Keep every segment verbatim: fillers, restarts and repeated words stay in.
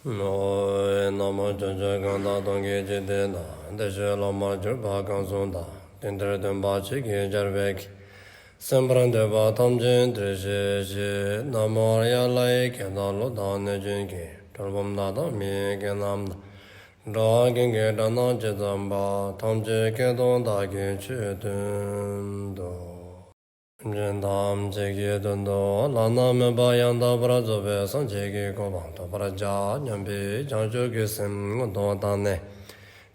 ཨོ། ན་མོ། ཕྱོགས་བཅུ་གང་དག་སྟོང་གི་འཇིག་རྟེན་ན། བདེ་གཤེགས་སློབ་མར་གྱུར་པ་གང་གསུང་དང་། དེང་འདིར་སྟོན་པ་ཆོས་ཀྱི་ཆར་འབེབས་ཀྱི། གསན་པར་འདོད་པ་ཐམས་ཅད་འདིར་གཤེགས་ཤིག། ན་མོ་ཨཱརྱ་ལྷའི་སྐད་དང་ཀླུ་དང་གནོད་སྦྱིན་གྱི། གྲུལ་བུམ་དག་དང་མི་ཡི་སྐད་རྣམས་དང་། འགྲོ་བ་ཀུན་གྱི་སྒྲ་རྣམས་ཇི་ཙམ་པ། ཐམས་ཅད་སྐད་དུ་བདག་གིས་ཆོས་བསྟན་ཏོ། སེམས་ཅན་ཐམས་ཅད་ཀྱི་དོན་དུ་བླ་ན་མེད་པ་ཡང་དག་པར་རྫོགས་པའི་སངས་རྒྱས་ཀྱི་གོ་འཕང་ཐོབ་པར་བྱ་སྙམ་པའི་བྱང་ཆུབ་ཀྱི་སེམས་སྔོན་དུ་བཏང་ནས།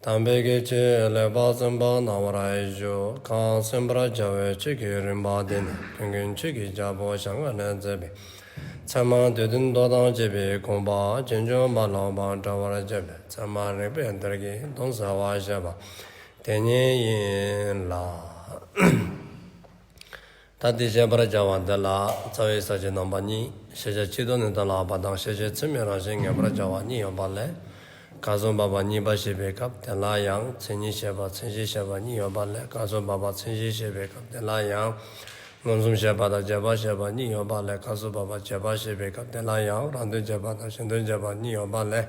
དམ་པའི་ཆོས་ལེགས་པར་གསན་པར་གནང་བར་ཞུ། གང་གསན་པར་བྱ་བའི་ཆོས་ཀྱི་རིམ་པ་འདི་ནི། ཀུན་མཁྱེན་ཆོས་ཀྱི་རྒྱལ་པོ་ཞལ་སྔ་ནས་མཛད་པའི། ཚད་མ་སྡེ་བདུན་མདོ་དང་བཅས་པའི་དགོངས་པ་ཕྱིན་ཅི་མ་ལོག་པར་འགྲེལ་བར་བྱེད་པའི། ཚད་མ་རིགས་པའི་གཏེར་གྱི་དོན་གསལ་བར་བཤད་པ་དེ་ཉིད་ཡིན་ལ། ད་འདི་བཤད་པར་བྱ་བ་འདི་ལ་རྩ་བའི་ས་བཅད་རྣམ་པ་གཉིས། ཤེས་བྱ་སྤྱི་ལྡོག་ནས་གཏན་ལ་དབབ་པ་དང་། ཤེས་བྱེད་ཚད་མའི་རང་བཞིན་ངེས་པར་བྱ་བ་གཉིས་ཡོད་པ་ལས། སྐབས་སུ་བབ་པ་གཉིས་པ་བཤད་པའི་སྐབས་དེ་ལ་ཡང་། མཚན་ཉིད་བཤད་པ་མཚན་གཞི་བཤད་པ་གཉིས་ཡོད་པ་ལས། སྐབས་སུ་བབ་པ་མཚན་གཞི་བཤད་པའི་སྐབས་དེ་ལ་ཡང་། མངོན་སུམ་བཤད་པ་དང་རྗེས་དཔག་བཤད་པ་གཉིས་ཡོད་པ་ལས། སྐབས་སུ་བབ་པ་རྗེས་དཔག་བཤད་པའི་སྐབས་དེ་ལ་ཡང་། རང་དོན་རྗེས་དཔག་དང་གཞན་དོན་རྗེས་དཔག་གཉིས་ཡོད་པ་ལས།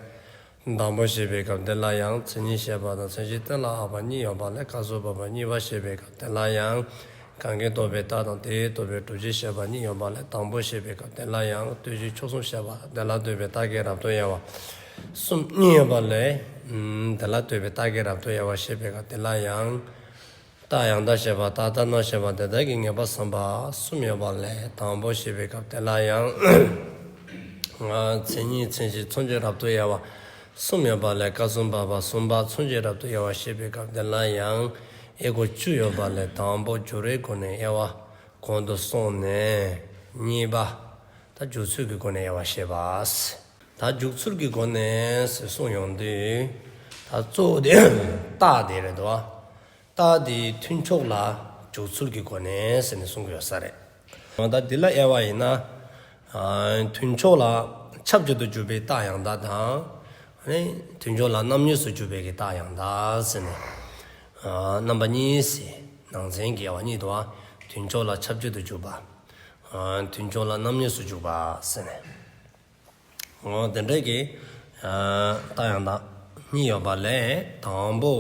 དང་པོ་བཤད་པའི་སྐབས་དེ་ལ་ཡང་། མཚན་ཉིད་བཤད་པ་དང་མཚན་གཞི་གཏན་ལ་དབབ་པ་གཉིས་ཡོད་པ་ལས། སྐབས་སུ་བབ་པ་གཉིས་པ་བཤད་པའི་སྐབས་དེ་ལ་ཡང་། གང་གིས་རྟོགས་པའི་རྟགས་དང་དེས་རྟོགས་པའི་བསྒྲུབ་བྱ་བཤད་པ་གཉིས་ཡོད་པ་ལས། དང་པོ་བཤད་པའི་སྐབས་དེ་ལ་ཡང་། ལྟོས་གཞི་ཕྱོགས་གསུམ་བཤད་པ་དང་དེ་ལ་ལྟོས་པའི་རྟགས་ཀྱི་རབ་ཏུ་དབྱེ་བ་གསུམ་གཉིས་ཡོད་པ་ལས། ཨམ། དེ་ལ་ལྟོས་པའི་རྟགས་ཀྱི་རབ་ཏུ་དབྱེ་བ་བཤད་པའི་སྐབས་དེ་ལ་ཡང་། རྟགས་ཡང་དག་བཤད་པ་དང་རྟག་རྣམ་བཤད་པ་དེ་དག་གི་ངེས་པ་བསམ་པ་གསུམ་ཡོད་པ་ལས། དང་པོ་བཤད་པའི་སྐབས་དེ་ལ་ཡང་། མཚན་ཉིད་མཚན་གཞི་མཚོན་བྱའི་རབ་ཏུ་དབྱེ་བ་གསུམ་ཡོད་པ་ལས། སྐབས་སུ་བབ་པ་གསུམ་པ་མཚོན་བྱའི་རབ་ཏུ་དབྱེ་བ་བཤད་པའི་སྐབས་དེ་ལ་ཡང་། དབྱེ་སྒོ་བཅུ་ཡོད་པ་ལས། དང་པོ་སྦྱོར་བའི་སྒོ་ནས་དབྱེ་བ་གོང་དུ་སོང་ནས། གཉིས་པ་ད་འཇུག་ཚུལ་གྱི་སྒོ་ནས་དབྱེ་བ་བཤད་པ། ད་འཇུག་ཚུལ་གྱི་སྒོ་ནས་ཟེར་གསུངས་ཡོང་དུས། ད་གཙོ་བོ་དེ་རྟགས་དེ་རེད་དོ། རྟགས་དེའི་མཐུན་ཕྱོགས་ལ་འཇུག་ཚུལ་གྱི་སྒོ་ནས་ཟེར་ནས་གསུང་གི་ཡོད་ས་རེད། ད་འདི་ལ་དབྱེ་བ་ཡིན་ན། ཨ། མཐུན་ཕྱོགས་ལ་ཁྱབ་བྱེད་དུ་གྱུར་པའི་རྟགས་ཡང་དག་དང་། ཨ་ནི་མཐུན་ཕྱོགས་ལ་རྣམ་གཉིས་སུ་གྱུར་པའི་གི་རྟགས་ཡང་དག་ཟེར་ནས། ཨ། རྣམ་པ་གཉིས་ཟེར། ནང་ཚན་གྱི་དབྱེ་བ་གཉིས་འདུག་པ། མཐུན་ཕྱོགས་ལ་ཁྱབ་བྱེད་དུ་གྱུར་པ། ཨ། མཐུན་ཕྱོགས་ལ་རྣམ་གཉིས་སུ་གྱུར་པ་ཟེར་ནས། འོ། དེ་འདྲའི་གི། ཨ། རྟགས་ཡང་དག་གཉིས་ཡོད་པ་ལས། དང་པོ།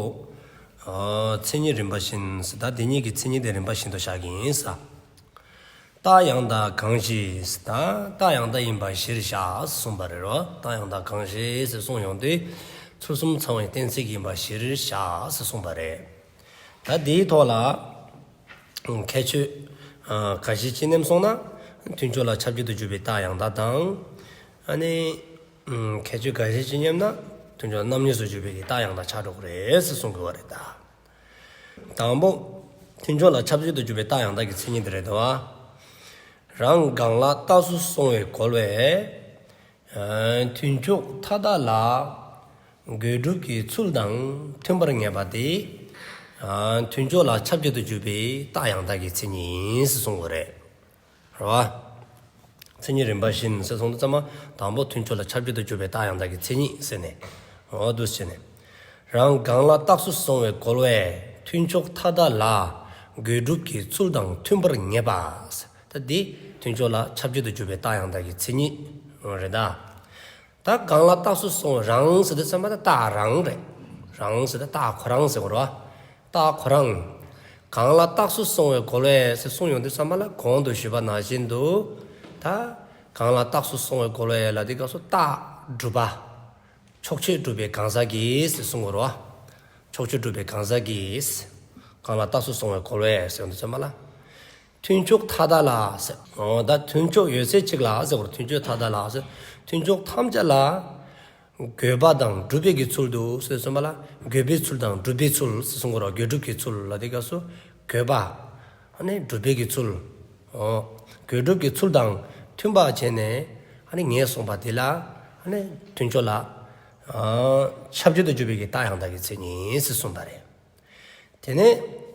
ཨ། མཚན་ཉིད་རིམ་པ་བཞིན་ཟེར། ད་དེ་གཉིས་ཀྱི་མཚན་ཉིད་དེ་རིམ་པ་བཞིན་དུ་བཞག་གི་ཡིན་ས། རྟགས་ཡང་དག་གང་ཞིག་ཟེར། ད་རྟགས་ཡང་དག་ཡིན་པ་གཞིར་བཞག་གསུངས་པ་རེད་རོ། རྟགས་ཡང་དག་གང་ཞིག་ཟེར་གསུངས་ཡོང་དུས། ཚུལ་གསུམ་ཚང་བའི་གཏན་ཚིགས་ཡིན་པ་གཞིར་བཞག་ཟེར་གསུངས་པ་རེད། ད་དེའི་ཐོག་ལ། ཁྱད་ཆོས། ཨ། འགའ་ཞིག་ཅིག་བསྣན་སོང་ན། མཐུན་ཕྱོགས་ལ་ཁྱབ་བྱེད་དུ་གྱུར་པའི་རྟགས་ཡང་དག་དང་། ཨ་ནི། ཁྱད་ཆོས་འགའ་ཞིག་ཅིག་བསྣན་ན། མཐུན་ཕྱོགས་རྣམ་གཉིས་སུ་གྱུར་པའི་གི་རྟགས་ཡང་དག་ཆགས་འགྲོ་གི་རེད་ཟེར་གསུང་དགོས་པ་རེད་ད། དང་པོ། མཐུན་ཕྱོགས་ལ་ཁྱབ་བྱེད་དུ་གྱུར་པའི་རྟགས་ཡང་དག་གི་མཚན་ཉིད་དེ་རེད་དོ། རང་གང་ལ་རྟགས་སུ་སོང་བའི་རྒོལ་བས། ཨ། མཐུན་ཕྱོགས་མཐའ་དག་ལ་དགོས་སྒྲུབ་ཀྱི་ཚུལ་དང་མཐུན་པར་ངེས་པ་དེ། ཨ། མཐུན་ཕྱོགས་ལ་ཁྱབ་བྱེད་དུ་གྱུར་པའི་རྟགས་ཡང་དག་གི་མཚན་ཉིད་ཡིན་ཟེར་གསུང་དགོས་རེད། རེད་བ། མཚན་ཉིད་རིམ་པ་བཞིན་ཟེར་གསུངས་དུས་ཙམ་པ། དང་པོ་མཐུན་ཕྱོགས་ལ་ཁྱབ་བྱེད་དུ་གྱུར་པའི་རྟགས་ཡང་དག་གི་མཚན་ཉིད་ཟེར་ནས། འོ་འདུག་སེ་བྱས་ནས། རང་གང་ལ་རྟགས་སུ་སོང་བའི་རྒོལ་བས། མཐུན་ཕྱོགས་མཐའ་དག་ལ་དགོས་སྒྲུབ་ཀྱི་ཚུལ་དང་མཐུན་པར་ངེས་པ། ད་འདི་མཐུན་ཕྱོགས་ལ་ཁྱབ་བྱེད་དུ་གྱུར་པའི་རྟགས་ཡང་དག་གི་མཚན་ཉིད་རེད་ད། ད་གང་ལ་རྟགས་སུ་སོང་། རང་ཟེར་དུས་ཙམ་པ་ད་རྟགས་རང་རེད། རང་ཟེར་ད་རྟགས་ཁོ་རང་ཟེར་དགོས་རེད་བ། རྟགས་ཁོ་རང་། གང་ལ་རྟགས་སུ་སོང་བའི་རྒོལ་བས་ཟེར་གསུངས་ཡོང་དུས་ཙམ་པ་ལ། གོང་དུ་ཞུས་པ་ནང་བཞིན་དུ། ད་གང་ལ་རྟགས་སུ་སོང་བའི་རྒོལ་བས་ལ་དེ་སྐབས་སུ་རྟགས་སྒྲུབ་པ། ཕྱོགས་ཆོས་སྒྲུབ་པའི་གང་ཟག་གིས་ཟེར་གསུང་དགོས་རེད་བ། ཕྱོགས་ཆོས་སྒྲུབ་པའི་གང་ཟག་གིས། གང་ལ་རྟགས་སུ་སོང་བའི་རྒོལ་བས་ཟེར་ཡོང་དུས་ཙམ་པ་ལ། མཐུན་ཕྱོགས་མཐའ་དག་ལ་ཟེར། འོ་ད་མཐུན་ཕྱོགས་ཡོད་ཚད་གཅིག་ལ་ཟེར་དགོས་རེད། མཐུན་ཕྱོགས་མཐའ་དག་ལ་ཟེར། མཐུན་ཕྱོགས་ཐམས་ཅད་ལ་དགོས་པ་དང་སྒྲུབ་པའི་གི་ཚུལ་དུ་ཟེར་གསུངས་པ་ལ། དགོས་པའི་ཚུལ་དང་སྒྲུབ་པའི་ཚུལ་ཟེར་གསུང་དགོས་རེད། དགོས་སྒྲུབ་ཀྱི་ཚུལ་ལ་དེ་སྐབས་སུ་དགོས་པ། ཨ་ནི་སྒྲུབ་པའི་གི་ཚུལ། འོ། དགོས་སྒྲུབ་ཀྱི་ཚུལ་དང་མཐུན་པ་བྱས་ནས། ཨ་ནི་ངེས་སོང་བ་དེ་ལ། ཨ་ནི་མཐུན་ཕྱོགས་ལ། ཨ། ཁྱབ་བྱེད་དུ་གྱུར་པའི་གི་རྟགས་ཡང་དག་གི་མཚན་ཉིད་ཟེར་གསུངས་པ་རེད། དེ་ནས།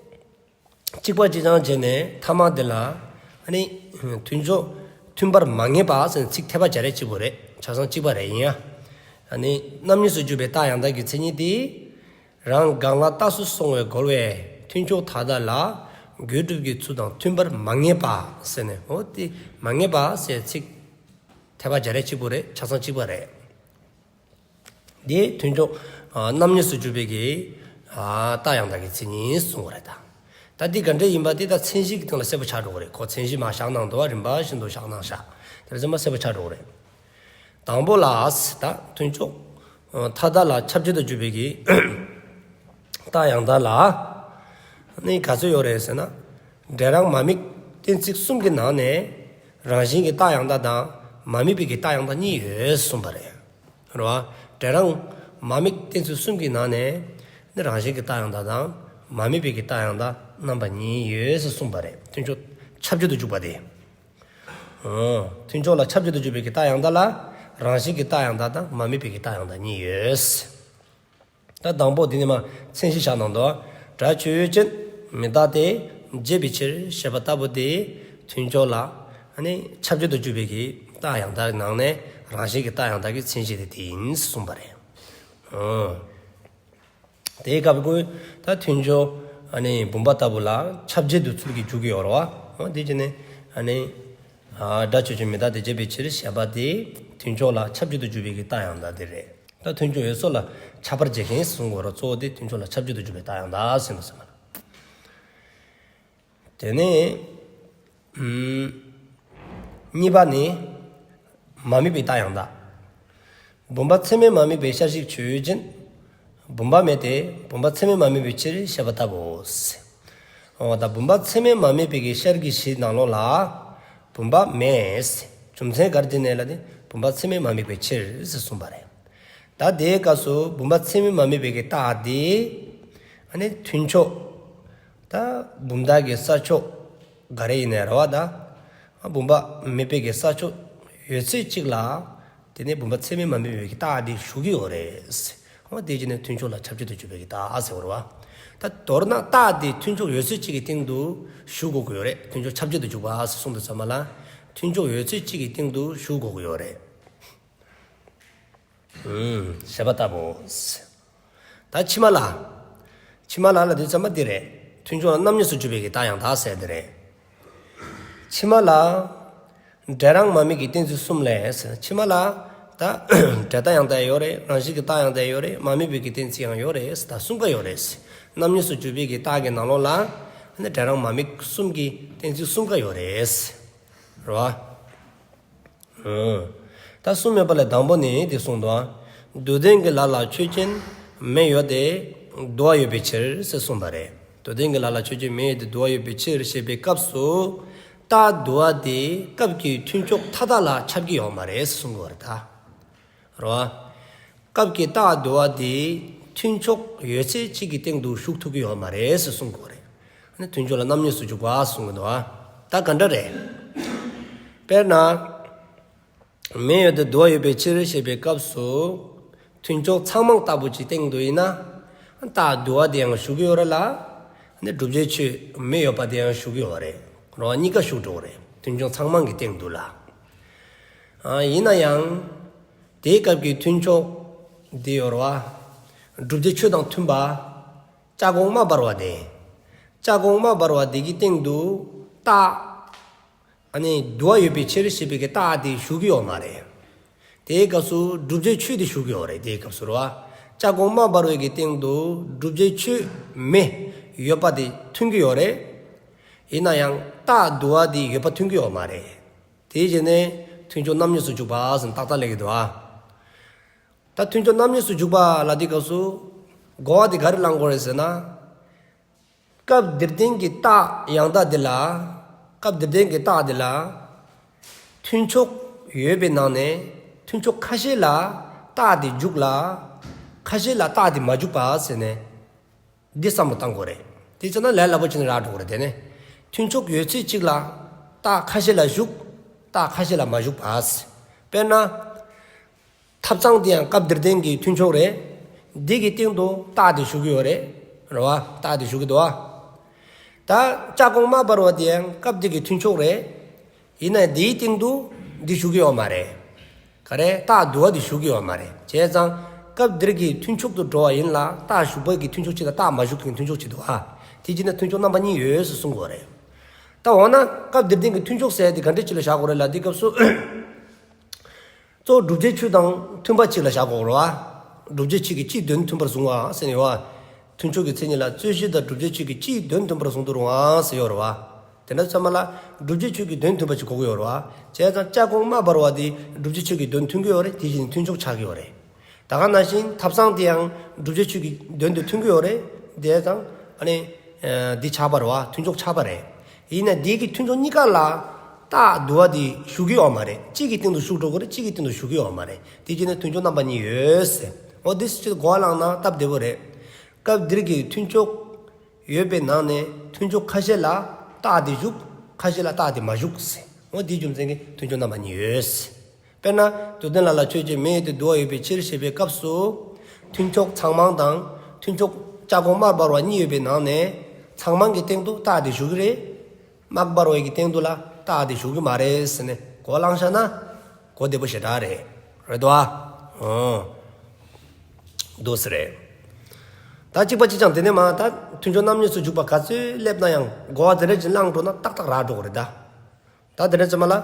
གཅིག་པ་གཅིག་རྐྱང་བྱས་ནས་ཐ་མ་དེ་ལ། ཨ་ནི་མཐུན་ཕྱོགས་མཐུན་པར་མ་ངེས་པ་ཟེར་ནས་ཚིག་འཐད་པ་སྦྱར་ཡ་གཅིག་པོ་རེད། ཆ་ཚང་གཅིག་པ་རེད་ཡིན་ཡ། ཨ་ནི་རྣམ་གཉིས་སུ་གྱུར་པའི་རྟགས་ཡང་དག་གི་མཚན་ཉིད་དེ། རང་གང་ལ་རྟགས་སུ་སོང་བའི་རྒོལ་བས། མཐུན་ཕྱོགས་མཐའ་དག་ལ་དགོས་སྒྲུབ་ཀྱི་ཚུལ་དང་མཐུན་པར་མ་ངེས་པ་ཟེར་ནས། འོ་དེ་མ་ངེས་པ་ཟེར་ཚིག་འཐད་པ་སྦྱར་ཡ་གཅིག་པོ་རེད། ཆ་ཚང་གཅིག་པ་རེད། དེ་མཐུན་ཕྱོགས་ཨ་རྣམ་གཉིས་སུ་འཇུག་པའི་གི་ཨ་རྟགས་ཡང་དག་གི་མཚན་ཉིད་གསུངས་པ་རེད་ད། ད་འདི་ག་འདྲ་ཡིན་པ་དེ་ད་མཚན་གཞི་གི་སྟེང་ལ་གསལ་པོ་ཆགས་འགྲོ་གི་རེད། ཁོ་མཚན་གཞི་མར་བཞག་གནང་འདུག་བ། རིམ་པ་བཞིན་དུ་བཞག་གནང་བཞག་དེ་ལ་ཚང་མ་གསལ་པོ་ཆགས་འགྲོ་གི་རེད། དང་པོ་ལ་ད་མཐུན་ཕྱོགས་ཨ་མཐའ་དག་ལ་ཁྱབ་བྱེད་དུ་འཇུག་པའི་གི་རྟགས་ཡང་དག་ལ་ནི་ག་ཚོད་ཡོད་རེད་ཟེར་ན། འབྲས་རང་མ་དམིགས་གཏན་ཚིགས་གསུམ་གྱི་ནང་ནས་རང་བཞིན་གྱི་རྟགས་ཡང་དག་དང་མ་དམིགས་པའི་གི་རྟགས་ཡང་དག་གཉིས་ཡོད་གསུངས་པ་རེད། རེད་བ། འབྲས་རང་མ་དམིགས་གཏན་ཚིགས་གསུམ་གྱི་ནང་ནས་ནི་རང་བཞིན་གྱི་རྟགས་ཡང་དག་དང་མ་དམིགས་པའི་གི་རྟགས་ཡང་དག་རྣམ་པ་གཉིས་ཡོད་ཟེར་གསུངས་པ་རེད། མཐུན་ཕྱོགས་ཁྱབ་བྱེད་དུ་འཇུག་པ་དེ། ཨོ། མཐུན་ཕྱོགས་ལ་ཁྱབ་བྱེད་དུ་འཇུག་པའི་གི་རྟགས་ཡང་དག་ལ་རང་བཞིན་གྱི་རྟགས་ཡང་དག་དང་མ་དམིགས་པའི་གི་རྟགས་ཡང་དག་གཉིས་ཡོད། ད་དང་པོ་དེ་ནི་མ་མཚན་གཞི་བཞག་གནང་འདུག་སྒྲ་ཆོས་ཅན་མི་རྟག་སྟེ་བྱས་པའི་ཕྱིར་ཞེས་པ་ལྟ་བུ་དེ་མཐུན་ཕྱོགས་ལ་ཨ་ནི་ཁྱབ་བྱེད་དུ་འཇུག་པའི་གི་རྟགས་ཡང་དག་ནང་ནས་རང་བཞིན་གྱི་རྟགས་ཡང་དག་གི་མཚན་གཞི་དེ་དེ་ཡིན་གསུངས་པ་རེད། ཨོ། དེའི་སྐབས་ཀྱི་ད་མཐུན་ཕྱོགས་ཨ་ནི་བུམ་པ་ལྟ་བུ་ལ་ཁྱབ་བྱེད་དུ་ཚུལ་གྱིས་འཇུག་གི་ཡོད་རེད་བ། ཨོ་དེ་བྱས་ནས་ཨ་ནི་ཨ་སྒྲ་ཆོས་ཅན་མི་རྟག་སྟེ་བྱས་པའི་ཕྱིར་ཞེས་པ་དེ་མཐུན་ཕྱོགས་ལ་ཁྱབ་བྱེད་དུ་འཇུག་པའི་གི་རྟགས་ཡང་དག་དེ་རེད། ད་མཐུན་ཕྱོགས་ཡོད་ཚད་ལ་ཁྱབ་པར་བྱེད་མཁན་གསུངས་པ་རེད། གཙོ་བོ་དེ་མཐུན་ཕྱོགས་ལ་ཁྱབ་བྱེད་དུ་འཇུག་པའི་རྟགས་ཡང་དག་ཟེར་ནས་གསུངས་པ་རེད། དེ་ནས་ཨམ་གཉིས་པ་ནི་མ་དམིགས་པའི་རྟགས་ཡང་དག་བུམ་པ་ཚད་མས་མ་དམིགས་པའི་ཤར་གཞི་ཆོས་ཅན། བུམ་པ་མེད་དེ་བུམ་པ་ཚད་མས་མ་དམིགས་པའི་ཕྱིར་ཞེས་པ་ལྟ་བུའོ། འོ་ད་བུམ་པ་ཚད་མས་མ་དམིགས་པའི་གི་ཤར་གྱི་གཞི་ནང་ལོགས་ལ་བུམ་པ་མེད། རྒྱུ་མཚན་ག་རེ་བྱས་ནས་ལབ་དུས་བུམ་པ་ཚད་མས་མ་དམིགས་པའི་ཕྱིར་ཟེར་གསུངས་པ་རེད། ད་དེའི་སྐབས་སུ་བུམ་པ་ཚད་མས་མ་དམིགས་པའི་གི་རྟགས་དེ་ཨ་ནི་མཐུན་ཕྱོགས། ད་བུམ་རྟགས་ཀྱི་ས་ཕྱོགས་ག་རེ་ཡིན་ནའི་རེད་བ། ད་བུམ་པ་མེད་པའི་གི་ས་ཕྱོགས་ཡོད་ཚད་གཅིག་ལ་དེ་ནས་བུམ་པ་ཚད་མས་མ་དམིགས་པའི་གི་རྟགས་དེ་ཞུགས་ཀྱི་ཡོད་རེད། འོ་དེ་བྱས་ནས་མཐུན་ཕྱོགས་ལ་ཁྱབ་བྱེད་དུ་འཇུག་པའི་གི་རྟགས་ཟེར་བ་རེད་བ། ད་མདོར་ན་རྟགས་དེ་མཐུན་ཕྱོགས་ཡོད་ཚད་གཅིག་གི་སྟེང་དུ་ཞུགས་དགོས་ཀྱི་ཡོད་རེད། མཐུན་ཕྱོགས་ཁྱབ་བྱེད་དུ་འཇུག་པ་ཟེར་གསུངས་དུས་ཙམ་པ་ལ་མཐུན་ཕྱོགས་ཡོད་ཚད་གཅིག་གི་སྟེང་དུ་ཞུགས་དགོས་ཀྱི་ཡོད་རེད། ཨུམ། ཞེས་པ་ལྟ་བུ། ད་ཕྱི་མ་ལ། ཕྱི་མ་ལ་ལ་དེ་ཙམ་པ་འདི་རེད། མཐུན་ཕྱོགས་ལ་རྣམ་གཉིས་སུ་འཇུག་པའི་གི་རྟགས་ཡང་དག་ཟེར་དེ་རེད། ཕྱི་མ་ལ། འབྲས་རང་མ་དམིགས་ཀྱི་གཏན་ཚིགས་གསུམ་ལས་ཟེར། ཕྱི་མ་ལ། ད་འབྲས་རྟགས་ཡང་དག་ཡོད་རེད། རང་བཞིན་གྱི་རྟགས་ཡང་དག་ཡོད་རེད། མ་དམིགས་པའི་གི་གཏན་ཚིགས་ཡང་ཡོད་རེད། ད་གསུམ་ཀ་ཡོད་རེད། རྣམ་གཉིས་སུ་འཇུག་པའི་གི་རྟགས་ཀྱི་ནང་ལོགས་ལ། འབྲས་རང་མ་དམིགས་གསུམ་གྱི་གཏན་ཚིགས་གསུམ་ཀ་ཡོད་རེད། རེད་བ། ད་གསུམ་ཡོད་པ་ལས་དང་པོ་ནི་དེ་གསུངས་འདུག་ཨ། མདོར་བསྟན་གྱི་ལ་ལ་ཆོས་ཅན་མེ་ཡོད་དེ་དུ་བ་ཡོད་པའི་ཕྱིར་ཟེར་གསུངས་པ་རེད། མདོར་བསྟན་གྱི་ལ་ལ་ཆོས་ཅན་མེ་ཡོད་དེ་དུ་བ་ཡོད་པའི་ཕྱིར་ཞེས་པའི་སྐབས་སུ་རྟགས་དུ་བ་དེ་སྐབས་ཀྱི་མཐུན་ཕྱོགས་མཐའ་དག་ལ་ཁྱབ་ཀྱི་ཡོད་མ་རེད་ཟེར་གསུང་གི་ཡོད་རེད་ད། རེད་བ། སྐབས་ཀྱི་རྟགས་དུ་བ་དེ་མཐུན་ཕྱོགས་ཡོད་ཚད་གཅིག་གི་སྟེང་དུ་ཞུགས་ཐུབ་ཀྱི་ཡོད་མ་རེད་ཟེར་གསུང་གི་ཡོད་རེད། ཨ་ནི་མཐུན་ཕྱོགས་ལ་རྣམ་གཉིས་སུ་འཇུག་པ་གསུང་གི་འདུག་བ། ད་ག་འདྲ་རེད། དཔེར་ན། མེ་ཡོད་དེ་དུ་བ་ཡོད་པའི་ཕྱིར་ཞེས་པའི་སྐབས་སུ། མཐུན་ཕྱོགས་ཚང་མང་ལྟ་བུ་ཅིག་སྟེང་དུ་ཡིན་ན། རྟགས་དུ་བ་དེ་ཡང་ཞུགས་ཀྱི་ཡོད་རེད་ལ། ཨ་ནི་བསྒྲུབ་བྱའི་ཆོས་མེ་ཡོད་པ་དེ་ཡང་ཞུགས་ཀྱི་ཡོད་རེད། རེད་བ། གཉིས་ཀ་ཞུགས་འགྲོ་གི་རེད། མཐུན་ཕྱོགས་ཚང་མང་གི་སྟེང་དུ་ལ། ཨ་ཡིན་ན་ཡང་། དེའི་སྐབས་ཀྱི་མཐུན་ཕྱོགས་འདི་ཡོད་རེད་བ། བསྒྲུབ་བྱའི་ཆོས་དང་མཐུན་པ། ལྕགས་གོང་མ་འབར་བ་དེ། ལྕགས་གོང་མ་འབར་བ་དེ་གི་སྟེང་དུ་རྟགས། ཨ་ནི་དུ་བ་ཡོད་པའི་ཕྱིར་ཞེས་པའི་གི་རྟགས་དེ་ཞུགས་ཀྱི་ཡོད་མ་རེད། དེའི་སྐབས་སུ་བསྒྲུབ་བྱའི་ཆོས་དེ་ཞུགས་ཀྱི་ཡོད་རེད། དེའི་སྐབས་སུ་རེད་བ། ལྕགས་གོང་མ་འབར་བའི་གི་སྟེང་དུ་བསྒྲུབ་བྱའི་ཆོས་མེ་ཡོད་པ་དེ་མཐུན་གྱི་ཡོད་རེད། ཡིན་ན་ཡང་རྟགས་དུ་བ་དེ་ཡོད་པ་མཐུན་གྱི་ཡོད་མ་རེད། དེའི་རྗེས་ནས་མཐུན་ཕྱོགས་རྣམ་གཉིས་སུ་འཇུག་པ་ཟེར་ཏག་ཏག་ལབ་ཀྱི་འདུག་ཨ། ད་མཐུན་ཕྱོགས་རྣམ་གཉིས་སུ་འཇུག་པ་ལབ་དུས་སྐབས་སུ་གོ་བ་དེ་ག་རེ་བླང་དགོས་རེད་ཟེར་ན། སྐབས་འདིར་བསྟན་གྱི་རྟགས་ཡང་དག་འདི་ལ། སྐབས་འདིར་བསྟན་གྱི་རྟགས་འདི་ལ། མཐུན་ཕྱོགས་ཡོད་པའི་ནང་ནས་མཐུན་ཕྱོགས་ཁ་ཤས་ལ་རྟགས་དེ་འཇུག་ལ། ཁ་ཤས་ལ་རྟགས་དེ་མ་འཇུག་པ་ཟེར་ནས། འདི་བསམ་བློ་བཏང་དགོས་རེད། དེ་ཚོ་ན་ལས་སླ་པོ་བྱས་ནས་རག་འགྲོ་གི་རེད། དེ་ནས་མཐུན་ཕྱོགས་ཡོད་ཚད་གཅིག་ལ་རྟགས་ཁ་ཤས་ལ་ཞུགས། རྟགས་ཁ་ཤས་ལ་མ་ཞུགས་པ། དཔེར་ན། ཐབ་ཚང་དེ་ཡང་སྐབས་འདིར་བསྟན་གྱི་མཐུན་ཕྱོགས་རེད། འདི་གི་སྟེང་དུ་རྟགས་དེ་ཞུགས་ཀྱི་ཡོད་རེད། རེད་བ། རྟགས་དེ་ཞུགས་ཀྱི་འདུག་བ། ད་ལྕགས་གོང་མ་འབར་བ་དེ་ཡང་སྐབས་འདི་གི་མཐུན་ཕྱོགས་རེད། ཡིན་ནའི་འདིའི་སྟེང་དུ་འདི་ཞུགས་ཀྱི་ཡོད་མ་རེད། ག་རེ། རྟགས་དུ་བ་འདི་ཞུགས་ཀྱི་ཡོད་མ་རེད། བྱས་ཙང་སྐབས་འདིར་གྱི་མཐུན་ཕྱོགས་དུ་འགྲོ་བ་ཡིན་ལ་རྟགས་ཞུགས་པ་གི་མཐུན་ཕྱོགས་གཅིག་དང་རྟགས་མ་ཞུགས་ཀྱི་མཐུན་ཕྱོགས་གཅིག་འདུག་ཨ། དེ་གཅིག་ནི་མཐུན་ཕྱོགས་རྣམ་པ་གཉིས་ཡོད་ཟེར་གསུང་དགོས་རེད། ད་འོ་ན་སྐབས་འདིར་བསྟན་གྱི་མཐུན་ཕྱོགས་ཟེར་དེ་ག་འདྲ་གཅིག་ལ་བཞག་དགོས་རེད་ལབ་དུས་སྐབས་སུ། གཙོ་བོ་བསྒྲུབ་བྱའི་ཆོས་དང་མཐུན་པ་གཅིག་ལ་བཞག་དགོས་རེད་བ། བསྒྲུབ་བྱའི་ཆོས་ཀྱི་སྤྱིའི་དོན་མཐུན་པར་བཟུང་བ་ཟེར་ནི་ཡོད་པ། མཐུན་ཕྱོགས་ཀྱི་མཚན་ཉིད་ལ་རྩོད་གཞི་དང་བསྒྲུབ་བྱའི་ཆོས་ཀྱི་སྤྱིའི་དོན་མཐུན་པར་བཟུང་དུ་རུང་བ་ཟེར་ཡོད་རེད་པ། དེ་འདྲ་ཚང་མ་ལ་བསྒྲུབ་བྱའི་ཆོས་ཀྱི་དོན་མཐུན་པ་ཅིག་དགོས་ཀྱི་ཡོད་རེད་པ། བྱས་ཙང་ལྕགས་གོང་དམར་འབར་བ་དེ་བསྒྲུབ་བྱའི་ཆོས་ཀྱི་དོན་མཐུན་གྱི་ཡོད་རེད། དེ་བཞིན་མཐུན་ཕྱོགས་ཆགས་ཀྱི་ཡོད་རེད། ད་ག་ནང་བཞིན་ཐབ་ཚང་དེ་ཡང་བསྒྲུབ་བྱའི་ཆོས་ཀྱི་དོན་དུ་མཐུན་གྱི་ཡོད་རེད། དེ་ཙང་ཨ་ནི་ཨ་འདི་ཆགས་པ་རེད་པ། མཐུན་ཕྱོགས་ཆགས་པ་རེད། ཡིན་ན་འདི་གི་མཐུན་ཕྱོགས་གཉིས་ཀ་ལ་རྟགས་བསྡུ་བ་འདི་ཞུགས་ཀྱི་ཡོད་མ་རེད། གཅིག་གི་སྟེང་དུ་ཞུགས་འགྲོ་གི་རེད། གཅིག་གི་སྟེང་དུ་ཞུགས་ཀྱི་ཡོད་མ་རེད། དེ་བྱས་ནས་མཐུན་ཕྱོགས་རྣམ་པ་གཉིས་ཡོད་ཟེར། འོ་འདི་ཚོ་གོ་བ་བླངས་ན་སྟབས་བདེ་པོ་རེད། སྐབས་འདིར་གྱི་མཐུན་ཕྱོགས་ཡོད་པའི་ནང་ནས་མཐུན་ཕྱོགས་ཁ་ཤས་ལ་རྟགས་དེ་ཞུགས། ཁ་ཤས་ལ་རྟགས་དེ་མ་ཞུགས་ཟེར། འོ་དེའི་རྒྱུ་མཚན་གྱིས་མཐུན་ཕྱོགས་རྣམ་པ་གཉིས་ཡོད་ཟེར། དཔེར་ན། དུ་ལྡན་ལ་ལ་ཆོས་ཅན། མེ་ཡོད་དེ་དུ་བ་ཡོད་པའི་ཕྱིར་ཞེས་པའི་སྐབས་སུ། མཐུན་ཕྱོགས་ཚང་མང་དང་མཐུན་ཕྱོགས་ལྕགས་གོང་དམར་འབར་བ་གཉིས་ཡོད་པའི་ནང་ནས། ཚང་མང་གི་སྟེང་དུ་རྟགས་དེ་ཞུགས་ཀྱི་རེད། དམར་འབར་བའི་གི་སྟེང་དུ་ལ་རྟགས་དེ་ཞུགས་ཀྱི་མ་རེད་ཟེར་ནས་གོ་བ་བླངས་བཞག་ན། གོ་བདེ་པོ་ཞེ་དྲག་རེད། རེད་དོ། ཨོ། འདུག་སེ་རེད། ད་གཅིག་པ་གཅིག་རྐྱང་དེ་ནས་མ་ད་མཐུན་ཕྱོགས་རྣམ་གཉིས་སུ་འཇུག་པ་ག་ཚོད་སླེབས་ན་ཡང་གོ་བ་དེ་འདྲ་ཅིག་བླངས་འགྲོ་ན་ཏག་ཏག་རག་འགྲོ་གི་རེད་ད། ད་དེ་འདྲ་ཅིག་མ་ལ།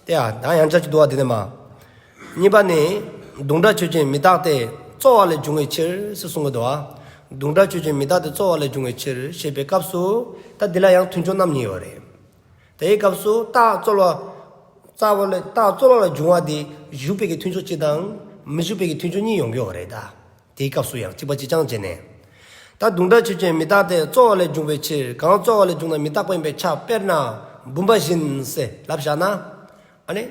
དེ་ཡ་ད་ཡང་བསྐྱར་ཅིག་འདུག་པ། དེ་ནས་མ། གཉིས་པ་ནི། དུང་སྒྲ་ཆོས་ཅན་མི་རྟག་སྟེ་རྩོལ་བ་ལས་བྱུང་བའི་ཕྱིར་ཟེར་གསུང་གི་འདུག་པ། དུང་སྒྲ་ཆོས་ཅན་མི་རྟག་སྟེ་རྩོལ་བ་ལས་བྱུང་བའི་ཕྱིར་ཞེས་པའི་སྐབས་སུ། ད་འདི་ལ་ཡང་མཐུན་ཕྱོགས་རྣམ་གཉིས་ཡོད་རེད། དེའི་སྐབས་སུ་རྟགས་རྩོལ་བ། རྩ་བ་ལས་རྟགས་རྩོལ་བ་ལས་བྱུང་བ་དེ་ཞུགས་པའི་གི་མཐུན་ཕྱོགས་གཅིག་དང་། མི་ཞུགས་པའི་གི་མཐུན་ཕྱོགས་གཉིས་ཡོང་གི་ཡོད་རེད་ད། དེའི་སྐབས་སུ་ཡང་གཅིག་པ་གཅིག་རྐྱང་བྱས་ནས། ད་དུང་སྒྲ་ཆོས་ཅན་མི་རྟག་སྟེ་རྩོལ་བ་ལས་བྱུང་བའི་ཕྱིར། གང་རྩོལ་བ་ལས་བྱུང་ན་མི་རྟག་པ་ཡིན་པས་ཁྱབ། དཔེར་ན་བུམ་པ་བཞིན་ཟེར་ལབ་བཞག་ན། ཨ་ནི།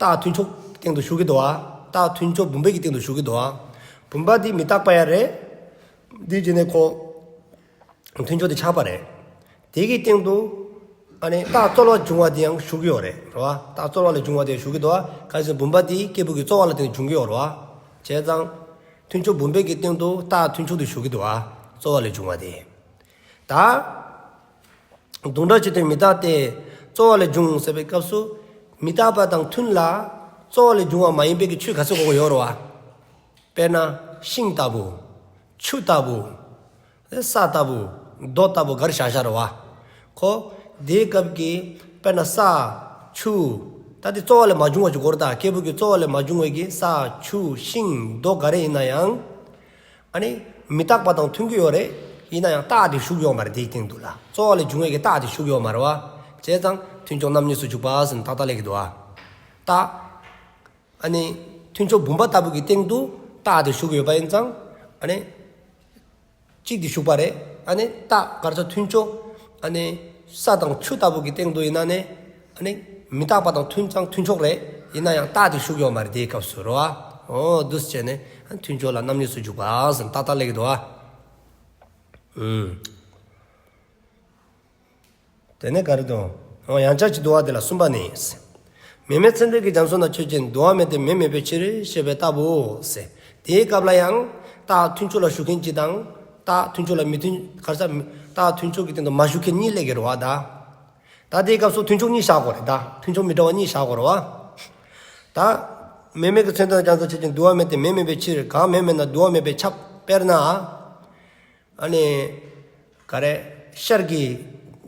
རྟགས་མཐུན་ཕྱོགས་སྟེང་དུ་ཞུགས་ཀྱི་འདུག་པ། རྟགས་མཐུན་ཕྱོགས་བུམ་པའི་གི་སྟེང་དུ་ཞུགས་ཀྱི་འདུག་པ། བུམ་པ་འདི་མི་རྟག་པ་ཡང་རེད། འདི་བྱས་ནས་ཁོ། མཐུན་ཕྱོགས་དེ་ཆགས་པ་རེད། དེ་གི་སྟེང་དུ། ཨ་ནི་རྟགས་རྩོལ་བ་བྱུང་བ་དེ་ཡང་ཞུགས་ཀྱི་ཡོད་རེད། རེད་པ། རྟགས་རྩོལ་བ་ལས་བྱུང་བ་དེ་ཞུགས་ཀྱི་འདུག་པ། གལ་སྲིད་བུམ་པ་དེ་སྐྱེས་བུ་གི་རྩོལ་བ་ལ་བརྟེན་ནས་བྱུང་གི་ཡོད་རེད་པ། བྱས་ཙང་། མཐུན་ཕྱོགས་བུམ་པའི་གི་སྟེང་དུ་རྟགས་མཐུན་ཕྱོགས་དེ་ཞུགས་ཀྱི་འདུག་པ། རྩོལ་བ་ལས་བྱུང་བ་དེ། ད། དུང་སྒྲ་ཆོས་ཅན་མི་རྟག་སྟེ། རྩོལ་བ་ལས་བྱུང་ཟེར་བའི་སྐབས་སུ། མི་རྟག་པ་དང་མཐུན་ལ། རྩོལ་བ་ལས་བྱུང་བ་མ་ཡིན་པའི་གི་ཆོས་ག་ཚོད་གོ་གི་ཡོད་རེད་པ། དཔེར་ན། ཤིང་ལྟ་བུ། ཆུ་ལྟ་བུ། ས་ལྟ་བུ། རྡོ་ལྟ་བུ་ག་རེ་བཞག་བཞག་རེད་པ། ཁོ། དེའི་སྐབས་ཀྱི། དཔེར་ན་ས། ཆུ། ད་དེ་རྩོལ་བ་ལས་མ་བྱུང་བ་ཅིག་དགོས་རེད་ད། སྐྱེས་བུ་གི་རྩོལ་བ་ལས་མ་བྱུང་བའི་གི་ས། ཆུ། ཤིང་། རྡོ་ག་རེ་ཡིན་ན་ཡང་། ཨ་ནི། མི་རྟག་པ་དང་མཐུན་གྱི་ཡོད་རེད། ཡིན་ན་ཡང་རྟགས་དེ་ཞུགས་ཡོད་མ་རེད། དེའི་སྟེང་དུ་ལ། རྩོལ་བ་ལས་བྱུང་བའི་གི་རྟགས་དེ་ཞུགས་ཡོད་མ་རེད་པ། བྱས་ཙང་མཐུན་ཕྱོགས་རྣམ་གཉིས་སུ་འཇུག་པ་ཟེར་ནས་ཏག་ཏག་སླེབས་ཀྱི་འདུག་པ། རྟགས། ཨ་ནི། མཐུན་ཕྱོགས་བུམ་པ་ལྟ་བུ་གི་སྟེང་དུ་རྟགས་དེ་ཞུགས་ཡོད་པ་ཡིན་ཙང་། ཨ་ནི། གཅིག་དེ་ཞུགས་པ་རེད། ཨ་ནི་རྟགས་ག་རེ་ཟེར་མཐུན་ཕྱོགས། ཨ་ནི་ས་དང་ཆུ་ལྟ་བུ་གི་སྟེང་དུ་ཡིན་ན་ནི། ཨ་ནི་མི་རྟག་པ་དང་མཐུན་ཙང་མཐུན་ཕྱོགས་རེད། ཡིན་ན་ཡང་རྟགས་དེ་ཞུགས་ཡོད་མ་རེད། དེའི་སྐབས་སུ་རེད་པ། འོ་འདུག་སེ་བྱས་ནས་མཐུན་ཕྱོགས་ལ་རྣམ་གཉིས་སུ་འཇུག་པ་ཟེར་ཏག་ཏག་སླེབས་ཀྱི་འདུག་པ། ཨུམ། དེ་ནས་ག་རེ་འདུག་འོ་ཡང་བསྐྱར་གྱི་འདུག་པ་དེ་ལ་གསུམ་པ་ནི། མེ་མེད་ཚེ་འདས་ཀྱི་རྒྱ་མཚོ་ན་ཆོས་ཅན། དུ་བ་མེད་དེ་མེ་མེད་པའི་ཕྱིར་ཞེས་པའི་ལྟ་བུའོ་ཟེར། དེའི་སྐབས་ལ་ཡང་རྟགས་མཐུན་ཕྱོགས་ལ་ཞུགས་མཁན་གཅིག་དང་། རྟགས་མཐུན་ཕྱོགས་ལ་མི་མཐུན། ག་རེ་ཟེར། རྟགས་མཐུན་ཕྱོགས་ཀྱི་སྟེང་དུ་མ་ཞུགས་མཁན་གཉིས་སླེབས་ཀྱི་རེད་པ་ད། ད་དེའི་སྐབས་སུ་མཐུན་ཕྱོགས་གཉིས་བཞག་དགོས་རེད་ད། མཐུན་ཕྱོགས་མི་འདྲ་བ་གཉིས་བཞག་དགོས་རེད་པ། ད། མེ་མེད་ཀྱི་ཚེ་འདས་ན་རྒྱ་མཚོ་ཆོས་ཅན། དུ་བ་མེད་དེ་མེ་མེད་པའི་ཕྱིར། གང་མེ་མེད་ན་དུ་བ་མེད་པས་ཁྱབ། དཔེར་ན། ཨ་ནི། ག་རེ། ཤར་གྱི་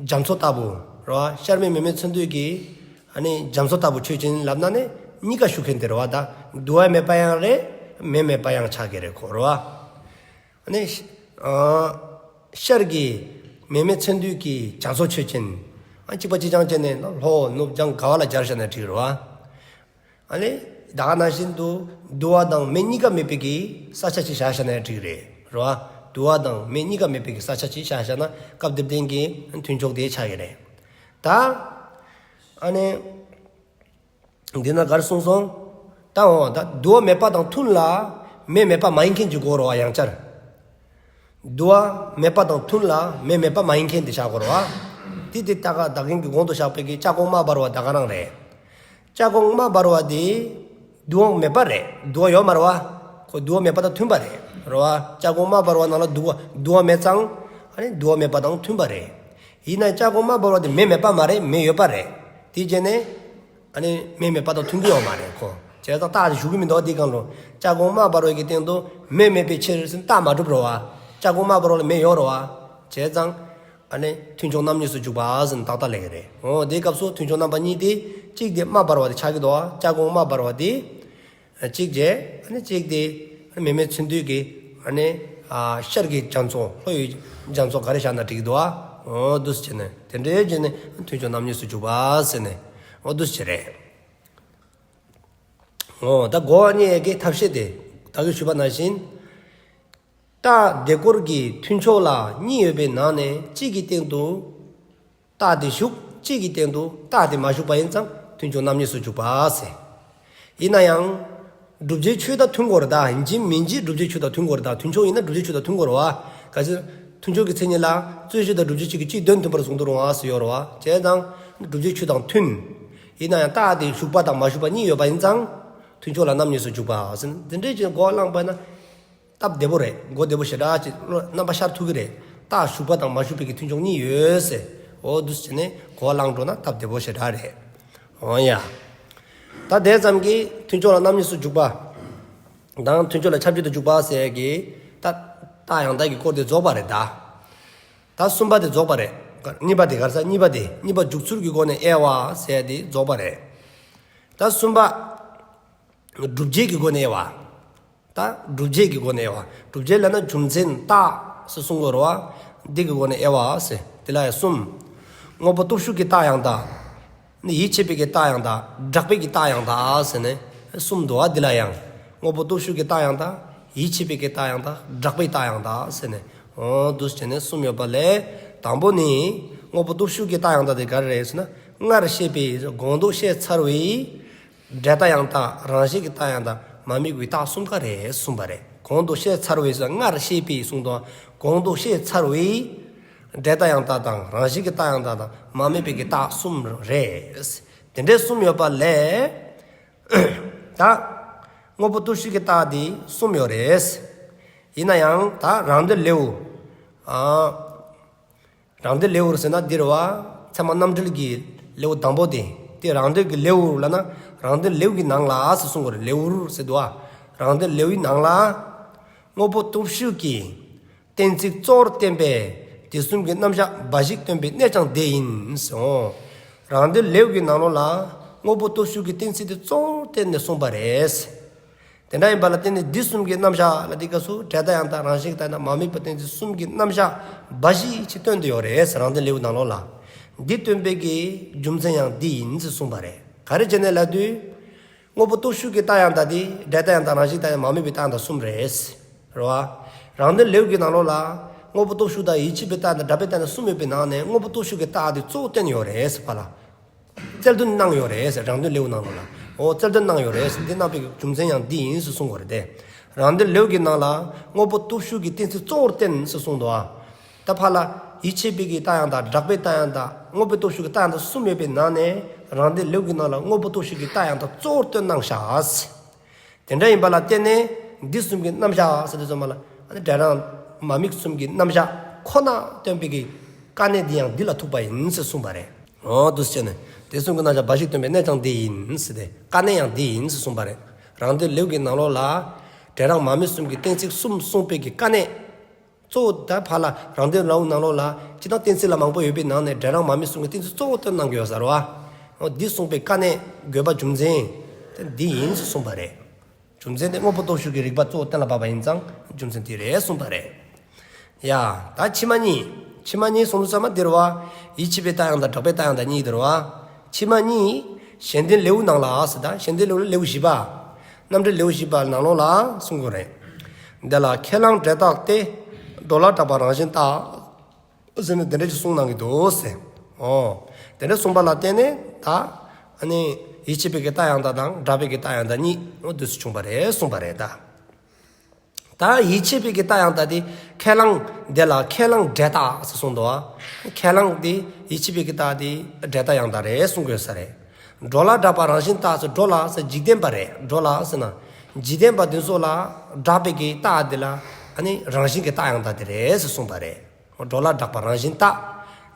རྒྱ་མཚོ་ལྟ་བུ། རེད་པ། ཤར་མེ་མེ་མེད་ཚེ་འདས་ཀྱི། ཨ་ནི་རྒྱ་མཚོ་ལྟ་བུ་ཆོས་ཅན་ལབ་ན་ནི་གཉིས་ཀ་ཞུགས་མཁན་དེ་རེད་པ་ད། དུ་བ་མེད་པ་ཡང་རེད། མེ་མེད་པ་ཡང་ཆགས་ཀྱི་རེད་ཁོ། རེད་པ། ཨ་ནི། ཨ། ཤར་གྱི་མེ་མེད་ཚེ་འདས་ཀྱི་རྒྱ་མཚོ་ཆོས་ཅན། ཨ་གཅིག་པ་གཅིག་རྐྱང་བྱས་ནས་ལྷོ་ནུབ་བྱང་ག་བ་ལ་སྦྱར་བཞག་ན་འགྲིག་རེད་པ། ཨ་ནི། ད་ག་ནང་བཞིན་དུ་དུ་བ་དང་མེ་གཉིས་ཀ་མེད་པའི་གི་ས་ཆ་ཅིག་བཞག་བཞག་ན་འགྲིག་རེད། རེད་པ། དུ་བ་དང་མེ་གཉིས་ཀ་མེད་པའི་གི་ས་ཆ་ཅིག་བཞག་བཞག་ན་སྐབས་དེ་བརྟེན་གྱི་མཐུན་ཕྱོགས་དེ་ཆགས་ཀྱི་རེད། ད། ཨ་ནི། འདི་ན་ག་རེ་གསུངས་སོང་། ད་འོ་ད་དུ་བ་མེད་པ་དང་མཐུན་ལ་མེ་མེད་པ་མ་ཡིན་མཁན་གྱི་སྐོར་རོ། ཡང་བསྐྱར། དུ་བ་མེད་པ་དང་མཐུན་ལ་མེ་མེད་པ་མ་ཡིན་མཁན་དེ་བཞག་དགོས་རེད་པ། དེ་དེ་ད་ག་ད་གིན་གྱི་གོང་དུ་བཞག་པའི་གི་ལྕགས་གོང་དམར་འབར་བ་ད་ག་རང་རེད། ལྕགས་གོང་དམར་འབར་བ་དེ་དུ་བ་མེད་པ་རེད། དུ་བ་ཡོད་མ་རེད་པ། ཁོ་དུ་བ་མེད་པ་དང་མཐུན་པ་རེད། རེད་པ། ལྕགས་གོང་དམར་འབར་བ་ནང་ལ་དུ་བ་དུ་བ་མེད་ཙང་། ཨ་ནི་དུ་བ་མེད་པ་དང་མཐུན་པ་རེད། ཡིན་ན་ལྕགས་གོང་དམར་འབར་བ་དེ་མེ་མེད་པ་མ་རེད། མེ་ཡོད་པ་རེད། དེ་བྱས་ནས། ཨ་ནི་མེ་མེད་པ་དང་མཐུན་གྱི་ཡོད་མ་རེད་ཁོ། བྱས་ཙང་རྟགས་དེ་ཞུགས་ཀྱི་མི་འདུག་དེའི་སྒང་ལ། ལྕགས་གོང་དམར་འབར་བའི་གི་སྟེང་དུ་མེ་མེད་པའི་ཕྱིར་ཟེར་རྟགས་མ་གྲུབ་རེད་པ། ལྕགས་གོང་དམར་འབར་བ་ལ་མེ་ཡོད་རེད་པ། བྱས་ཙང་། ཨ་ནི་མཐུན་ཕྱོགས་རྣམ་གཉིས་སུ་འཇུག་པ་ཟེར་ཏག་ཏག་སླེབས་ཀྱི་རེད། འོ་དེའི་སྐབས་སུ་མཐུན་ཕྱོགས་རྣམ་པ་གཉིས་དེ། གཅིག་དེ་དམར་འབར་བ་དེ་ཆགས་ཀྱི་འདུག་ལྕགས་གོང་དམར་འབར་བ་དེ། གཅིག་བྱས། ཨ་ནི་གཅིག་དེ། མེ་མེ་ཚུན་དུས་ཀྱི་ཨ་ནི་ཨ་ཤར་གྱི་རྒྱ་མཚོ་ལྷོ་ཡི་རྒྱ་མཚོ་ག་རེ་བཞག་ན་འགྲིག་གི་འདུག་ཨ། འོ་འདུག་སེ་བྱས་ནས་དེ་འདྲའི་བྱས་ནས་མཐུན་ཕྱོགས་རྣམ་གཉིས་སུ་འཇུག་པ་ཟེར་ནས་འོ་འདུག་སེ་བྱས་རེད། འོ་ད་སྒོ་གཉིས་ཀྱི་ཐབས་ཤེས་དེ་ད་གིན་ཞུས་པ་ནང་བཞིན། རྟགས་དེ་སྐོར་གྱི་མཐུན་ཕྱོགས་ལ་གཉིས་ཡོད་པའི་ནང་ནས་གཅིག་གི་སྟེང་དུ་རྟགས་དེ་ཞུགས། གཅིག་གི་སྟེང་དུ་རྟགས་དེ་མ་ཞུགས་པ་ཡིན་ཙང་མཐུན་ཕྱོགས་རྣམ་གཉིས་སུ་འཇུག་པ་ཟེར། ཡིན་ན་ཡང་། བསྒྲུབ་བྱའི་ཆོས་དང་མཐུན་དགོས་རེད་ད། ཡིན་གཅིག་མིན་གཅིག་བསྒྲུབ་བྱའི་ཆོས་དང་མཐུན་དགོས་རེད་ད། མཐུན་ཕྱོགས་ཡིན་ན་བསྒྲུབ་བྱའི་ཆོས་དང་མཐུན་དགོས་རེད་བ། གལ་སྲིད་མཐུན་ཕྱོགས་ཀྱི་མཚན་ཉིད་ལ་རྩོད་གཞི་དང་བསྒྲུབ་བྱའི་ཆོས་ཀྱི་གཅིག་དོན་མཐུན་པར་གསུངས་འདུག་རུང་བ་ཟེར་ཡོད་རེད་བ། བྱས་ཙང་བསྒྲུབ་བྱའི་ཆོས་དང་མཐུན། ཡིན་ན་ཡང་རྟགས་དེ་ཞུགས་པ་དང་མ་ཞུགས་པ་གཉིས་ཡོད་པ་ཡིན་ཙང་། མཐུན་ཕྱོགས་ལ་རྣམ་གཉིས་སུ་འཇུག་པ་ཟེར་ན་འདི་འདྲའི་ཅིག་གོ་བ་བླངས་པ་ཡིན་ན། སྟབས་བདེ་པོ་རེད། གོ་བདེ་པོ་ཞེ་དྲག་ཅིག་བློ་རྣམ་པ་ཤར་ཐུབ་ཀྱི་རེད། རྟགས་ཞུགས་པ་དང་མ་ཞུགས་པའི་གི་མཐུན་ཕྱོགས་གཉིས་ཡོད་ཟེར། འོ་འདུག་སེ་བྱས་ནས་གོ་བ་བླངས་འགྲོ་ན་སྟབས་བདེ་པོ་ཞེ་དྲག་རེད། འོ་ཡ། ད་དེ་ཙམ་གྱིས་མཐུན་ཕྱོགས་ལ་རྣམ་གཉིས་སུ་འཇུག་པ་དང་མཐུན་ཕྱོགས་ལ་ཁྱབ་ཆེས་དུ་འཇུག་པ་ཟེར་གྱི་ད་རྟགས་ཡང་དག་གི་སྐོར་དེ་རྫོགས་པ་རེད་ད། ད་གསུམ་པ་དེ་རྫོགས་པ་རེད། གཉིས་པ་དེ་ག་རེ་ཟེར། གཉིས་པ་དེ་གཉིས་པ་འཇུག་ཚུལ་གྱི་སྒོ་ནས་དབྱེ་བ་ཟེར་དེ་རྫོགས་པ་རེད། ད་གསུམ་པ། བསྒྲུབ་བྱེད་ཀྱི་སྒོ་ནས་དབྱེ་བ། ད་བསྒྲུབ་བྱེད་ཀྱི་སྒོ་ནས་དབྱེ་བ། བསྒྲུབ་བྱེད་ལབ་ན་རྒྱུ་མཚན་རྟགས་སུ་གསུང་དགོས་རེད་བ། འདི་གི་སྒོ་ནས་དབྱེ་བ་ཟེར། དེ་ལ་ཡང་གསུམ། དངོས་པོ་སྟོབས་ཞུགས་ཀྱི་རྟགས་ཡང་དག། ནི་ཡིད་ཆེས་པའི་གི་རྟགས་ཡང་དག། གྲགས་པའི་གི་རྟགས་ཡང་དག་ཟེར་ནས་གསུམ་འདུག་བ། འདི་ལ་ཡང་། དངོས་པོ་སྟོབས་ཞུགས་ཀྱི་རྟགས་ཡང་དག། ཡིད་ཆེས་པའི་གི་རྟགས་ཡང་དག། གྲགས་པའི་རྟགས་ཡང་དག་ཟེར་ནས། འོ་འདུག་སེ་བྱས་ནས་གསུམ་ཡོད་པ་ལས། དང་པོ་ནི། དངོས་པོ་སྟོབས་ཞུགས་ཀྱི་རྟགས་ཡང་དག་དེ་ག་རེ་རེད་ཟེར་ན། སྔར་བཤད་པའི་གོང་དུ་བཤད་ཚར་བའི། འབྲས་རྟགས་ཡང་དག། རང་བཞིན་གྱི་རྟགས་ཡང་དག། མ་དམིགས་པའི་རྟགས་གསུམ་ཀ་རེད་གསུངས་པ་རེད། གོང་དུ་བཤད་ཚར་བའི་ཟེར་སྔར་བཤད་པའི་གསུངས་དོ། གོང་དུ་བཤད་ཚར་བའི། འབྲས་རྟགས་ཡང་དག་དང་རང་བཞིན་གྱི་རྟགས་ཡང་དག་དང་མ་དམིགས་པའི་གི་རྟགས་གསུམ་རེད། དེ་འདྲའི་གསུམ་ཡོད་པ་ལས། ད། དངོས་པོ་སྟོབས་ཞུགས་ཀྱི་རྟགས་དེ་གསུམ་ཡོད་རེད། ཡིན་ན་ཡང་ད་རང་འདོད་ལེའུ། ཨ། རང་འདོད་ལེའུར་ཟེར་ན་འདིར་བ། ཚད་མ་རྣམ་འགྲེལ་གྱི་ལེའུ་དང་པོ་དེ། དེ་རང་འདོད་ཀྱི་ལེའུ་ལབ་ན། རང་འདོད་ལེའུ་གི་ནང་ལ་ཟེར་གསུང་གི་རེད། ལེའུར་ཟེར་འདུག་བ། རང་འདོད་ལེའུའི་ནང་ལ། དངོས་པོ་སྟོབས་ཞུགས་ཀྱི་གཏན་ཚིགས་གཙོ་བོར་བསྟན་པའི་དེ་གསུམ་གྱི་རྣམ་གཞག་འབའ་ཞིག་སྟོན་པའི་གནད་ཀྱང་དེ་ཡིན་ཟེར། རང་འདོད་ལེའུ་གི་ནང་ལོགས་ལ་དངོས་པོ་སྟོབས་ཞུགས་ཀྱི་གཏན་ཚིགས་དེ་གཙོ་བོར་བསྟན་ནས་གསུངས་པ་རེད། དེ་འདྲ་ཡིན་པ་ལ་བརྟེན་ནས་འདི་གསུམ་གྱི་རྣམ་གཞག་ལ་འདི་སྐབས་སུ་འབྲས་རྟགས་ཡང་དག་རང་བཞིན་གྱི་རྟགས་ཡང་དག་མ་དམིགས་པ་གཏན་ཚིགས་གསུམ་གྱི་རྣམ་གཞག་འབའ་ཞིག་ཅིག་སྟོན་ཏེ་ཡོད་རེད་ཟེར། རང་འདོད་ལེའུ་ནང་ལོགས་ལ། འདི་སྟོན་པའི་གི་རྒྱུ་མཚན་ཡང་འདི་ཡིན་ཟེར་གསུངས་པ་རེད། ག་རེ་བྱས་ནས་ལབ་དུས། དངོས་པོ་སྟོབས་ཞུགས་ཀྱི་རྟགས་ཡང་དག་དེ་འབྲས་རྟགས་ཡང་དག་རང་བཞིན་རྟགས་ཡང་མ་དམིགས་པའི་རྟགས་ཡང་དག་གསུམ་རེད། རེད་བ། རང་འདོད་ལེའུ་གི་ནང་ལོགས་ལ་དངོས་པོ་སྟོབས་ཞུགས་དང་ཡིད་ཆེས་པའི་རྟགས་དང་གྲགས་པའི་རྟགས་ཡང་དག་གསུམ་ཡོད་པའི་ནང་ནས་དངོས་པོ་སྟོབས་ཞུགས་ཀྱི་རྟགས་དེ་གཙོ་བོ་བསྟན་ཡོད་རེད་ཟེར་བ་ལ། རྩལ་འདོན་གནང་ཡོད་རེད་ཟེར། རང་འདོད་ལེའུ་ནང་ལོགས་ལ། འོ་རྩལ་འདོན་གནང་ཡོད་རེད་ཟེར། འདི་གནང་པའི་རྒྱུ་མཚན་ཡང་འདི་ཡིན་ཟེར་གསུང་དགོས་རེད་དེ། རང་འདོད་ལེའུ་གི་ནང་ལ་དངོས་པོ་སྟོབས་ཞུགས་ཀྱི་གཏན་ཚིགས་གཙོ་བོར་བསྟན་ཟེར་གསུངས་འདུག་ཨ། ད་ཕར་ལ་ཡིད་ཆེས་པའི་གི་རྟགས་ཡང་དག། གྲགས་པའི་རྟགས་ཡང་དག། དངོས་པོའི་སྟོབས་ཞུགས་ཀྱི་རྟགས་ཡང་དག་གསུམ་ཡོད་པའི་ནང་ནས་རང་འདོད་ལེའུ་གི་ནང་ལ་དངོས་པོ་སྟོབས་ཞུགས་ཀྱི་རྟགས་ཡང་དག་གཙོ་བོར་བསྟན་གནང་བཞག་ཟེར། དེ་འདྲ་ཡིན་པ་ལ་བརྟེན་ནས་འདི་གསུམ་གྱི་རྣམ་གཞག་ཟེར་དུས་ཙམ་པ་ལ་ཨ་ནི་འབྲས་རང་མ་དམིགས་གསུམ་གྱི་རྣམ་གཞག་ཁོ་ན་སྟོན་པའི་གི་དཀའ་གནད་འདི་ཡང་འདི་ལ་ཐུག་པ་ཡིན་ཟེར་གསུངས་པ་རེད། འོ་འདུག་སེ་བྱས་ནས་དེ་གསུམ་གྱི་རྣམ་གཞག་འབའ་ཞིག་སྟོན་པའི་གནད་ཀྱང་འདི་ཡིན་ཟེར་ཏེ་དཀའ་གནད་ཡང་འདི་ཡིན་ཟེར་གསུངས་པ་རེད། རང་འདོད་ལེའུ་གི་ནང་ལོགས་ལ་འབྲས་རང་མ་དམིགས་གསུམ་གྱི་གཏན་ཚིགས་གསུམ་གསུངས་པའི་གི་དཀའ་གནད། གཙོ་བོ་ད་ཕར་ལ་རང་འདོད་ལེའུ་ནང་ལོགས་ལ་སྤྱིར་བཏང་གཏན་ཚིགས་ལ་མང་པོ་ཡོད་པའི་ནང་ནས་འབྲས་རང་མ་དམིགས་གསུམ་གྱི་གཏན་ཚིགས་གཙོ་བོ་བསྟན་གནང་གི་ཡོད་ས་རེད་བ། འོ་འདི་གསུངས་པའི་དཀའ་གནད་དགོས་པ་རྒྱུ་མཚན་དེ་འདི་ཡིན་ཟེར་གསུངས་པ་རེད། རྒྱུ་མཚན་དེ་དངོས་པོ་སྟོབས་ཞུགས་ཀྱི་རིགས་པ་གཙོ་བོ་གཏན་ལ་ཕབ་པ་ཡིན་ཙང་རྒྱུ་མཚན་དེ་རེད་གསུངས་པ་རེད། ཡ། ད་ཕྱི་མ་གཉིས། ཕྱི་མ་གཉིས་གསུངས་དུས་ཙམ་པ་འདིར་བ། ཡིད་ཆེས་པའི་རྟགས་ཡང་དག་གྲགས་པའི་རྟགས་ཡང་དག་གཉིས་འདིར་བ། ཕྱི་མ་གཉིས། གཞན་དོན་ལེའུ་ནང་ལ་ཟེར། ད་གཞན་དོན་ལེའུ་ལེའུ་བཞི་པ། རྣམ་འགྲེལ་ལེའུ་བཞི་པ་ནང་ལོགས་ལ་གསུང་གི་རེད། འདི་ལ་ཁས་བླངས་འབྲས་རྟགས་ཏེ། འགྲོ་ལ་གྲགས་པ་རང་བཞིན་རྟགས། ཟེར་ནས་དེ་འདྲ་ཅིག་གསུངས་གནང་གི་འདུག་ཟེར། འོ། དེ་འདྲ་གསུངས་པ་ལ་བརྟེན་ནས་ད། ཨ་ནི། ཡིད་ཆེས་པའི་གི་རྟགས་ཡང་དག་དང་གྲགས་པའི་གི་རྟགས་ཡང་དག་གཉིས། འོ་འདུག་སེ་བྱུང་བ་རེད་གསུངས་པ་རེད་ད། ད་ཡིད་ཆེས་པའི་གི་རྟགས་ཡང་དག་དེ་ཁས་བླངས་དེ་ལ་ཁས་བླངས་འབྲས་རྟགས་ཟེར་གསུངས་འདུག་བ། ཁས་བླངས་དེ་ཡིད་ཆེས་པའི་གི་རྟགས་དེ་འབྲས་རྟགས་ཡང་དག་རེད་གསུང་གི་ཡོད་ས་རེད། འགྲོ་ལ་གྲགས་པ་རང་བཞིན་རྟགས་ཟེར། འགྲོ་ལ་ཟེར་འཇིག་རྟེན་པ་རེད། འགྲོ་ལ་ཟེར་ན། འཇིག་རྟེན་པ་དེ་ཚོ་ལ་གྲགས་པའི་གི་རྟགས་དེ་ལ་ཨ་ནི་རང་བཞིན་གྱི་རྟགས་ཡང་དག་དེ་རེད་ཟེར་གསུངས་པ་རེད། འགྲོ་ལ་གྲགས་པ་རང་བཞིན་རྟགས།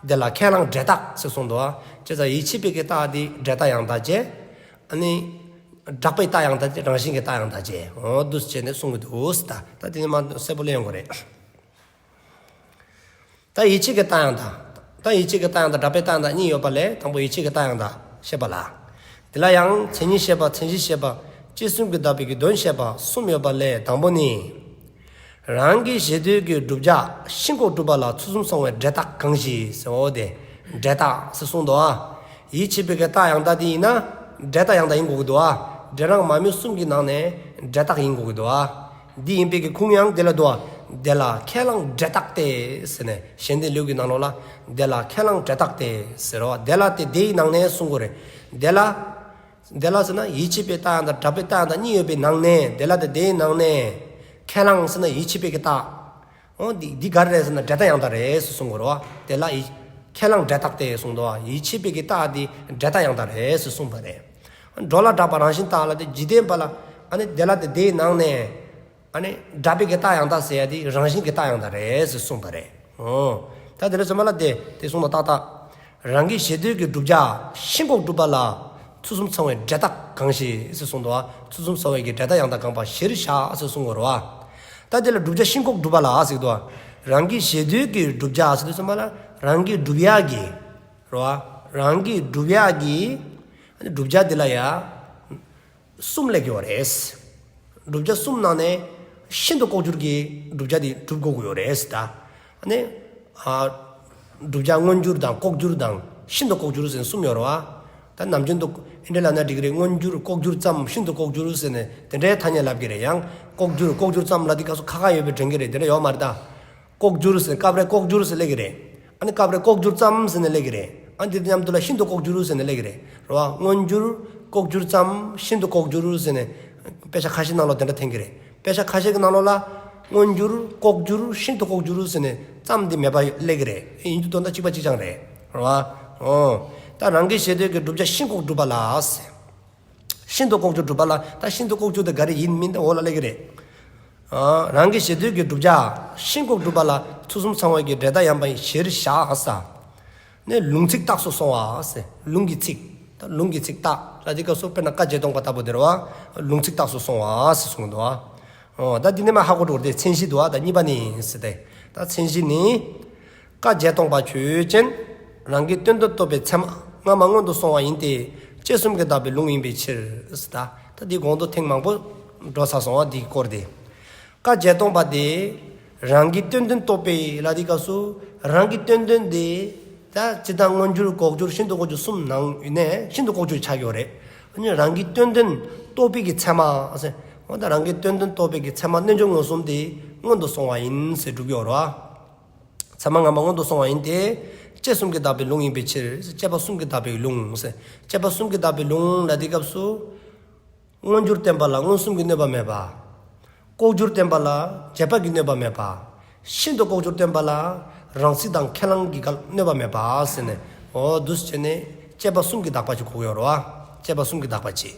དེ་ལ་ཁས་བླངས་འབྲས་རྟགས་ཟེར་གསུངས་འདུག་བ། བྱས་ཙང་ཡིད་ཆེས་པའི་གི་རྟགས་དེ་འབྲས་རྟགས་ཡང་དག་བྱས། ཨ་ནི། གྲགས་པའི་རྟགས་ཡང་དག་བྱས། རང་བཞིན་གྱི་རྟགས་ཡང་དག་བྱས། འོ་འདུག་སེ་བྱས་ནས་གསུང་གི་འདུག་ཟེར། ད་ད་དེ་ནས་མ་གསལ་པོ་ལེན་ཡོང་གི་རེད། ད་ཡིད་ཆེས་ཀྱི་རྟགས་ཡང་དག། ད་ཡིད་ཆེས་ཀྱི་རྟགས་ཡང་དག་གྲགས་པའི་རྟགས་ཡང་དག་གཉིས་ཡོད་པ་ལས་དང་པོ་ཡིད་ཆེས་ཀྱི་རྟགས་ཡང་དག་བཤད་པ་ལ། དེ་ལ་ཡང་མཚན་ཉིད་བཤད་པ་མཚན་གཞི་བཤད་པ་ དཔྱད་གསུམ་གྱིས་དག་པའི་གི་དོན་བཤད་པ་གསུམ་ཡོད་པ་ལས་དང་པོ་ནི། རང་གི་ཞེ་འདོད་ཀྱི་བསྒྲུབ་བྱ་ཤིན་ལྐོག་སྒྲུབ་པ་ལ་ཚུལ་གསུམ་ཚང་བའི་འབྲས་རྟགས་གང་ཞིག་ཟེར་བ་དེ། འབྲས་རྟགས་ཟེར་གསུངས་འདུག་ཨ། ཡིད་ཆེས་པའི་གི་རྟགས་ཡང་དག་དེ་ཡིན་ན། འབྲས་རྟགས་ཡང་དག་ཡིན་དགོས་ཀྱི་འདུག་ཨ། འབྲས་རང་མ་དམིགས་གསུམ་གྱི་ནང་ནས་འབྲས་རྟགས་ཡིན་དགོས་ཀྱི་འདུག་ཨ། འདི་ཡིན་པའི་གི་ཁུངས་ཡང་དེ་ལ་འདུག་ཨ། དེ་ལ་ཁས་བླངས་འབྲས་རྟགས་ཏེ་ཟེར་ནས་གཞན་དོན་ལེའུ་གི་ནང་ལོགས་ལ། དེ་ལ་ཁས་བླངས་འབྲས་རྟགས་ཏེ་ཟེར་བ་དེ་ལ་དེ་དེའི་ནང་ནས་གསུང་དགོས་རེད། དེ་ལ། དེ་ལ་ཟེར་ན་ཡིད་ཆེས་པའི་རྟགས་ཡང་དག་སྒྲུབ་པའི་རྟགས་ཡང་དག་གཉིས་ཡོད་པའི་ནང་ནས། དེ་ལ་དེ་དེའི་ནང་ནས། ཁས་བླངས་ཟེར་ན་ཡིད་ཆེས་པའི་གི་རྟགས། འོ་འདི་འདི་ག་རེ་རེད་ཟེར་ན་འབྲས་རྟགས་ཡང་དག་རེད་ཟེར་གསུང་དགོས་རེད་བ། དེ་ལ་ཡིད། ཁས་བླངས་འབྲས་རྟགས་ཏེ་གསུངས་འདུག་བ། ཡིད་ཆེས་པའི་གི་རྟགས་འདི་འབྲས་རྟགས་ཡང་དག་རེད་ཟེར་གསུངས་པ་རེད། འགྲོ་ལ་གྲགས་པ་རང་བཞིན་རྟགས་ལ་དེ་འཇིག་རྟེན་པ་ལ། ཨ་ནི་དེ་ལ་དེ་དེའི་ནང་ནས། ཨ་ནི་གྲགས་པའི་གི་རྟགས་ཡང་དག་ཟེར་ཡ་དེ་རང་བཞིན་གྱི་རྟགས་ཡང་དག་རེད་ཟེར་གསུངས་པ་རེད། འོ། ད་དེ་ལ་ཚང་མ་ལ་དེ་དེ་གསུངས་དང་ཏག་ཏག་རང་གི་ཞེ་འདོད་ཀྱི་བསྒྲུབ་བྱ་ཤིན་ལྐོག་སྒྲུབ་པ་ལ་ཚུལ་གསུམ་ཚང་བའི་འབྲས་རྟགས་གང་ཞིག་ཟེར་གསུངས་འདུག་བ། ཚུལ་གསུམ་ཚང་བའི་གི་འབྲས་རྟགས་ཡང་དག་གང་པ་གཞིར་བཞག་ཟེར་གསུངས་དགོས་རེད་བ། ད་དེ་ལ་བསྒྲུབ་བྱ་ཤིན་ལྐོག་སྒྲུབ་པ་ལ་ཟེར་འདུག་བ། རང་གི་ཞེ་འདོད་ཀྱི་བསྒྲུབ་བྱ་ཟེར་དུས་ཚང་མ་ལ་རང་གི་བསྒྲུབ་ཡ་གི། རེད་བ། རང་གི་བསྒྲུབ་ཡ་གི། བསྒྲུབ་བྱ་དེ་ལ་ཡ། གསུམ་སླེབས་ཀྱི་ཡོད་རེད། བསྒྲུབ་བྱ་གསུམ་ནང་ནས་ཤིན་ཏུ་ལྐོག་གྱུར་གྱི་བསྒྲུབ་བྱ་དེ་སྒྲུབ་དགོས་ཀྱི་ཡོད་རེད་ད། ཨ་ནི། ཨ། བསྒྲུབ་བྱ་མངོན་གྱུར་དང་ལྐོག་གྱུར་དང་ཤིན་ཏུ་ལྐོག་གྱུར་ཟེར་གསུམ་ཡོད་རེད་བ། ད་ནམ་རྒྱུན་དུ་འདི་འདྲ་ལབ་ན་འགྲིག་གི་རེད། མངོན་གྱུར་ལྐོག་གྱུར་ཙམ་ཤིན་ཏུ་ལྐོག་གྱུར་ཟེར་ནས་དེ་འདྲའི་ཐ་སྙད་ལབ་ཀྱི་རེད། ཡང་ལྐོག་གྱུར་ལྐོག་གྱུར་ཙམ་ལབ་དུས་སྐབས་སུ་ཁག་ཁག་ཡོད་པའི་དྲན་གྱི་རེད། དེ་འདྲ་ཡོད་མ་རེད་ད། ལྐོག་གྱུར་ཟེར་སྐབས་རེ་ལྐོག་གྱུར་ཟེར་ལབ་ཀྱི་རེད། ཨ་ནི་སྐབས་རེ་ལྐོག་གྱུར་ཙམ་ཟེར་ནས་ལབ་ཀྱི་རེད། ཨ་ནི་དེ་མཉམ་དུ་ལ་ཤིན་ཏུ་ལྐོག་གྱུར་ཟེར་ནས་ལབ་ཀྱི་རེད། རེད་བ། མངོན་གྱུར་ལྐོག་གྱུར་ཙམ་ཤིན་ཏུ་ལྐོག་གྱུར་ཟེར་ནས་དཔེ་ཆ་ཁ་ཤས་ནང་ལོགས་དེ་འདྲ་འཐེན་གྱི་རེད། དཔེ་ཆ་ཁ་ཤས་ཀྱི་ནང་ལོགས་ལ་མངོན་གྱུར་ལྐོག་གྱུར་ཤིན་ཏུ་ལྐོག་གྱུར་ཟེར་ནས་ཙམ་དེ་མེད་པ་ལབ་ཀྱི་རེད། ཡིན་རྒྱུ་དོན་དག་གཅིག་པ་གཅིག་རྐྱང་རེད། རེད་བ། འོ། ད་རང་གི་ཞེ་འདོད་ཀྱི་བསྒྲུབ་བྱ་ཤིན་ལྐོག་སྒྲུབ་པ་ལ་ཟེར། ཤིན་ཏུ་ལྐོག་གྱུར་སྒྲུབ་པ་ལ། ད་ཤིན་ཏུ་ལྐོག་གྱུར་དེ་ག་རེ་ཡིན་མིན་དེ་འོག་ལ་ལབ་ཀྱི་རེད། ཨ། རང་གི་ཞེ་འདོད་ཀྱི་བསྒྲུབ་བྱ་ཤིན་ལྐོག་སྒྲུབ་པ་ལ་ཚུལ་གསུམ་ཚང་བའི་གི་འབྲས་རྟགས་ཡིན་པ་གཞིར་བཞག་ཟེར། ནས་ལུང་ཚིག་རྟགས་སུ་སོང་བ་ཟེར། ལུང་གི་ཚིག་ད་ལུང་གི་ཚིག་རྟགས་ལ་དེ་སྐབས་སུ་དཔེར་ན་བཀའ་བརྒྱད་སྟོང་པ་ལྟ་བུ་དེ་རེད་བ། ལུང་ཚིག་རྟགས་སུ་སོང་བ་ཟེར་གསུངས་འདུག་བ། འོ། ད་འདི་ནས་མར་ཧ་གོ་འགྲོ་གི་རེད། མཚན་གཞི་འདུག་བ། ད་གཉིས་པ་ནི་ཟེར་ཏེ། ད་མཚན་གཞི་ནི། བཀའ་བརྒྱད་སྟོང་པ་ཆོས་ཅན། རང་གི་བསྟན་དོན་རྟོགས་པའི་ཚད་མ་སྔ་མ་སྔོན་དུ་སོང་བ་ཡིན་ཏེ། དཔྱད་གསུམ་གྱིས་དག་པའི་ལུང་ཡིན་པའི་ཕྱིར། ད་ད་འདི་གོང་དུ་ཐེངས་མང་པོ་འགྲོ་ཚར་སོང་བ། འདིའི་སྐོར་དེ། བཀའ་བརྒྱད་སྟོང་པ་དེ་རང་གི་བསྟན་དོན་རྟོགས་པའི་ལ་དེ་སྐབས་སུ་རང་གི་བསྟན་དོན་དེ་ད་སྤྱིར་བཏང་མངོན་གྱུར་ལྐོག་གྱུར་ཤིན་ཏུ་ལྐོག་གྱུར་གསུམ་ནང་ནས་ཤིན་ཏུ་ལྐོག་གྱུར་ཆགས་ཡོད་རེད། ཨ་ནི་རང་གི་བསྟན་དོན་རྟོགས་པའི་གི་ཚད་མ་ཟེར། འོ་ད་རང་གི་བསྟན་དོན་རྟོགས་པའི་གི་ཚད་མ་རྣལ་འབྱོར་མངོན་སུམ་དེ་སྔོན་དུ་སོང་བ་ཡིན་ཟེར་སྒྲུབ་ཀྱི་ཡོད་རེད་བ། ཚད་མ་སྔ་མ་སྔོན་དུ་སོང་བ་ཡིན་ཏེ། དཔྱད་གསུམ་གྱིས་དག་པའི་ལུང་ཡིན་པའི་ཕྱིར། དཔྱད་པ་གསུམ་གྱིས་དག་པའི་ལུང་ཟེར། དཔྱད་པ་གསུམ་གྱིས་དག་པའི་ལུང་ལ་དེ་སྐབས་སུ། མངོན་གྱུར་བསྟན་པ་ལ་མངོན་སུམ་གྱི་གནོད་པ་མེད་པ། ལྐོག་གྱུར་བསྟན་པ་ལ་རྗེས་དཔག་གི་གནོད་པ་མེད་པ། ཤིན་ཏུ་ལྐོག་གྱུར་བསྟན་པ་ལ་རང་ཚིག་དང་ཁས་བླངས་ཀྱི་གནོད་པ་མེད་པ་ཟེར་ནས། འོ་འདུག་སེ་བྱས་ནས་དཔྱད་པ་གསུམ་གྱིས་དག་པ་ཅིག་གོ་དགོས་ཡོད་རེད་བ། དཔྱད་པ་གསུམ་གྱིས་དག་པ་ཅིག་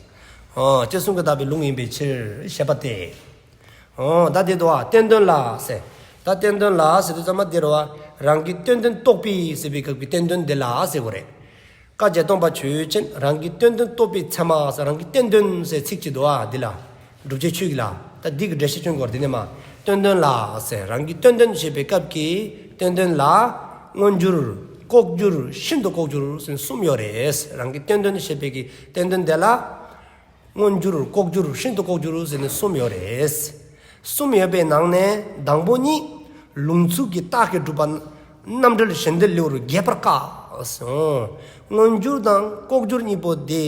འོ་དཔྱད་གསུམ་གྱིས་དག་པའི་ལུང་ཡིན་པའི་ཕྱིར་ཞེས་པ་སྟེ། འོ་ད་དེ་འདུག་བ། བསྟན་དོན་ལ་ཟེར། ད་བསྟན་དོན་ལ་ཟེར་དུས་ཙམ་པ་དེ་རེད་བ། རང་གི་བསྟན་དོན་རྟོགས་པའི་ཟེར་བའི་སྐབས་ཀྱི་བསྟན་དོན་དེ་ལ་ཟེར་དགོས་རེད། བཀའ་བརྒྱད་སྟོང་པ་ཆོས་ཅན། རང་གི་བསྟན་དོན་རྟོགས་པའི་ཚད་མ་ཟེར། རང་གི་བསྟན་དོན་ཟེར་ཚིག་ཅིག་འདུག་བ། འདི་ལ། བསྒྲུབ་བྱའི་ཆོས་ཀྱི་ལ། ད་འདི་གི་འགྲེལ་བཤད་སྐྱོན་དགོས་རེད། དེ་ནས་མར་བསྟན་དོན་ལ་ཟེར། རང་གི་བསྟན་དོན་ཞེས་པའི་སྐབས་ཀྱི་བསྟན་དོན་ལ། མངོན་གྱུར། ལྐོག་གྱུར། ཤིན་ཏུ་ལྐོག་གྱུར་ཟེར་གསུམ་ཡོད་རེད། རང་གི་བསྟན་དོན་ཞེས་པའི་གི་བསྟན་དོན་དེ་ལ། མངོན་གྱུར། ལྐོག་གྱུར། ཤིན་ཏུ་ལྐོག་གྱུར་ཟེར་ནས་གསུམ་ཡོད་རེད། གསུམ་ཡོད་པའི་ནང་ནས་དང་པོ་ཉིད་ལུང་ཚིག་གི་རྟགས་ཀྱིས་སྒྲུབ་པ་རྣམ་འགྲེལ་གཞན་དོན་ལེའུར་རྒྱས་པར་བཀག། མངོན་གྱུར་དང་ལྐོག་གྱུར་གཉིས་པོ་དེ་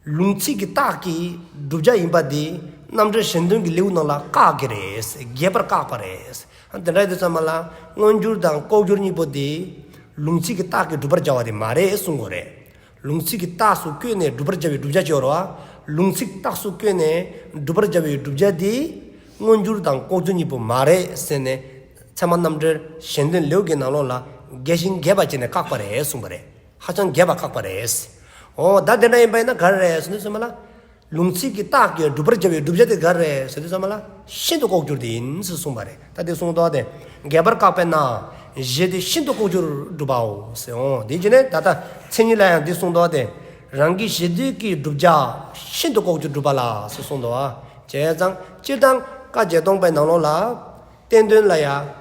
ལུང་ཚིག་གི་རྟགས་ཀྱིས་བསྒྲུབ་བྱ་ཡིན་པ་དེ་རྣམ་འགྲེལ་གཞན་དོན་གྱི་ལེའུ་ནང་ལ་བཀག་གི་རེད། རྒྱས་པར་བཀག་པ་རེད། དེ་འདྲ་ཡིན་དུས་ཙམ་པ་ལ་མངོན་གྱུར་དང་ལྐོག་གྱུར་གཉིས་པོ་དེ་ལུང་ཚིག་གི་རྟགས་ཀྱིས་སྒྲུབ་པར་བྱ་བ་དེ་མ་རེད་གསུང་དགོས་རེད། ལུང་ཚིག་གི་རྟགས་སུ་བཀོད་ནས་སྒྲུབ་པར་བྱ་བའི་བསྒྲུབ་བྱ་ཅིག་ཡོད་རེད་བ། ལུང་ཚིག་རྟགས་སུ་བཀོད་ནས་སྒྲུབ་པར་བྱ་བའི་བསྒྲུབ་བྱ་དེ་མངོན་གྱུར་དང་ལྐོག་གྱུར་གཉིས་པོ་མ་རེད་ཟེར་ནས་ཚད་མ་རྣམ་འགྲེལ་གཞན་དོན་ལེའུ་གི་ནང་ལོགས་ལ་རྒྱས་ཤིང་རྒྱས་པ་བྱས་ནས་བཀག་པ་རེད་གསུངས་པ་རེད། ཧ་ཅང་རྒྱས་པ་བཀག་པ་རེད། འོ་ད་དེ་འདྲ་ཡིན་པ་ཡིན་ན་ག་རེ་རེད་ཟེར་ན་ཚང་མ་ལ། ལུང་ཚིག་གི་རྟགས་ཀྱིས་སྒྲུབ་པར་བྱ་བའི་བསྒྲུབ་བྱ་དེ་ག་རེ་རེད་ཟེར་དུས་ཙམ་པ་ལ་ཤིན་ཏུ་ལྐོག་གྱུར་དེ་ཡིན་ཟེར་གསུངས་པ་རེད། ད་དེ་གསུངས་ཐོག་དེ་རྒྱས་པར་བཀག་པས་ན་གཞི་དེ་ཤིན་ཏུ་ལྐོག་གྱུར་སྒྲུབ་པའོ་ཟེར། འོ་དེ་བྱས་ནས་ད་ལྟ་མཚན་ཉིད་ལ་ཡང་འདི་གསུངས་ཐོག་དེ་རང་གི་ཞེ་འདོད་ཀྱི་བསྒྲུབ་བྱ་ཤིན་ཏུ་ལྐོག་གྱུར་སྒྲུབ་པ་ལ་ཟེར་གསུངས་ཐོག་བྱས་ཙང་སྤྱིར་བཏང་བཀའ་བརྒྱད་སྟོང་པའི་ནང་ལོགས་ལ་བསྟན་དོན་ལ་ཡང་།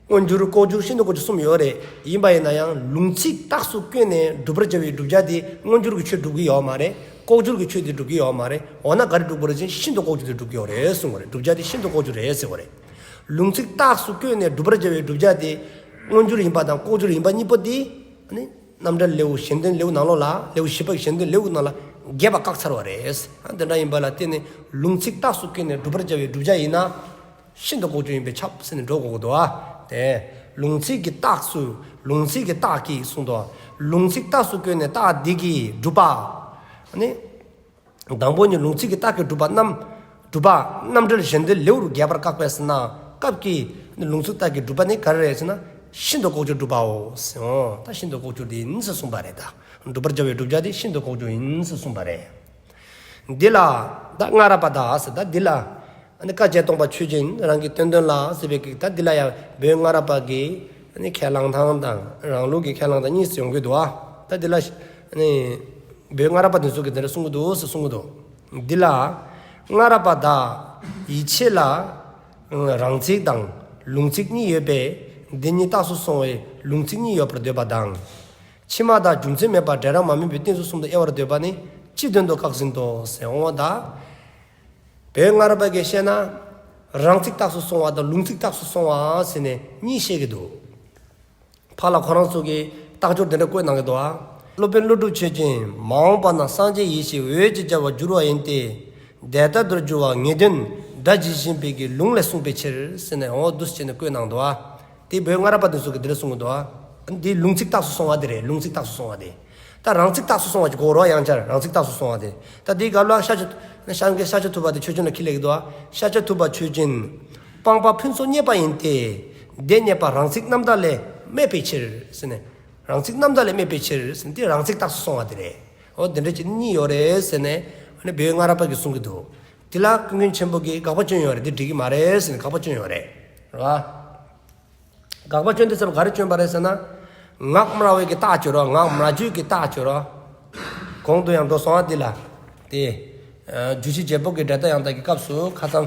མངོན་གྱུར་ལྐོག་གྱུར་ཤིན་ཏུ་ལྐོག་གྱུར་གསུམ་ཡོད་རེད། ཡིན་པ་ཡིན་ན་ཡང་ལུང་ཚིག་རྟགས་སུ་བཀོད་ནས་སྒྲུབ་པར་བྱ་བའི་བསྒྲུབ་བྱ་དེ་མངོན་གྱུར་གྱི་ཆོས་སྒྲུབ་ཀྱི་ཡོད་མ་རེད། ལྐོག་གྱུར་གྱི་ཆོས་དེ་སྒྲུབ་ཀྱི་ཡོད་མ་རེད། འོ་ན་ག་རེ་སྒྲུབ་དགོས་རེད་ཟེར་ན་ཤིན་ཏུ་ལྐོག་གྱུར་དེ་སྒྲུབ་ཀྱི་ཡོད་རེད་གསུངས་པ་རེད། བསྒྲུབ་བྱ་དེ་ཤིན་ཏུ་ལྐོག་གྱུར་རེད་ཟེར་བ་རེད། ལུང་ཚིག་རྟགས་སུ་བཀོད་ནས་སྒྲུབ་པར་བྱ་བའི་བསྒྲུབ་བྱ་དེ་མངོན་གྱུར་ཡིན་པ་དང་ལྐོག་གྱུར་ཡིན་པ་གཉིས་པོ་དེ་ནི་རྣམ་འགྲེལ་ལེའུ་གཞན་དོན་ལེའུ་ནང་ལོགས་ལ་ལེའུ་བཞི་པ་གཞན་དོན་ལེའུ་ནང་ལ་རྒྱས་པ་བཀག་ཚར་བ་རེད། དེ་འདྲ་ཡིན་པ་ལ་བརྟེན་ནས་ལུང་ཚིག་རྟགས་སུ་བཀོད་ནས་སྒྲུབ་པར་བྱ་བའི་བསྒྲུབ་བྱ་ཡིན་ན། ཤིན་ཏུ་ལྐོག་གྱུར་ཡིན་པས་ཁྱབ་ཟེར་ནས་འགྲོ་དགོས་ཀྱི་འདུག་ཨ། དེ་ལུང་ཚིག་གི་རྟགས་སུ་ལུང་ཚིག་གི་རྟགས་ཀྱིས་གསུངས་འདུག་ལུང་ཚིག་རྟགས་སུ་བཀོད་ནས་རྟགས་འདི་གིས་སྒྲུབ་པ། ཨ་ནི། དང་པོ་ནི་ལུང་ཚིག་གི་རྟགས་ཀྱིས་སྒྲུབ་པ་རྣམ། སྒྲུབ་པ་རྣམ་འགྲེལ་གཞན་དོན་ལེའུ་རུ་རྒྱས་པར་བཀག་པས་ཟེར་ན། སྐབས་ཀྱི་ལུང་ཚིག་རྟགས་ཀྱིས་སྒྲུབ་པ་ནི་ག་རེ་རེད་ཟེར་ན། ཤིན་ཏུ་ལྐོག་གྱུར་སྒྲུབ་པའོ་ཟེར། འོ་ད་ཤིན་ཏུ་ལྐོག་གྱུར་དེ་ཡིན་ཟེར་གསུངས་པ་རེད་ད། སྒྲུབ་པར་བྱ་བའི་བསྒྲུབ་བྱ་དེ་ཤིན་ཏུ་ལྐོག་གྱུར་ཡིན་ཟེར་གསུངས་པ་རེད། འདི་ལ་ད་སྔ་རབས་པ་དག་ཟེར་ད་འདི་ལ། ཨ་ནི་བཀའ་བརྒྱད་སྟོང་པ་ཆོས་ཅན་རང་གི་བསྟན་དོན་ལ་ཟེར་བའི་གི་ད་འདི་ལ་ཡང་བོད་སྔ་རབས་པ་གི་ཨ་ནི་ཁས་བླངས་སྟངས་དང་རང་ལུགས་ཀྱི་ཁས་བླངས་སྟངས་གཉིས་སུ་ཡོང་གི་འདུག་ཨ། ད་འདི་ལ་ཨ་ནི་བོད་སྔ་རབས་པ་དེ་ཚོ་གིས་འདི་འདྲ་གསུང་གི་འདུག་ཟེར་གསུང་གི་འདུག་འདི་ལ་སྔ་རབས་པ་དག་ཡིད་ཆེས་ལ་རང་ཚིག་དང་ལུང་ཚིག་གཉིས་ཡོད་པས་འདི་གཉིས་རྟགས་སུ་སོང་བའི་ལུང་ཚིག་གཉིས་ཡོད་པར་འདོད་པ་དང་། ཕྱི་མ་དང་རྒྱུ་མཚན་མེད་པར་འབྲས་རང་མ་དམིགས་པའི་གཏན་ཚིགས་གསུམ་དུ་དབྱེ་བར་འདོད་པ་ནི་སྤྱི་དོན་དུ་བཀག་ཟིན་ཏོ་ཟེར་འོང་བ་དང་། བོད་སྔ་རབས་པ་གིས་བཤད་ན། རང་ཚིག་རྟགས་སུ་སོང་བ་དང་ལུང་ཚིག་རྟགས་སུ་སོང་བ་ཟེར་ནས་གཉིས་བཤད་ཀྱི་འདུག་ཕར་ལ་ཁོ་རང་ཚོ་གིས་རྟགས་སྦྱོར་དེ་འདྲ་བཀོད་གནང་གི་འདུག་ཨ། སློབ་དཔོན་ཀླུ་སྒྲུབ་ཆོས་ཅན། མ་འོངས་པ་ན་སངས་རྒྱས་ཡེ་ཤེས་འོད་ཅེས་བྱ་བར་འགྱུར་བ་ཡིན་ཏེ། དེ་ལྟར་དུ་འགྱུར་བ་ངེས་དོན་སྒྲ་ཇི་བཞིན་པའི་གི་ལུང་ལས་གསུངས་པའི་ཕྱིར་ཟེར་ནས་འོ་འདུག་སེ་བྱས་ནས་བཀོད་གནང་འདུག་ཨ། དེ་བོད་སྔ་རབས་པ་དེ་ཚོ་གིས་དེ་འདྲ་གསུང་གི་འདུག་ཨ། འདི་ལུང་ཚིག་རྟགས་སུ་སོང་བ་དེ་རེད། ལུང་ཚིག་རྟགས་སུ་སོང་བ་དེ། ད་རང་ཚིག་རྟགས་སུ་སོང་བ་ཅིག་གོ་རོགས། ཡང་བསྐྱར་རང་ཚིག་རྟགས་སུ་སོང་བ་དེ། ད་འདིའི་སྐབས་ལ་ཤཱཀྱ་ཤཱཀྱ་ཤཱཀྱ་ཐུབ་པ་དེ་ཆོས་ཅན་ལ་ཁས་ལེན་གྱི་འདུག་ཨ། ཤཱཀྱ་ཐུབ་པ་ཆོས་ཅན། སྤངས་པ་ཕུན་ཚོགས་བརྙེས་པ་ཡིན་ཏེ། དེ་བརྙེས་པ་རང་ཚིག་རྣམ་དག་ལས་སྨྲས་པའི་ཕྱིར་ཟེར་ནས། རང་ཚིག་རྣམ་དག་ལས་སྨྲས་པའི་ཕྱིར་ཟེར་ནས་དེ་རང་ཚིག་རྟགས་སུ་སོང་བ་དེ་རེད། འོ་དེ་འདྲ་ཅིག་གཉིས་ཡོད་རེད་ཟེར་ནས་ཨ་ནི་བོད་སྔ་རབས་པ་གིས་གསུང་གི་འདུག་དེ་ལ་ཀུན་མཁྱེན་ཆེན་པོ་གིས་དགག་པ་བསྐྱོན་ཡོད་རེད། དེ་འགྲིག་གི་མ་རེད་ཟེར་ནས་དགག་པ་བསྐྱོན་ཡོད་རེད། རེད་བ། དགག་པ་བསྐྱོན་དུས་ཙམ་ག་རེ་བསྐྱོན་པ་རེད་ཟེར་ན། ངག་སྨྲ་བའི་གི་རྟགས་བྱོས་རོགས། ངག་སྨྲ་བརྗོད་ཀྱི་རྟགས་བྱོས་རོགས། གོང་དུ་ཡང་འགྲོ་སོང་བ་འདི་ལ། དེ། རྒྱུད་ཆེན་བརྒྱད་པོ་གི་འགྲེལ་བཤད་ཡང་དག་གི་སྐབས་སུ་ཁ་སང་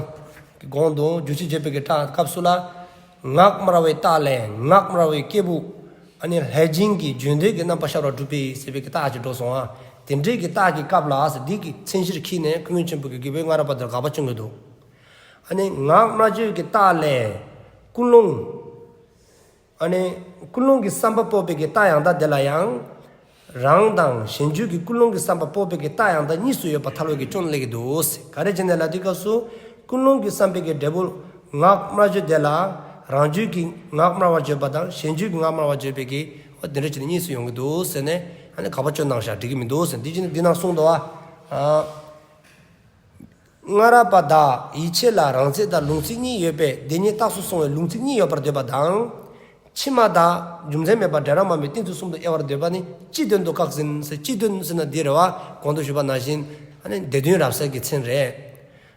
གི་གོང་དུ་རྒྱུད་ཆེན་བརྒྱད་པོ་གི་རྟགས་སྐབས་སུ་ལ། ངག་སྨྲ་བའི་རྟགས་ལས་ངག་སྨྲ་བའི་སྐྱེས་བུ། ཨ་ནི་ལྷས་བྱིན་གྱི་བརྗོད་འདོད་ཀྱི་རྣམ་པ་ཤར་བར་སྒྲུབ་པའི་ཟེར་བའི་གི་རྟགས་ཅིག་འགྲོ་སོང་བ། དེ་འདྲའི་གི་རྟགས་ཀྱི་སྐབས་ལ་ཟེར་འདི་གི་མཚན་གཞིར་འཁྱེར་ནས་ཀུན་མཁྱེན་ཆེན་པོ་གིས་བོད་སྔ་རབས་པ་དེར་དགག་པ་བསྐྱོན་གྱི་འདུག་ཨ་ནི་ངག་སྨྲ་བརྗོད་ཀྱི་རྟགས་ལས་ཀུན་སློང་། ཨ་ནི་ཀུན་སློང་གི་བསམ་པ་སྤོབས་པའི་གི་རྟགས་ཡང་དག་དེ་ལ་ཡང་། རང་དང་གཞན་རྒྱུད་ཀྱི་ཀུན་སློང་གི་བསམ་པ་སྤོབས་པའི་གི་རྟགས་ཡང་དག་གཉིས་སུ་ཡོད་པར་ཐལ་བའི་གི་སྐྱོན་སླེབས་ཀྱི་འདུག་ཟེར། ག་རེ་བྱས་ནས་ལབ་དུས་སྐབས་སུ་ཀུན་སློང་གི་བསམ་པའི་གི་འབྲས་བུ་ངག་སྨྲ་བརྗོད་དེ་ལ་རང་རྒྱུད་ཀྱི་ངག་སྨྲ་བར་བརྗོད་པ་དང་གཞན་རྒྱུད་ཀྱི་ངག་སྨྲ་བར་བརྗོད་པའི་གི་འོ་དེ་འདྲ་བྱས་ནས་གཉིས་སུ་ཡོང་གི་འདུག་ཟེར་ནས་ཨ་ནི་དགག་པ་བསྐྱོན་གནང་ཤག་འགྲིག་གི་མི་འདུག་ཟེར་འདི་བྱས་ནས་འདི་ནང་གསུངས་འདུག་བ། ཨ། སྔ་རབས་པ་དག་ཡིད་ཆེས་ལ་རང་ཚིག་དང་ལུང་ཚིག་གཉིས་ཡོད་པས་དེ་གཉིས་རྟགས་སུ་སོང་བའི་ལུང་ཚིག་གཉིས་ཡོད་པར་འདོད་པ་དང་། ཕྱི་མ་དག་རྒྱུ་མཚན་མེད་པར་འབྲས་རང་མ་དམིགས་པའི་གཏན་ཚིགས་གསུམ་དུ་དབྱེ་བར་འདོད་པ་ནི་སྤྱི་དོན་དུ་བཀག་ཟིན་ཟེར། སྤྱི་དོན་ཟེར་ན་འདི་རེད་བ། གོང་དུ་ཞུས་པ་ནང་བཞིན་ཨ་ནི་སྡེ་བདུན་རབ་གསལ་གྱི་མཚན་རེད།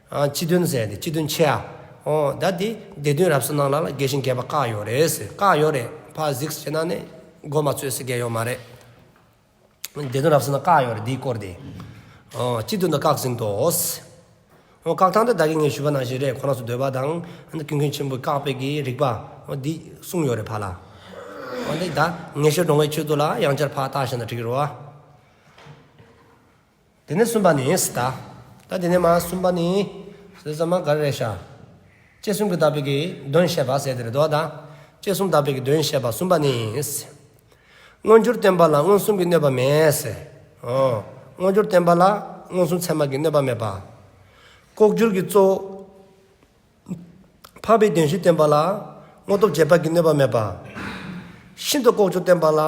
ཨ་སྤྱི་དོན་ཟེར་ཏེ་སྤྱི་དོན་ཆེ་ཨ། འོ་ད་འདི་སྡེ་བདུན་རབ་གསལ་ནང་ལ་ལ་རྒྱས་ཤིང་རྒྱས་པ་བཀག་ཡོད་རེད་ཟེར། བཀག་ཡོད་རེད། ཕར་གཟིགས་ཟེར་ན་ནི་མགོ་མ་ཚོས་ཟེར་རྒྱས་ཡོད་མ་རེད། སྡེ་བདུན་རབ་གསལ་ནང་བཀག་ཡོད་རེད་འདིའི་སྐོར་དེ། ཨོ་སྤྱི་དོན་དུ་བཀག་ཟིན་ཏོ། ཨོ་བཀག་ཐངས་དེ་ད་གིན་ངས་ཞུས་པ་ནང་བཞིན་རེད། ཁོ་རང་ཚོ་འདོད་པ་དང་ཨ་ནི་ཀུན་མཁྱེན་ཆེན་པོས་བཀག་པའི་གི་རིགས་པ་ཨོ་འདི་གསུངས་ཡོད་རེད་ཕར་ལ། ཨོ་འདི་ད་ངེས་ཤེས་འདྲོངས་པའི་ཆེད་དུ་ལ་ཡང་བསྐྱར་ཕར་བལྟས་ཤེས་ན་འགྲིག་གི་རེད་བ། དེ་ནས་གསུམ་པ་ནི་ཟེར་ད། ད་དེ་ནས་མ་གསུམ་པ་ནི་ཟེར་ཙམ་མ་ག་རེ་རེད་ཤག་དཔྱད་གསུམ་གྱིས་དག་པའི་གི་དོན་བཤད་པ་ཟེར་དེ་རེད་དོ། ད་དཔྱད་གསུམ་དག་པའི་གི་དོན་བཤད་པ་གསུམ་པ་ནི་ཟེར། མངོན་གྱུར་བསྟན་པ་ལ་མངོན་སུམ་གྱི་གནོད་པ་མེད་ཟེར། ཨོ། མངོན་གྱུར་བསྟན་པ་ལ་མངོན་སུམ་ཚད་མ་གི་གནོད་པ་མེད་པ། ལྐོག་གྱུར་གྱི་གཙོ་བོ་འཕགས་པའི་བདེན་བཞི་བསྟན་པ་ལ་མངོན་སྟོབས་རྗེས་དཔག་གི་གནོད་པ་མེད་པ། ཤིན་ཏུ་ལྐོག་གྱུར་བསྟན་པ་ལ་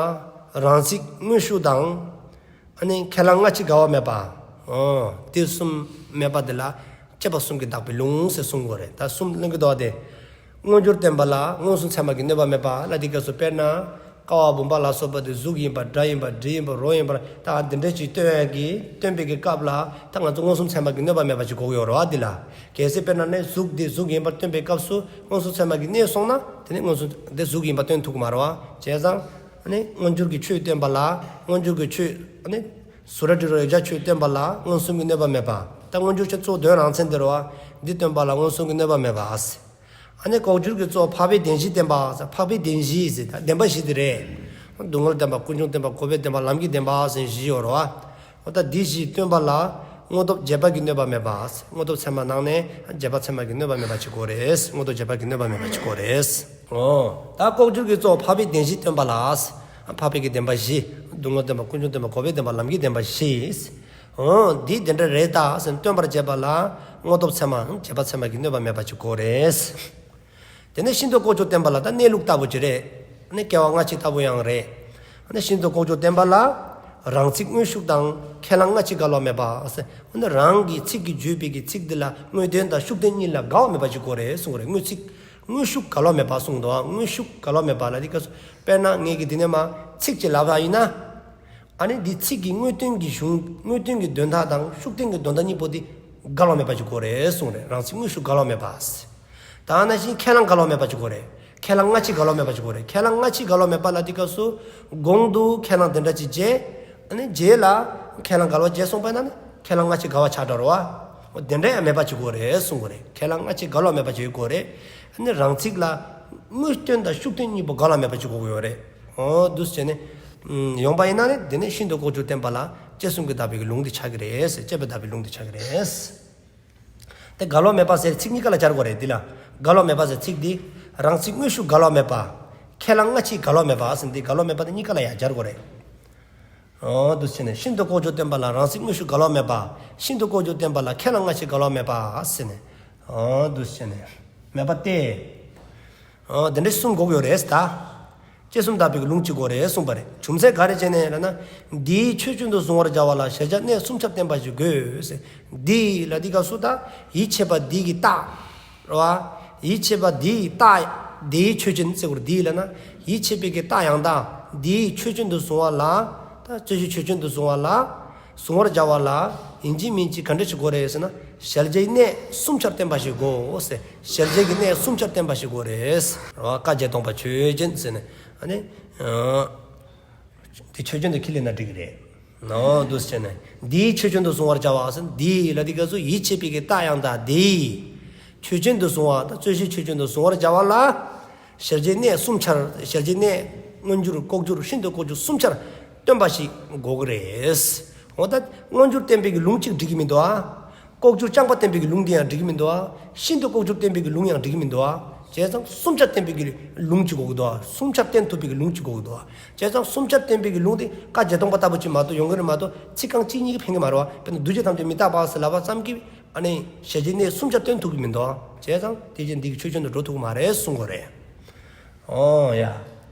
རང་ཚིག་དངོས་ཤུགས་དང་། ཨ་ནི་ཁས་བླངས་སྔ་ཕྱི་འགལ་བ་མེད་པ། ཨོ། དེ་གསུམ་མེད་པ་དེ་ལ་དཔྱད་པ་གསུམ་གྱིས་དག་པའི་ལུང་ཟེར་གསུང་གི་ཡོད་རེད། ད་གསུམ་གླེང་གི་འདུག་སྟེ། མངོན་གྱུར་བསྟན་པ་ལ་མངོན་སུམ་ཚད་མ་གི་གནོད་པ་མེད་པ་ལ་དེ་སྐབས་སུ་དཔེར་ན། ཀ་བ་བུམ་པ་ལ་སོགས་པ་དེ་གཟུགས་ཡིན་པ་སྒྲ་ཡིན་པ་དྲི་ཡིན་པ་རོ་ཡིན་པ་ད་འདི་འདྲ་ཅིག་སྟོན་ཡ་གི་སྟོན་པའི་གི་སྐབས་ལ་ད་ང་ཚོ་མངོན་སུམ་ཚད་མ་གི་གནོད་པ་མེད་པ་ཅིག་དགོས་ཀྱི་ཡོད་རེད་བ། འདི་ལ་གལ་སྲིད་དཔེར་ན་ནི་གཟུགས་དེ་གཟུགས་ཡིན་པར་སྟོན་པའི་སྐབས་སུ་མངོན་སུམ་ཚད་མ་གི་གནོད་སོང་ན་དེ་ནི་མངོན་སུམ་དེ་གཟུགས་ཡིན་པ་སྟོན་ཐུབ་ཀྱི་མ་རེད་བ། བྱས་ཙང་ཨ་ནི་མངོན་གྱུར་གྱི་ཆོས་སྟོན་པ་ལ་མངོན་གྱུར་གྱི་ཆོས་ཨ་ནི་གཟུགས་སྒྲ་དྲི་རོ་ཡོད་བྱ་ཆོས་སྟོན་པ་ལ་མངོན་སུམ་གྱི་གནོད་པ་མེད་པ། ད་མངོན་གྱུར་ཆོས་གཙོ་བོ་དོན་རང་མཚན་དེ་རེད་བ། འདི་སྟོན་པ་ལ་མངོན་སུམ་གྱི་གནོད་པ་མེད་པ་ཟེར། ཨ་ནི་ལྐོག་གྱུར་གྱི་གཙོ་བོ་འཕགས་པའི་བདེན་བཞི་བསྟན་པ་ཟེར། འཕགས་པའི་བདེན་བཞི་ཟེར་ད་བདེན་པ་བཞི་དེ་རེད། སྡུག་བསྔལ་བདེན་པ་ཀུན་འབྱུང་བདེན་པ་འགོག་པའི་བདེན་པ་ལམ་གྱི་བདེན་པ་ཟེར་བཞི་ཡོད་རེད་བ། འོ་ད་འདི་བཞི་སྟོན་པ་ལ་དངོས་སྟོབས་རྗེས་དཔག་གི་གནོད་པ་མེད་པ། དངོས་སྟོབས་ཚད་མ་ནང་ནས་རྗེས་དཔག་ཚད་མ་གི་གནོད་པ་མེད་པ་ཅིག་དགོས་རེད། དངོས་སྟོབས་རྗེས་དཔག་གི་གནོད་པ་མེད་པ་ཅིག་དགོས་རེད། འོ། ད་ལྐོག་གྱུར་གྱི་གཙོ་འཕགས་པའི་བདེན་བཞི་སྟོན་པ་ལ། འཕགས་པའི་གི་བདེན་པ་བཞི། སྡུག་བསྔལ་བདེན་པ། ཀུན་འབྱུང་བདེན་པ། འགོག་པའི་བདེན་པ། ལམ་གྱི་བདེན་པ་བཞི། འོ། འདི་དེ་འདྲ་རེད་ད་ཟེར་སྟོན་པར་བྱེད་པ་ལ་དངོས་སྟོབས་ཚད་མ་རྗེས་དཔག་ཚད་མ་གི་གནོད་པ་མེད་པ་ཅིག་དགོས་རེད། དེ་ནས་ཤིན་ཏུ་ལྐོག་གྱུར་བསྟན་པ་ལ་ད་གནས་ལུགས་ལྟ་བུ་ཅིག་རེད། ཨ་ནི་སྐྱེ་བ་སྔ་ཕྱི་ལྟ་བུ་ཡང་རེད། ཨ་ནི་ཤིན་ཏུ་ལྐོག་གྱུར་བསྟན་པ་ལ་རང་ཚིག་དངོས་ཤུགས་དང་ཁས་བླངས་སྔ་ཕྱི་འགལ་བ་མེད་པ་ཟེར། ཨ་ནི་རང་གི་ཚིག་གིས་བརྗོད་པའི་གི་ཚིག་འདི་ལ་དངོས་བསྟན་དང་ཤུགས་བསྟན་གཉིས་ལ་འགལ་བ་མེད་པ་ཅིག་དགོས་རེད་གསུངས་རེད། དངོས་ཚིག་དངོས་ཤུགས་འགལ་བ་མེད་པ་གསུངས་འདུག། ཨ། དངོས་ཤུགས་འགལ་བ་མེད་པ་ལ་འདི་སྐབས་སུ་དཔེར་ན་ངེད་ཀྱིས་འདི་ནས་མར་ཚིག་ཅིག་ལབ་པ་ཡིན་ན། ཨ་ནི་འདི་ཚིག་གི་དངོས་བསྟན་གྱི་གཞུང་། དངོས་བསྟན་གྱི་དོན་དག་དང་ཤུགས་བསྟན་གྱི་དོན་དག་གཉིས་པོ་འདི་འགལ་བ་མེད་པ་ཅིག་དགོས་རེད་གསུངས་རེད། རང་ཚིག་དངོས་ཤུགས་འགལ་བ་མེད་པ། ད་ནང་བཞིན་ཁས་བླངས་འགལ་བ་མེད་པ་ཅིག་དགོས་རེད། ཁས་བླངས་སྔ་ཕྱི་འགལ་བ་མེད་པ་ཅིག་དགོས་རེད། ཁས་བླངས་སྔ་ཕྱི་འགལ་བ་མེད་པ་ལ་འདི་སྐབས་སུ་གོང་དུ་ཁས་བླངས་དེ་འདྲ་ཅིག་བྱས། ཨ་ནི་རྗེས་ལ་ཁས་བླངས་འགལ་བ་བྱས་སོང་པ་ན་ནི་ཁས་བླངས་སྔ་ཕྱི་འགལ་བ་ཆགས་འགྲོ་རེད་བ། དེ་འདྲ་ཡང་མེད་པ་ཅིག་དགོས་རེད་གསུངས་དགོས་རེད། ཁས་བླངས་སྔ་ཕྱི་འགལ་བ་མེད་པ་ཅིག་དགོས་རེད། ཨ་ནི་རང་ཚིག་ལ་དངོས་བསྟན་དང་ཤུགས་བསྟན་གཉིས་པོ་འགལ་བ་མེད་པ་ཅིག་དགོས་ཀྱི་ཡོད་རེད། འོ་འདུག་སེ་བྱས་ནས་ཡོང་པ་ཡིན་ན་ནི་དེ་ནི་ཤིན་ཏུ་ལྐོག་གྱུར་བསྟན་པ་ལ་དཔྱད་གསུམ་གྱིས་དག་པའི་གི་ལུང་འདི་ཆགས་ཀྱི་རེད་ཟེར། དཔྱད་པས་དག་པའི་ལུང་འདི་ཆགས་ཀྱི་རེད། དེ་འགལ་བ་མེད་པ་ཟེར་ཚིག་གཉིས་ཀ་ལ་སྦྱར་དགོས་རེད། འདི་ལ་འགལ་བ་མེད་པ་ཟེར་ཚིག་འདི་རང་ཚིག་དངོས་ཤུགས་འགལ་བ་མེད་པ། ཁས་བླངས་སྔ་ཕྱི་འགལ་བ་མེད་པ་ཟེར་འདི་འགལ་བ་མེད་པ་དེ་གཉིས་ཀ་ལ་ཡང་སྦྱར་དགོས་རེད། འོ་འདུག་སེ་བྱས་ནས་ཤིན་ཏུ་ལྐོག་གྱུར་བསྟན་པ་ལ་རང་ཚིག་དངོས་ཤུགས་འགལ་བ་མེད་པ། ཤིན་ཏུ་ལྐོག་གྱུར་བསྟན་པ་ལ་ཁས་བླངས་སྔ་ཕྱི་འགལ་བ་མེད་པ་ཟེར་ནས། འོ་འདུག་སེ་བྱས་ནས་མེད་པ་སྟེ། འོ་དེ་འདྲ་གསུམ་དགོས་ཀྱི་ཡོད་རེད་ད། དཔྱད་གསུམ་དག་པའི་གི་ལུང་གཅིག་དགོས་རེད་གསུངས་པ་རེད། རྒྱུ་མཚན་ག་རེ་བྱས་ནས་ལབ་ན། འདིའི་ཆོས་ཅན་དུ་གཟུང་བར་བྱ་བ་ལ་གཞལ་བྱའི་གནས་གསུམ་ཆར་བསྟན་པ་ཞིག་དགོས་ཟེར། འདི་ལ་འདི་སྐབས་སུ་ད་ཡིད་ཆེས་པ་འདི་གི་རྟགས་རེད་བ། ཡིད་ཆེས་པ་འདི་ཡི་རྟགས། འདིའི་ཆོས་ཅན་ཟེར་དགོས་རེད། འདི་ལབ་ན་ཡིད་ཆེས་པའི་གི་རྟགས་ཡང་དག་འདིའི་ཆོས་ཅན་དུ་གཟུང་བ་ལ། ད་རྩོད་གཞི་ཆོས་ཅན་དུ་གཟུང་བ་ལ། གཟུང་བར་བྱ་བ་ལ་ཡིན་གཅིག་མིན་གཅིག་ག་འདྲ་ཞིག་དགོས་རེད་ཟེར་ན། གཞལ་བྱའི་གནས་གསུམ་ཆར་བསྟན་པ་ཞིག་དགོས་ཟེར། གཞལ་བྱའི་གི་གནས་གསུམ་ཆར་བསྟན་པ་ཞིག་དགོས་རེད་ཟེར། རེད་བ། བཀའ་བརྒྱད་སྟོང་པ་ཆོས་ཅན་ཟེར་ནས། ཨ་ནི། ཨ། དེ་ཆོས་ཅན་དུ་ཁས་ལེན་ན་འགྲིག་གི་རེད། འོ་འདུག་སེ་བྱས་ནས་འདིའི་ཆོས་ཅན་དུ་གཟུང་བར་བྱ་བ་ཟེར། འདི་ལ་འདི་སྐབས་སུ་ཡིད་ཆེས་པའི་གི་རྟགས་ཡང་དག་འདི། ཆོས་ཅན་དུ་གཟུང་བ་དང་རྩོད་གཞི་ཆོས་ཅན་དུ་གཟུང་བར་བྱ་བ་ལ། གཞལ་བྱའི་གནས་གསུམ་ཆར། གཞལ་བྱའི་གནས་མངོན་གྱུར་ལྐོག་གྱུར་ཤིན་ཏུ་ལྐོག་གྱུར་གསུམ་ཆར་སྟོན་པ་ཞིག་དགོས་ཀྱི་རེད། འོ་ད་མངོན་གྱུར་བསྟན་པའི་གི་ལུང་གཅིག་འགྲིག་གི་མི་འདུག་ཨ། ལྐོག་གྱུར་རྐྱང་པ་བསྟན་པའི་གི་ལུང་འདི་ཡང་འགྲིག་གི་མི་འདུག་ཨ། ཤིན་ཏུ་ལྐོག་གྱུར་བསྟན་པའི་གི་ལུང་ཡང་འགྲིག་གི་མི་འདུག་ཨ། བྱས་ཙང་གསུམ་ཆར་བསྟན་པའི་གི་ལུང་གཅིག་དགོས་ཀྱི་འདུག་ཨ། གསུམ་ཆར་བསྟན་ཐུབ་པའི་གི་ལུང་གཅིག་དགོས་ཀྱི་འདུག་ཨ། བྱས་ཙང་གསུམ་ཆར་བསྟན་པའི་གི་ལུང་འདི་བཀའ་བརྒྱད་སྟོང་པ་ལྟ་བུ་ཅིག་མ་གཏོགས་ཡོང་གི་རེད་མ་གཏོགས་ཚིག་རྐང་གཅིག་གཉིས་ཀྱིས་ཕན་གི་མ་རེད་བ། དཔེར་ན་འདུ་བྱེད་ཐམས་ཅད་མི་རྟག་པ་ཟེར་ལབ་པ་ཙམ་གྱིས། ཨ་ནི་གཞལ་བྱའི་གནས་གསུམ་ཆར་སྟོན་ཐུབ་ཀྱི་མི་འདུག་ཨ། བྱས་ཙང་དེ་རྐྱེན་འདི་གི་ཆོས་ཅན་དུ་འགྲོ་ཐུབ་ཀྱི་མ་རེད་གསུང་གི་རེད། འོ་ཡ།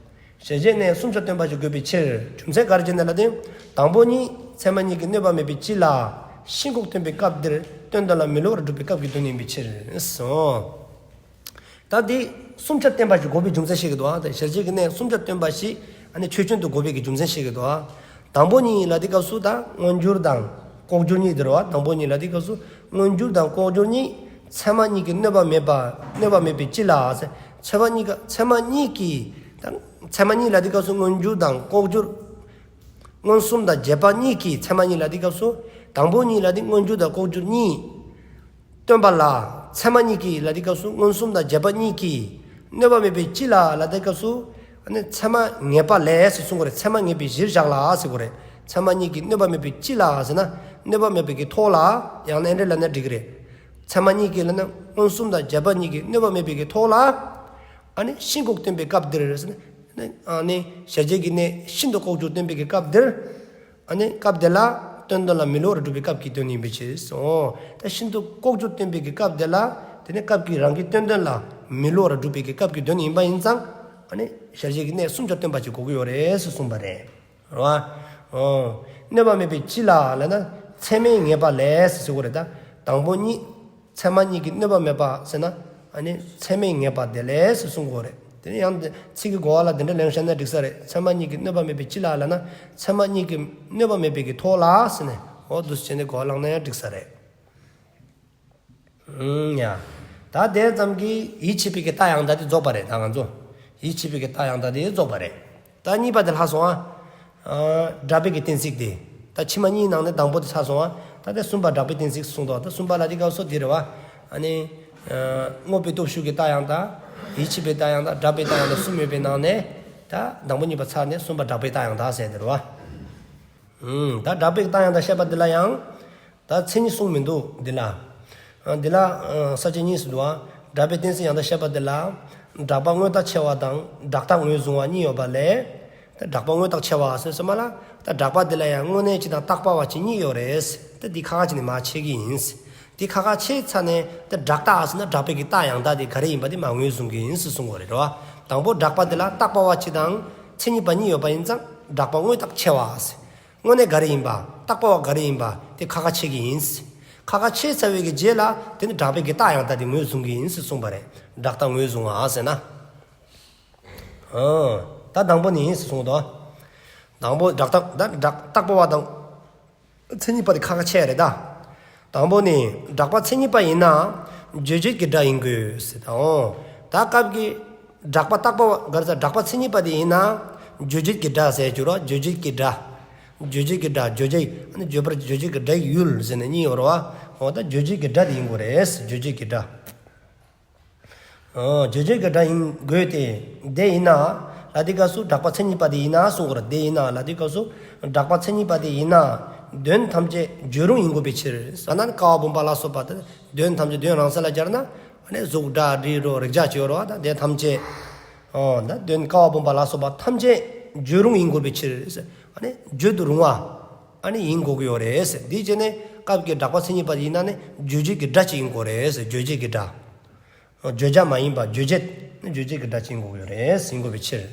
གཞལ་བྱའི་གནས་གསུམ་ཆར་སྟོན་པ་ཞིག་དགོས་པའི་ཕྱིར། རྒྱུ་མཚན་ག་རེ་བྱས་ནས་ལབ་དུས། དང་པོ་ཉིད་ཚད་མ་གཉིས་ཀྱི་གནོད་པ་མེད་པའི་སྤྱི་ལ་ཤིན་ལྐོག་སྟོན་པའི་སྐབས་འདིར་དོན་དམ་ལ་མི་སླུ་བར་སྒྲུབ་པའི་སྐབས་ཀྱི་དོན་ཡིན་པའི་ཕྱིར་སོ། ད་འདི་གསུམ་ཆར་བསྟན་པ་ཞིག་དགོས་པའི་རྒྱུ་མཚན་བཤད་ཀྱི་འདུག་ཨ། ད་གཞལ་བྱའི་གནས་གསུམ་ཆར་སྟོན་པ་ཞིག་ཨ་ནི་ཆོས་ཅན་དུ་དགོས་པའི་གི་རྒྱུ་མཚན་བཤད་ཀྱི་འདུག་ཨ། དང་པོ་ཉིད་ལ་འདི་སྐབས་སུ་ད་མངོན་གྱུར་དང་ལྐོག་གྱུར་གཉིས་འདི་རེད་བ། དང་པོ་ཉིད་ལ་འདི་སྐབས་སུ་མངོན་གྱུར་དང་ལྐོག་གྱུར་གཉིས་ཚད་མ་གཉིས་ཀྱི་གནོད་པ་མེད་པ། གནོད་པ་མེད་པའི་སྤྱི་ལ་ཟེར། ཚད་མ་གཉིས་ཀ་ཚད་མ་གཉིས་ཀྱི་ད་ཚད་མ་གཉིས་ལ་འདི་སྐབས་སུ་མངོན་གྱུར་དང་ལྐོག་གྱུར། མངོན་སུམ་དང་རྗེས་དཔག་གཉིས་ཀྱི་ཚད་མ་གཉིས་ལ་འདི་སྐབས་སུ། དང་པོ་ཉིད་ལ་འདི་མངོན་གྱུར་དང་ལྐོག་གྱུར་གཉིས། སྟོན་པ་ལ། ཚད་མ་གཉིས་ཀྱི་ལ་འདི་སྐབས་སུ་མངོན་སུམ་དང་རྗེས་དཔག་གཉིས་ཀྱི། གནོད་པ་མེད་པའི་སྤྱི་ལ་ལ་འདི་སྐབས་སུ། ཨ་ནི་ཚད་མ་ངེས་པ་ལས་ཟེར་གསུང་གི་རེད། ཚད་མ་ངེས་པའི་གཞིར་བཞག་ལ་ཟེར་གྱི་རེད། ཚད་མ་གཉིས་ཀྱི་གནོད་པ་མེད་པའི་སྤྱི་ལ་ཟེར་ན། གནོད་པ་མེད་པའི་གི་ཐོག་ལ། ཡང་ན་ཨེ་འདྲ་ལབ་ན་འགྲིག་གི་རེད། ཚད་མ་གཉིས་ཀྱི་ལ་ན་མངོན་སུམ་དང་རྗེས་དཔག་གཉིས་ཀྱི་གནོད་པ་མེད་པའི་གི་ཐོག་ལ། ཨ་ནི་ཤིན་ལྐོག་སྟོན་པའི་སྐབས་འདིར་ཟེར་ན། ཨ་ནི་གཞལ་བྱའི་གི་གནས་ཤིན་ཏུ་ལྐོག་གྱུར་སྟོན་པའི་གི་སྐབས་འདིར། ཨ་ནི་སྐབས་དེ་ལ་དོན་དམ་ལ་མི་སླུ་བར་སྒྲུབ་པའི་སྐབས་ཀྱི་དོན་ཡིན་པའི་ཕྱིར་སོ། ད་ཤིན་ཏུ་ལྐོག་གྱུར་སྟོན་པའི་གི་སྐབས་དེ་ལ་དེ་ནི་སྐབས་ཀྱི་རང་གི་དོན་དམ་ལ་མི་སླུ་བར་སྒྲུབ་པའི་གི་སྐབས་ཀྱི་དོན་ཡིན་པ་ཡིན་ཙང་། ཨ་ནི་གཞལ་བྱའི་གི་གནས་གསུམ་ཆར་སྟོན་པ་ཞིག་དགོས་ཀྱི་ཡོད་རེད་ཟེར་གསུངས་པ་རེད། རེད་བ། འོ། གནོད་པ་མེད་པའི་སྤྱི་ལ་ལབ་ན་ཚད་མས་ངེས་པ་ལས་ཟེར་གྱི་རེད་ད། དང་པོ་ཉིད། ཚད་མ་གཉིས་ཀྱི་གནོད་པ་མེད་པ་ཟེར་ན། ཨ་ནི་ཚད་མས་ངེས་པ་དེ་ལས་ཟེར་གསུང་གི་རེད། དེ་ནི་ཡང་ཚིག་གི་གོ་བ་ལ་དེ་འདྲ་ལེན་བཞག་ན་འགྲིག་ས་རེད། ཚད་མ་གཉིས་ཀྱི་གནོད་པ་མེད་པའི་སྤྱི་ལ་ལབ་ན། ཚད་མ་གཉིས་ཀྱི་གནོད་པ་མེད་པའི་གི་ཐོག་ལ་ཟེར་ནས། འོ་འདུག་སེ་བྱས་ནས་གོ་བ་བླངས་ན་ཡང་འགྲིག་ས་རེད། ཨུམ། ཡ། ད་དེ་ཙམ་གྱིས་ཡིད་ཆེས་པའི་གི་རྟགས་ཡང་དག་དེ་རྫོགས་པ་རེད། ད་ང་ཚོ་ཡིད་ཆེས་པའི་གི་རྟགས་ཡང་དག་དེ་རྫོགས་པ་རེད། ད་གཉིས་པ་དེ་ལྷག་སོང་ཨ། ཨ། གྲགས་པའི་གི་གཏན་ཚིགས་དེ། ད་ཕྱི་མ་གཉིས་ནང་ནས་དང་པོ་དེ་ཚར་སོང་ཨ། ད་དེ་གསུམ་པ་གྲགས་པའི་གཏན་ཚིགས་གསུངས་འདུག། ད་གསུམ་པ་ལ་དེ་སྐབས་སུ་དེ་རེད་བ། ཨ་ནི། ཨ། དངོས་པོའི་སྟོབས་ཞུགས་ཀྱི་རྟགས་ཡང་དག། ཡིད་ཆེས་པའི་རྟགས་ཡང་དག། གྲགས་པའི་རྟགས་ཡང་དག་གསུམ་ཡོད་པའི་ནང་ནས། ད་དང་པོ་གཉིས་པ་ཚར་ནས་གསུམ་པ་གྲགས་པའི་རྟགས་ཡང་དག་ཟེར་དེ་རེད་བ། ཨུམ། ད་གྲགས་པའི་རྟགས་ཡང་དག་བཤད་པ་འདི་ལ་ཡང་། ད་མཚན་ཉིད་གསུངས་མི་འདུག་འདི་ལ། ཨ་འདི་ལ་ཨ་ས་བཅད་གཉིས་སུ་འདུག་ཨ། གྲགས་པའི་གཏན་ཚིགས་ཡང་དག་བཤད་པ་འདི་ལ། གྲགས་པ་དངོས་རྟགས་ཕྱེ་བ་དང་གྲགས་རྟགས་ངོས་བཟུང་བ་གཉིས་ཡོད་པ་ལས། ད་གྲགས་པ་དངོས་རྟགས་ཕྱེ་བ་ཟེར་སོང་མ་ལ། ད་གྲགས་པ་འདི་ལ་ཡང་དངོས་གནས་སྤྱི་དང་བཏགས་པ་བ་སྤྱི་གཉིས་ཡོད་རེད། ད་འདི་ཁ་ཁ་ཅིག་ནས་མར་ཕྱེ་གི་ཡིན། འདི་ཁ་ཁ་ཕྱེ་ཚར་ནས་ད་གྲགས་རྟགས་ཟེར་ན་གྲགས་པའི་གི་རྟགས་ཡང་དག་དེ་ག་རེ་ཡིན་པ་དེ་མར་ངོས་བཟུང་གི་ཡིན་ཟེར་གསུང་གི་ཡོད་རེད་རོ། དང་པོ་གྲགས་པ་འདི་ལ་བཏགས་པ་བ་སྤྱི་དང་མཚན་ཉིད་པ་གཉིས་ཡོད་པ་ཡིན་ཙང་གྲགས་པ་དངོས་རྟགས་ཕྱེ་བ་ཟེར། དངོས་གནས་ག་རེ་ཡིན་པ། བཏགས་པ་བ་ག་རེ་ཡིན་པ་དེ་ཁ་ཁ་ཕྱེ་གི་ཡིན། ཁ་ཁ་ཕྱེ་ཚར་བའི་གི་རྗེས་ལ་དེ་ནི་གྲགས་པའི་གི་རྟགས་ཡང་དག་དེ་ངོས་བཟུང་གི་ཡིན་ཟེར་གསུངས་པ་རེད། གྲགས་རྟགས་ངོས་བཟུང་བ་ཟེར་ན། ཨ། ད་དང་པོ་ནི་ཟེར་གསུངས་དོ། དང་པོ་གྲགས་རྟགས་ད་གྲགས་བཏགས་པ་བ་དང་མཚན་ཉིད་པ་དེ་ཁ་ཁ་ཕྱེ་རེད་ད། དང་པོ་ནི་གྲགས་པ་མཚན་ཉིད་པ་ཡིན་ན་རྗོད་བྱེད་ཀྱི་སྒྲ་ཡིན་དགོས་ཟེར་ད། འོ། ད་སྐབས་ཀྱི་གྲགས་པ་བཏགས་པ་བ་ག་རེ་ཟེར། གྲགས་པ་མཚན་ཉིད་པ་དེ་ཡིན་ན་རྗོད་བྱེད་ཀྱི་སྒྲ་ཟེར་གྱུར་རོ། རྗོད་བྱེད་ཀྱི་སྒྲ། རྗོད་བྱེད་ཀྱི་སྒྲ། རྗོད་བྱེད་ཨ་ནི་བརྗོད་པར་རྗོད་བྱེད་ཀྱི་སྒྲ་ཡི་ཡུལ་ཟེར་ནས་གཉིས་ཡོད་རེད་བ། འོ་ད་རྗོད་བྱེད་ཀྱི་སྒྲ་དེ་ཡིན་དགོས་རེད། རྗོད་བྱེད་ཀྱི་སྒྲ། ཨོ། རྗོད་བྱེད་ཀྱི་སྒྲ་ཡིན་དགོས་ཏེ། དེ་ཡིན་ན། ལ་དེའི་སྐབས་སུ་གྲགས་པ་མཚན་ཉིད་པ་དེ་ཡིན་ན་གསུང་གི་རེད། དེ་ཡིན་ན་ལ་དེའི་སྐབས་སུ་གྲགས་པ་མཚན་ཉིད་པ་དེ་ཡིན་ན། དོན་ཐམས་ཅད་བརྗོད་རུང་ཡིན་དགོས་པའི་ཕྱིར། ཟེར་ན་ནི་ཀ་བ་བུམ་པ་ལ་སོགས་པ་དེ་དོན་ཐམས་ཅད་དོན་རང་མཚན་ལ་སྦྱར་ན། ཨ་ནི་གཟུགས་སྒྲ་དྲི་རོ་རེག་བྱ་བྱེད་རོ། ད་དེ་ཐམས་ཅད། ཨོ། ད་དོན་ཀ་བ་བུམ་པ་ལ་སོགས་པ་ཐམས་ཅད་བརྗོད་རུང་ཡིན་དགོས་པའི་ཕྱིར། ཨ་ནི་བརྗོད་དུ་རུང་བ། ཨ་ནི་ཡིན་དགོས་ཀྱི་ཡོད་རེད། དེའི་རྗེས་ནས་སྐབས་ཀྱི་གྲགས་པ་མཚན་ཉིད་པ་ཡིན་ན་ནི་རྗོད་བྱེད་ཀྱི་སྒྲ་ཅིག་ཡིན་དགོས་རེད། རྗོད་བྱེད་ཀྱི་སྒྲ། བརྗོད་བྱ་མ་ཡིན་པ་རྗོད་བྱེད། རྗོད་བྱེད་ཀྱི་སྒྲ་ཅིག་ཡིན་དགོས་ཀྱི་ཡོད་རེད། ཡིན་དགོས་པའི་ཕྱིར།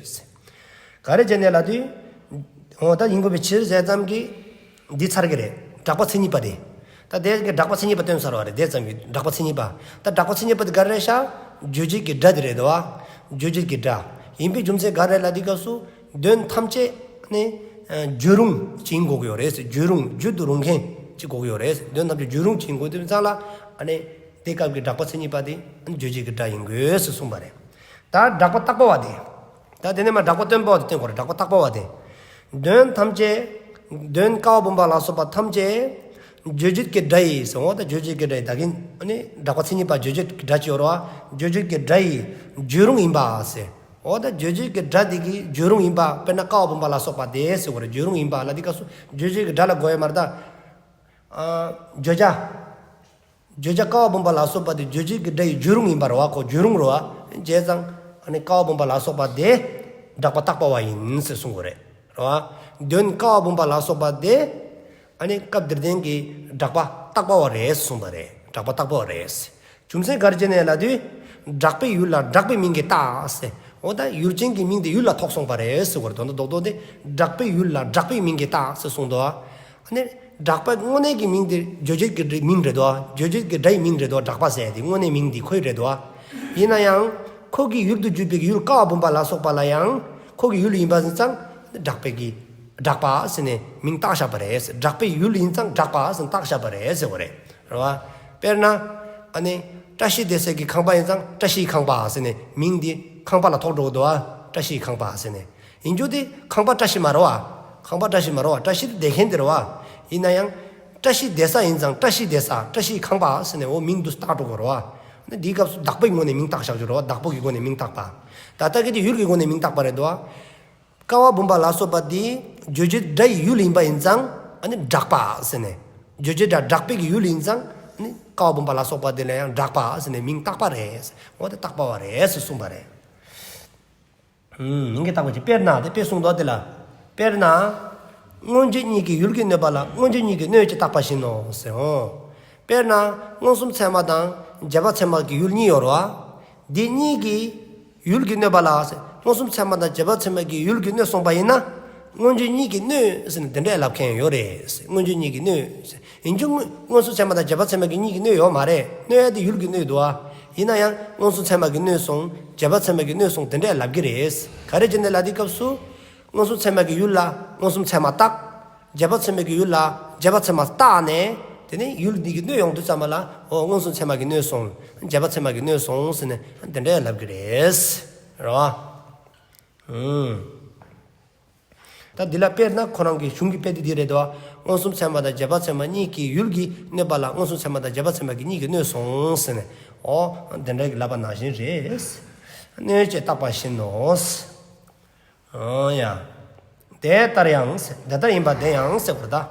ག་རེ་བྱས་ནས་ལབ་དུས། འོ་ད་ཡིན་དགོས་པའི་ཕྱིར་ཟེར་ཙམ་གྱིས། འདི་ཚར་གྱི་རེད། གྲགས་པ་མཚན་ཉིད་པ་དེ། ད་དེ་གི་གྲགས་པ་མཚན་ཉིད་པ་སྟོན་ཚར་བ་རེད། དེ་ཙམ་གྱིས་གྲགས་པ་མཚན་ཉིད་པ། ད་གྲགས་པ་མཚན་ཉིད་པ་དེ་ག་རེ་རེད་ཤག་རྗོད་བྱེད་ཀྱི་སྒྲ་དེ་རེད་དོ། རྗོད་བྱེད་ཀྱི་སྒྲ། ཡིན་པའི་རྒྱུ་མཚན་ག་རེ་ལབ་དུས་སྐབས་སུ། དོན་ཐམས་ཅད་ནི། ཨ་བརྗོད་རུང་ཅིག་ཡིན་དགོས་ཀྱི་ཡོད་རེད། བརྗོད་རུང་བརྗོད་དུ་རུང་མཁན་ཅིག་དགོས་ཀྱི་ཡོད་རེད། དོན་ཐམས་ཅད་བརྗོད་རུང་ཅིག་ཡིན་དགོས་དུས་ཙང་ལ། ཨ་ནི། དེ་སྐབས་ཀྱི་གྲགས་པ་མཚན་ཉིད་པ་དེ་རྗོད་བྱེད་ཀྱི་སྒྲ་ཡིན་དགོས་ཟེར་གསུངས་པ་རེད། ད་གྲགས་པ་བཏགས་པ་བ་དེ། ད་དེ་ནས་མར་གྲགས་པ་སྟོན་པ་བ་དེ་སྟོན་དགོས་རེད། གྲགས་པ་བཏགས་པ་བ་དེ། དོན་ཐམས་ཅད། དོན་ཀ་བ་བུམ་པ་ལ་སོགས་པ་ཐམས་ཅད། རྗོད་བྱེད་ཀྱི་སྒྲ་ཡིས་ཟེར། འོ་ད་རྗོད་བྱེད་ཀྱི་སྒྲ་ཡིས་ད་གིན་ཨ་ནི་གྲགས་པ་མཚན་ཉིད་པ་རྗོད་བྱེད་ཀྱི་སྒྲ་ཅིག་ཡོད་རེད་བ། རྗོད་བྱེད་ཀྱི་སྒྲ་ཡིས་བརྗོད་རུང་ཡིན་པ་ཟེར། འོ་ད་རྗོད་བྱེད་ཀྱི་སྒྲ་དེ་གིས་བརྗོད་རུང་ཡིན་པ། དཔེར་ན་ཀ་བ་བུམ་པ་ལ་སོགས་པ་དེ་ཟེར་དགོས་རེད། བརྗོད་རུང་ཡིན་པ་ལ་དེ་སྐབས་སུ་རྗོད་བྱེད་ཀྱི་སྒྲ་ལ་གོ་ཡ་མ་རེད་ད། ཨ་བརྗོད་བྱ། བརྗོད་བྱ་ཀ་བ་བུམ་པ་ལ་སོགས་པ་དེ་རྗོད་བྱེད་ཀྱི་སྒྲ་ཡིས་བརྗོད་རུང་ཡིན་པ་རེད་བ། ཁོ་བརྗོད་རུང་རེད་བ། བྱས་ཙང་ཨ་ནི་ཀ་བ་བུམ་པ་ལ་སོགས་པ་དེ་གྲགས་པ་བཏགས་པ་བ་ཡིན་ཟེར་གསུང་དགོས་རེད། རེད་བ། དོན་ཀ་བ་བུམ་པ་ལ་སོགས་པ་དེ་ཨ་ནི་སྐབས་འདིར་བསྟན་གྱི་གྲགས་པ་བཏགས་པ་བ་རེད་གསུངས་པ་རེད། གྲགས་པ་བཏགས་པ་བ་རེད། རྒྱུ་མཚན་ག་རེ་བྱས་ནས་ལབ་དུས། གྲགས་པའི་ཡུལ་ལ་གྲགས་པའི་མིང་གིས་བཏགས་ཟེར། འོ་ད་ཡུལ་ཅན་གྱི་མིང་དེ་ཡུལ་ལ་ཐོགས་སོང་པ་རེད་ཟེར་དགོས་རེད། དོན་དག་རྡོག་རྡོག་དེ་གྲགས་པའི་ཡུལ་ལ་གྲགས་པའི་མིང་གིས་བཏགས་ཟེར་གསུངས་འདུག་ཨ་ནི་གྲགས་པ་དངོས་གནས་ཀྱི་མིང་དེ་རྗོད་བྱེད་ཀྱི་མིང་རེད་དོ། རྗོད་བྱེད་ཀྱི་སྒྲ་ཡི་མིང་རེད་དོ། གྲགས་པ་ཟེར་དེ་དངོས་གནས་མིང་དེ་ཁོའི་རེད་དོ། ཡིན་ན་ཡང་ཁོ་གི་ཡུལ་དུ་གྱུར་པའི་ཡུལ་ཀ་བ་བུམ་པ་ལ་སོགས་པ་ལ་ཡང་ཁོ་གི་ཡུལ་ཡིན་པ་ཡིན་ཙང་གྲགས་པའི་གི་གྲགས་པ་ཟེར་ནས་མིང་བཏགས་བཞག་པ་རེད། གྲགས་པའི་ཡུལ་ཡིན་ཙང་གྲགས་པ་ཟེར་ནས་བཏགས་བཞག་པ་རེད་ཟེར་བ་རེད། རེད་བ། དཔེར་ན། ཨ་ནི། བཀྲ་ཤིས་བདེ་གསལ་གྱི་ཁང་པ་ཡིན་ཙང་བཀྲ་ཤིས་ཁང་པ་ཟེར་ནས་མིང་འདི་ཁང་པ་ལ་ཐོགས་འགྲོ་གི་འདུག་བ། བཀྲ་ཤིས་ཁང་པ་ཟེར་ནས། ཡིན་རྒྱུ་དེ་ཁང་པ་བཀྲ་ཤིས་མ་རེད་བ། ཁང་པ་བཀྲ་ཤིས་མ་རེད་བ། བཀྲ་ཤིས་དེ་བདེ་མཁན་དེ་རེད་བ། ཡིན་ན་ཡང་། བཀྲ་ཤིས་བདེ་ས་ཡིན་ཙང་བཀྲ་ཤིས་བདེ་ས། བཀྲ་ཤིས་ཁང་པ་ཟེར་ནས་འོ་མིང་འདི་བཏགས་འགྲོ་གི་རེད་བ། ཨ་ནི་འདིའི་སྐབས་སུ་བདག་པོའི་ངོས་ནས་མིང་བཏགས་བཞག་རྒྱུ་རེད་བ། བདག་པོ་གི་སྒོ་ནས་མིང་བཏགས་པ། ད་ལྟ་གི་དེ་ཡུལ་གྱི་སྒོ་ནས་མིང་བཏགས་པ་རེད་དོ། ཀ་བ་བུམ་པ་ལ་སོགས་པ་དེ་རྗོད་བྱེད་སྒྲ་ཡི་ཡུལ་ཡིན་པ་ཡིན་ཙང་ཨ་ནི་གྲགས་པ་ཟེར་ནས། རྗོད་བྱེད་སྒྲ་གྲགས་པའི་གི་ཡུལ་ཡིན་ཙང་ཨ་ནི་ཀ་བ་བུམ་པ་ལ་སོགས་པ་དེ་ལ་ཡང་གྲགས་པ་ཟེར་ནས་མིང་བཏགས་པ་རེད། འོ་དེ་བཏགས་པ་བ་རེད་ཟེར་གསུངས་པ་རེད། ཨུམ། མིང་གི་བཏགས་པ་ཅིག་དཔེར་ན་དེ་དཔེ་གསུངས་འདུག་དེ་ལ། དཔེར་ན། མངོན་བརྗོད་གཉིས་ཀྱི་ཡུལ་གྱི་གནོད་པ་ལ་མངོན་བརྗོད་གཉིས་ཀྱི་གནོད་ཅེས་བཏགས་པ་བཞིན་ནོ་ཟེར་འོ། དཔེར་ན། མངོན་སུམ་ཚད་མ་དང་རྗེས་དཔག་ཚད་མ་གི་ཡུལ་གཉིས་ཡོད་རེད་བ། འདི་གཉིས་ཀྱི་ཡུལ་གྱི་གནོད་པ་ལ་ཟེར། མངོན་སུམ་ཚད་མ་དང་རྗེས་དཔག་ཚད་མ་གི་ཡུལ་གྱི་གནོད་སོང་པ་ཡིན་ན། མངོན་བརྗོད་གཉིས་ཀྱི་གནོད་ཟེར་ནས་དེ་འདྲས་ལབ་མཁན་ཡོད་རེད་ཟེར། མངོན་བརྗོད་གཉིས་ཀྱི་གནོད་ཟེར། ཡིན་རྒྱུ་མངོན་སུམ་ཚད་མ་དང་རྗེས་དཔག་ཚད་མ་གི་གཉིས་ཀྱི་གནོད་ཡོད་མ་རེད། གནོད་ཡ་དེ་ཡུལ་གྱི་གནོད་འདུག་ཨ། ཡིན་ན་ཡང་མངོན་སུམ་ཚད་མ་གི་གནོད་སོང་། རྗེས་དཔག་ཚད་མ་གི་གནོད་སོང་དེ་འདྲས་ལབ་ཀྱི་རེད། ག་རེ་བྱས་ནས་ལབ་དུས་སྐབས་སུ། མངོན་སུམ་ཚད་མ་གི་ཡུལ་ལ་མངོན་སུམ་ཚད་མ་བཏགས། རྗེས་དཔག་ཚད་མ་གི་ཡུལ་ལ་རྗེས་དཔག་ཚད་མ་བཏགས་ནས། དེ་ནས་ཡུལ་འདི་གི་གནོད་ཡོང་དུས་ཙམ་པ་ལ་འོ་མངོན་སུམ་ཚད་མ་གི་གནོད་སོང་། རྗེས་དཔག་ཚད་མ་གི་གནོད་སོང་ཟེར་ནས་དེ་འདྲས་ལབ་ཀྱི་རེད། རེད་བ། ཨུམ། ད་འདི་ལ་དཔེར་ན་ཁོ་རང་གི་གཞུང་གི་དཔེ་དེ་འདི་རེད་དོ། མངོན་སུམ་ཚད་མ་དང་རྗེས་དཔག་ཚད་མ་གཉིས་ཀྱི་ཡུལ་གྱི་གནོད་པ་ལ་མངོན་སུམ་ཚད་མ་དང་རྗེས་དཔག་ཚད་མ་གི་གཉིས་ཀྱི་གནོད་སོང་ཟེར་ནས། འོ། དེ་འདྲ་གི་ལབ་པ་ནང་བཞིན་རེད། གནོད་ཅེས་བཏགས་པ་བཞིན་ནོ། འོ་ཡ། དེ་ལྟར་ཡང་ཟེར། དེ་ལྟར་ཡིན་པ་དེ་ཡང་ཟེར་བ་རེད་ད།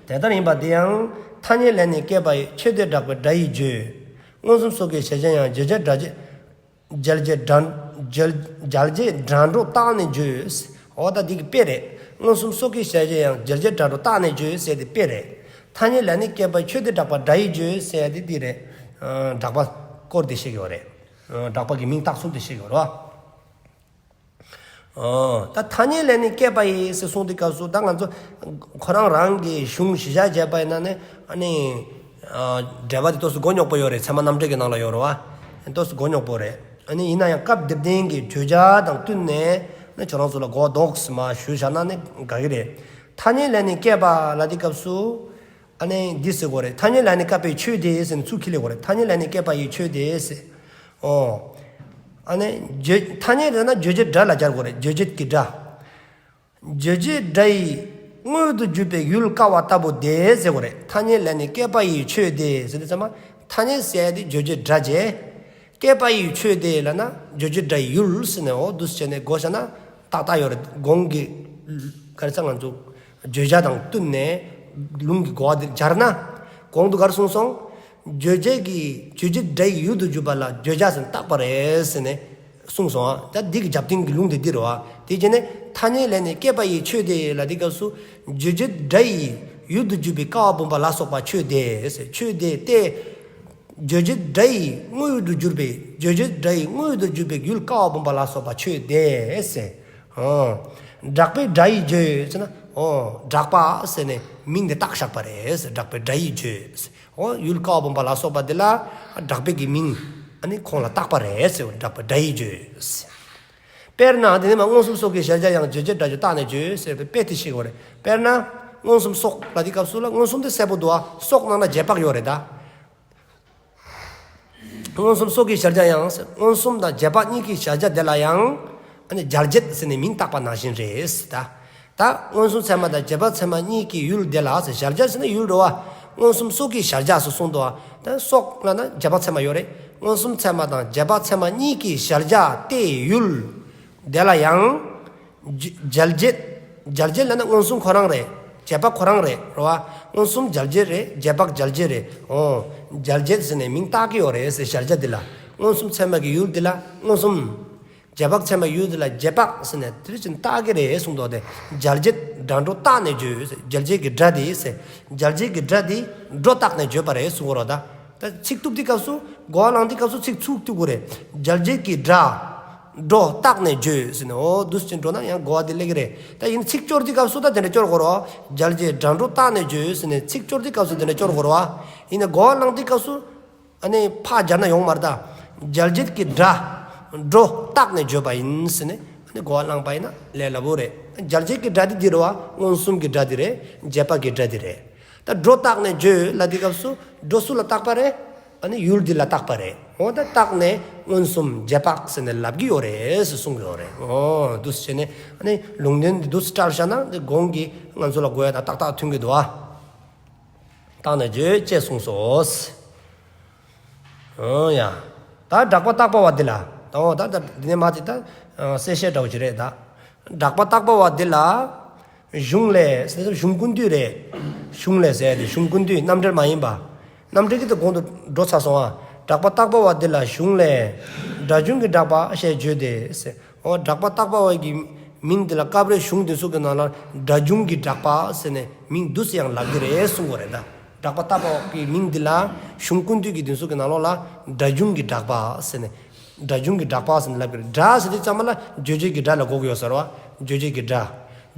དེ་ལྟར་ཡིན་པ་དེ་ཡང་ཐ་སྙད་ལས་ནི་སྐྱེས་པ་ཡི། ཆོས་དེ་གྲགས་པའི་སྒྲ་ཡིས་བརྗོད། མངོན་སུམ་སོ་སྐྱེའི་གཞལ་བྱ་ཡང་། གཞལ་བྱའི་སྒྲ་གཞལ་བྱའི་སྒྲ་གཞལ་གཞལ་བྱའི་སྒྲ་སྒྲོ་བཏགས་ནས་བརྗོད། འོ་ད་འདི་གི་དཔེ་རེད། མངོན་སུམ་སོ་སྐྱེའི་གཞལ་བྱ་ཡང་། གཞལ་བྱའི་སྒྲ་སྒྲོ་བཏགས་ནས་བརྗོད་ཟེར་དེ་དཔེ་རེད། ཐ་སྙད་ལས་ནི་སྐྱེས་པ་ཡི། ཆོས་དེ་གྲགས་པའི་སྒྲ་ཡིས་བརྗོད་ཟེར་དེ་འདི་རེད། ཨ་གྲགས་པ་སྐོར་དེ་བཤད་ཀྱི་ཡོད་རེད། ཨ་གྲགས་པ་གི་མིང་བཏགས་ཚུལ་དེ་བཤད་ཀྱི་ཡོད་རེད་བ། ཨོ། ད་ཐ་སྙད་ལས་ནི་སྐྱེས་པ་ཡི་ཟེར་གསུངས་དུས་སྐབས་སུ་ད་ང་ཚོ་ཁོ་རང་རང་གི་གཞུང་གཞི་བཞག་བྱས་པ་ཡིན་ན་ནི་ཨ་ནི་ཨ་འགྲེལ་པ་དེ་ཏོག་ཙམ་མགོ་རྙོག་པོ་ཡོད་རེད། ཚད་མ་རྣམ་འགྲེལ་གྱི་ནང་ལ་ཡོད་རེད་བ། ཏོག་ཙམ་མགོ་རྙོག་པོ་རེད། ཨ་ནི་ཡིན་ན་ཡང་སྐབས་འདིར་བསྟན་གྱི་བརྗོད་བྱ་དང་བསྟུན་ནས་ནི་ཁྱོད་རང་ཚོ་ལ་གོ་ལྡོག་ཙམ་ཞུས་བཞག་ན་ནི་དགའ་གི་རེད། ཐ་སྙད་ལས་ནི་སྐྱེས་པ་ལབ་དུས་སྐབས་སུ། ཨ་ནི་འདི་ཟེར་དགོས་རེད། ཐ་སྙད་ལས་ནི་སྐྱེས་པ་ཡི་ཆོས་དེ་ཟེར་ནས་ཚུར་ཁྱེར་ལེ་དགོས་རེད། ཐ་སྙད་ལས་ནི་སྐྱེས་པ་ཡི་ཆོས་དེ་ཟེར། ཨོ། ཨ་ནི་བརྗོད་ཐ་སྙད་རེད་ན་བརྗོད་བྱའི་སྒྲ་ལ་སྦྱར་དགོས་རེད། བརྗོད་བྱེད་ཀྱི་སྒྲ། བརྗོད་བྱའི་སྒྲ་ཡི་དངོས་དུ་གྱུར་པའི་ཡུལ་ཀ་བ་ལྟ་བུ་དེ་ཟེར་དགོས་རེད། ཐ་སྙད་ལས་ནི་སྐྱེས་པ་ཡི་ཆོས་དེ་ཟེར་དུས་ཙམ་པ་ཐ་སྙད་ཟེར་དེ་བརྗོད་བྱའི་སྒྲ་བྱས། སྐྱེས་པ་ཡི་ཆོས་དེ་ལབ་ན་བརྗོད་བྱའི་སྒྲ་ཡི་ཡུལ་ཟེར་ནས་འོ་འདུག་སེ་བྱས་ནས་གོ་བཞག་ན་ཏག་ཏག་ཡོད་རེད། གོང་གི་ག་རེ་ཟེར་ང་ཚོ་བརྗོད་བྱ་དང་བསྟུན་ནས་ལུང་གི་གོ་བ་འདི་སྦྱར་ན། གོང་དུ་ག་རེ་གསུངས་སོང་། བརྗོད་བྱའི་གི་བརྗོད་བྱའི་སྒྲ་ཡི་ཡུལ་དུ་གྱུར་པ་ལ་བརྗོད་བྱ་ཟེར་བཏགས་པ་རེད་ཟེར་ནས་གསུངས་སོང་ཨ། ད་འདི་གི་རྒྱབ་རྟེན་གྱི་ལུང་དེ་འདི་རེད་བ། དེ་བྱས་ནས་ཐ་སྙད་ལས་ནི་སྐྱེས་པ་ཡི་ཆོས་དེ་ལབ་དུས་སྐབས་སུ་བརྗོད་བྱའི་སྒྲ་ཡི་ཡུལ་དུ་གྱུར་པའི་ཀ་བ་བུམ་པ་ལ་སོགས་པ་ཆོས་དེ་ཟེར། ཆོས་དེ་སྟེ། བརྗོད་བྱའི་སྒྲ་ཡི་དངོས་ཡུལ་དུ་གྱུར་པའི་བརྗོད་བྱའི་སྒྲ་ཡི་དངོས་ཡུལ་དུ་གྱུར་པའི་ཡུལ་ཀ་བ་བུམ་པ་ལ་སོགས་པ་ཆོས་དེ་ཟེར། ཨོ། གྲགས་པའི་སྒྲ་ཡིས་བརྗོད་ཟེར་ན། ཨོ། གྲགས་པ་ཟེར་ནས་མིང་དེ་བཏགས་བཞག་པ་རེད་ཟེར། གྲགས་པའི་སྒྲ་ཡིས་བརྗོད་ཟེར། ཨོ། ཡུལ་ཀ་བ་བུམ་པ་ལ་སོགས་པ་དེ་ལ་གྲགས་པའི་གི་མིང་ཨ་ནི་ཁོང་ལ་བཏགས་པ་རེད་ཟེར། གྲགས་པའི་སྒྲ་ཡིས་བརྗོད་ཟེར། དཔེར་ན་དེ་ནས་མ་མངོན་སུམ་སོ་སྐྱེའི་གཞལ་བྱ་ཡང་། བརྗོད་བྱའི་སྒྲ་སྒྲོ་བཏགས་ནས་བརྗོད་ཟེར་བའི་དཔེ་དེ་ཤེས་དགོས་རེད། དཔེར་ན་མངོན་སུམ་སོ་ལབ་དུས་སྐབས་སུ་ལ་མངོན་སུམ་དེ་གསལ་པོ་འདུག་ཨ། སོ་ནང་ན་རྗེས་དཔག་ཡོད་རེད་ད། མངོན་སུམ་སོ་སྐྱེའི་གཞལ་བྱ་ཡང་ཟེར། མངོན་སུམ་དང་རྗེས་དཔག་གཉིས་ཀྱི་གཞལ་བྱ་དེ་ལ་ཡང་ཨ་ནི་གཞལ་བྱེད་ཟེར་ནས་མིང་བཏགས་པ་ནང་བཞིན་རེད་ཟེར་ད། ད་མངོན་སུམ་ཚད་མ་དང་རྗེས་དཔག་ཚད་མ་གཉིས་ཀྱི་ཡུལ་དེ་ལ་ཟེར། གཞལ་བྱ་ཟེར་ན་ཡུལ་རེད་བ། མངོན་སུམ་སོ་སྐྱེའི་གཞལ་བྱ་ཟེར་གསུངས་འདུག་ཨ། ད་སོ་ལབ་ན་རྗེས་དཔག་ཚད་མ་ཡོད་རེད། མངོན་སུམ་ཚད་མ་དང་རྗེས་དཔག་ཚད་མ་གཉིས་ཀྱི་གཞལ་བྱ་སྟེ་ཡུལ་དེ་ལ་ཡང་། གཞལ་བྱེད། གཞལ་བྱེད་ལབ་ན་མངོན་སུམ་ཁོ་རང་རེད། རྗེས་དཔག་ཁོ་རང་རེད། རེད་བ། མངོན་སུམ་གཞལ་བྱེད་རེད། རྗེས་དཔག་གཞལ་བྱེད་རེད། ཨོ། གཞལ་བྱེད་ཟེར་ནས་མིང་བཏགས་ཀྱི་ཡོད་རེད་ཟེར། གཞལ་བྱ་འདི་ལ་མངོན་སུམ་ཚད་མ་གི་ཡུལ་འདི་ལ་མངོན་སུམ། རྗེས་དཔག་ཚད་མ་ཡུལ་འདི་ལ་རྗེས་དཔག་ཟེར་ནས་དེ་བཞིན་བཏགས་ཀྱི་རེད་གསུངས་འདུག་སྟེ། གཞལ་བྱེད་སྒྲ་སྒྲོ་བཏགས་ནས་བརྗོད་ཟེར། གཞལ་བྱེད་ཀྱི་སྒྲ་འདི་ཟེར། གཞལ་བྱེད་ཀྱི་སྒྲ་འདི་སྒྲོ་བཏགས་ནས་བརྗོད་པ་རེད་གསུངས་རོགས་ད། ད་ཚིག་གཏུབ་དུས་སྐབས་སུ་གོ་བ་བླངས་དུས་སྐབས་སུ་ཚིག་ཚུར་གཏུབ་དགོས་རེད། གཞལ་བྱེད་ཀྱི་སྒྲ་སྒྲོ་བཏགས་ནས་བརྗོད་ཟེར་ནས། འོ་འདུག་སེ་འགྲོ་ན་ཡང་གོ་བ་འདི་སླེབས་ཀྱི་རེད། ད་ཡིན་ཚིག་སྐྱོར་དུས་སྐབས་སུ་ད་དེ་འདྲ་སྐྱོར་དགོས་རེད་བ། གཞལ་བྱེད་སྒྲ་སྒྲོ་བཏགས་ནས་བརྗོད་ཟེར་ནས་ཚིག་སྐྱོར་དུས་སྐབས་སུ་དེ་འདྲ་སྐྱོར་དགོས་རེད་བ། ཡིན་ན་གོ་བ་བླངས་དུས་སྐབས་སུ་ཨ་ནི་ཕར་སྦྱར་ན་ཡོང་མ་རེད་ད། གཞལ་བྱེད་ཀྱི་སྒྲ་སྒྲོ་བཏགས་ནས་བརྗོད་པ་ཡིན་ཟེར་ནས་ཨ་ནི་གོ་བ་བླངས་པ་ཡིན་ན་ལས་སླ་པོ་རེད། གཞལ་བྱེད་ཀྱི་སྒྲ་འདི་འདི་རེད་བ། མངོན་སུམ་གྱི་སྒྲ་འདི་རེད། རྗེས་དཔག་གི་སྒྲ་འདི་རེད། ད་སྒྲོ་བཏགས་ནས་བརྗོད་ལབ་དུས་སྐབས་སུ་སྒྲོ་སུ་ལ་བཏགས་པ་རེད། ཨ་ནི་ཡུལ་འདི་ལ་བཏགས་པ་རེད། འོ་ད་བཏགས་ནས་མངོན་སུམ་རྗེས་དཔག་ཟེར་ནས་ལབ་ཀྱི་ཡོད་རེད་ཟེར་གསུང་གི་ཡོད་རེད། འོ་འདུག་སེ་བྱས་ནས་ཨ་ནི་ལུང་འདྲེན་འདི་འདུག་སེ་བཀྲལ་བཞག་ན་འདི་གོང་གི་ང་ཚོ་ལ་གོ་ཡ་དང་ཏག་ཏག་མཐུན་གྱི་འདུག་ཨ། བཏགས་ནས་བརྗོད་ཅེས་གསུངས་སོ། འོ་ཡ། ད་གྲགས་པ་བཏགས་པ་བ་འདི་ལ། ད་འོ་ད་ད་འདི་ནས་མ་ཚིག་ད་གསལ་བཤད་འདྲ་བོ་ཅིག་རེད་ད། གྲགས་པ་བཏགས་པ་བ་འདི་ལ། གཞུང་ལས་ཟེར་གཞུང་ཀུན་བཏུས་རེད། གཞུང་ལས་ཟེར་ཏེ་གཞུང་ཀུན་བཏུས་རྣམ་འགྲེལ་མ་ཡིན་པ། རྣམ་འགྲེལ་གྱི་དེ་གོང་དུ་འགྲོ་ཚར་སོང་ཨ། གྲགས་པ་བཏགས་པ་བ་འདི་ལ་གཞུང་ལས། སྒྲ་འབྱུང་གི་གྲགས་པ་ཞེས་བརྗོད་དེ་ཟེར། འོ་གྲགས་པ་བཏགས་པ་བ་གི་མིང་འདི་ལ་སྐབས་རེ་གཞུང་འདི་ཚོ་གི་ནང་ལ་སྒྲ་འབྱུང་གི་གྲགས་པ་ཟེར་ནས་མིང་འདུག་སེ་ཡང་ལབ་ཀྱི་རེད་གསུང་གི་རེད་ད། གྲགས་པ་བཏགས་པ་བ་གི་མིང་འདི་ལ་གཞུང་ཀུན་བཏུས་ཀྱི་འདི་ཚོ་གི་ནང་ལོགས་ལ་སྒྲ་འབྱུང་གི་གྲགས་པ་ཟེར་ནས། སྒྲ་འབྱུང་གི་གྲགས་པ་ཟེར་ནས་ལབ་ཀྱི་རེད། སྒྲ་ཟེར་དུས་ཙམ་པ་ལ་རྗོད་བྱེད་ཀྱི་སྒྲ་ལ་གོ་གི་ཡོད་ས་རེད་བ། རྗོད་བྱེད་ཀྱི་སྒྲ།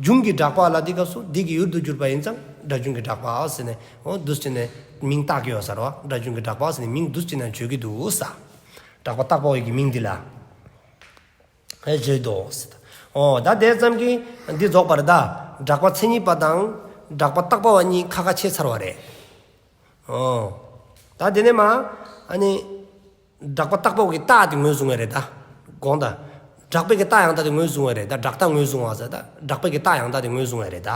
འབྱུང་གི་གྲགས་པ་ལབ་དུས་སྐབས་སུ་འདི་གི་ཡུལ་དུ་གྱུར་པ་ཡིན་ཙང་སྒྲ་འབྱུང་གི་གྲགས་པ་ཟེར་ནས་འོ་འདུག་སེ་བྱས་ནས་མིང་བཏགས་ཀྱི་ཡོད་ས་རེད་བ། སྒྲ་འབྱུང་གི་གྲགས་པ་ཟེར་ནས་མིང་འདུག་སེ་བྱས་ནས་བརྗོད་ཀྱི་འདུག་ས། གྲགས་པ་བཏགས་པ་བ་གི་མིང་འདི་ལ། ཨེ་བརྗོད་དོ་ཟེར། འོ་ད་དེ་ཙམ་གྱིས་འདི་རྫོགས་པ་རེད་ད། གྲགས་པ་མཚན་ཉིད་པ་དང་གྲགས་པ་བཏགས་པ་བ་གཉིས་ཁ་ཁ་ཕྱེ་ཚར་བ་རེད། འོ། ད་དེ་ནས་མ་ཨ་ནི་གྲགས་པ་བཏགས་པ་བ་གི་རྟགས་དེ་ངོས་བཟུང་བ་རེད་ད། དགོངས་དག་གྲགས་པའི་གི་རྟགས་ཡང་དག་དེ་ངོས་བཟུང་བ་རེད་ད། གྲགས་རྟགས་ངོས་བཟུང་བ་ཟེར་ད། གྲགས་པའི་གི་རྟགས་ཡང་དག་དེ་ངོས་བཟུང་བ་རེད་ད།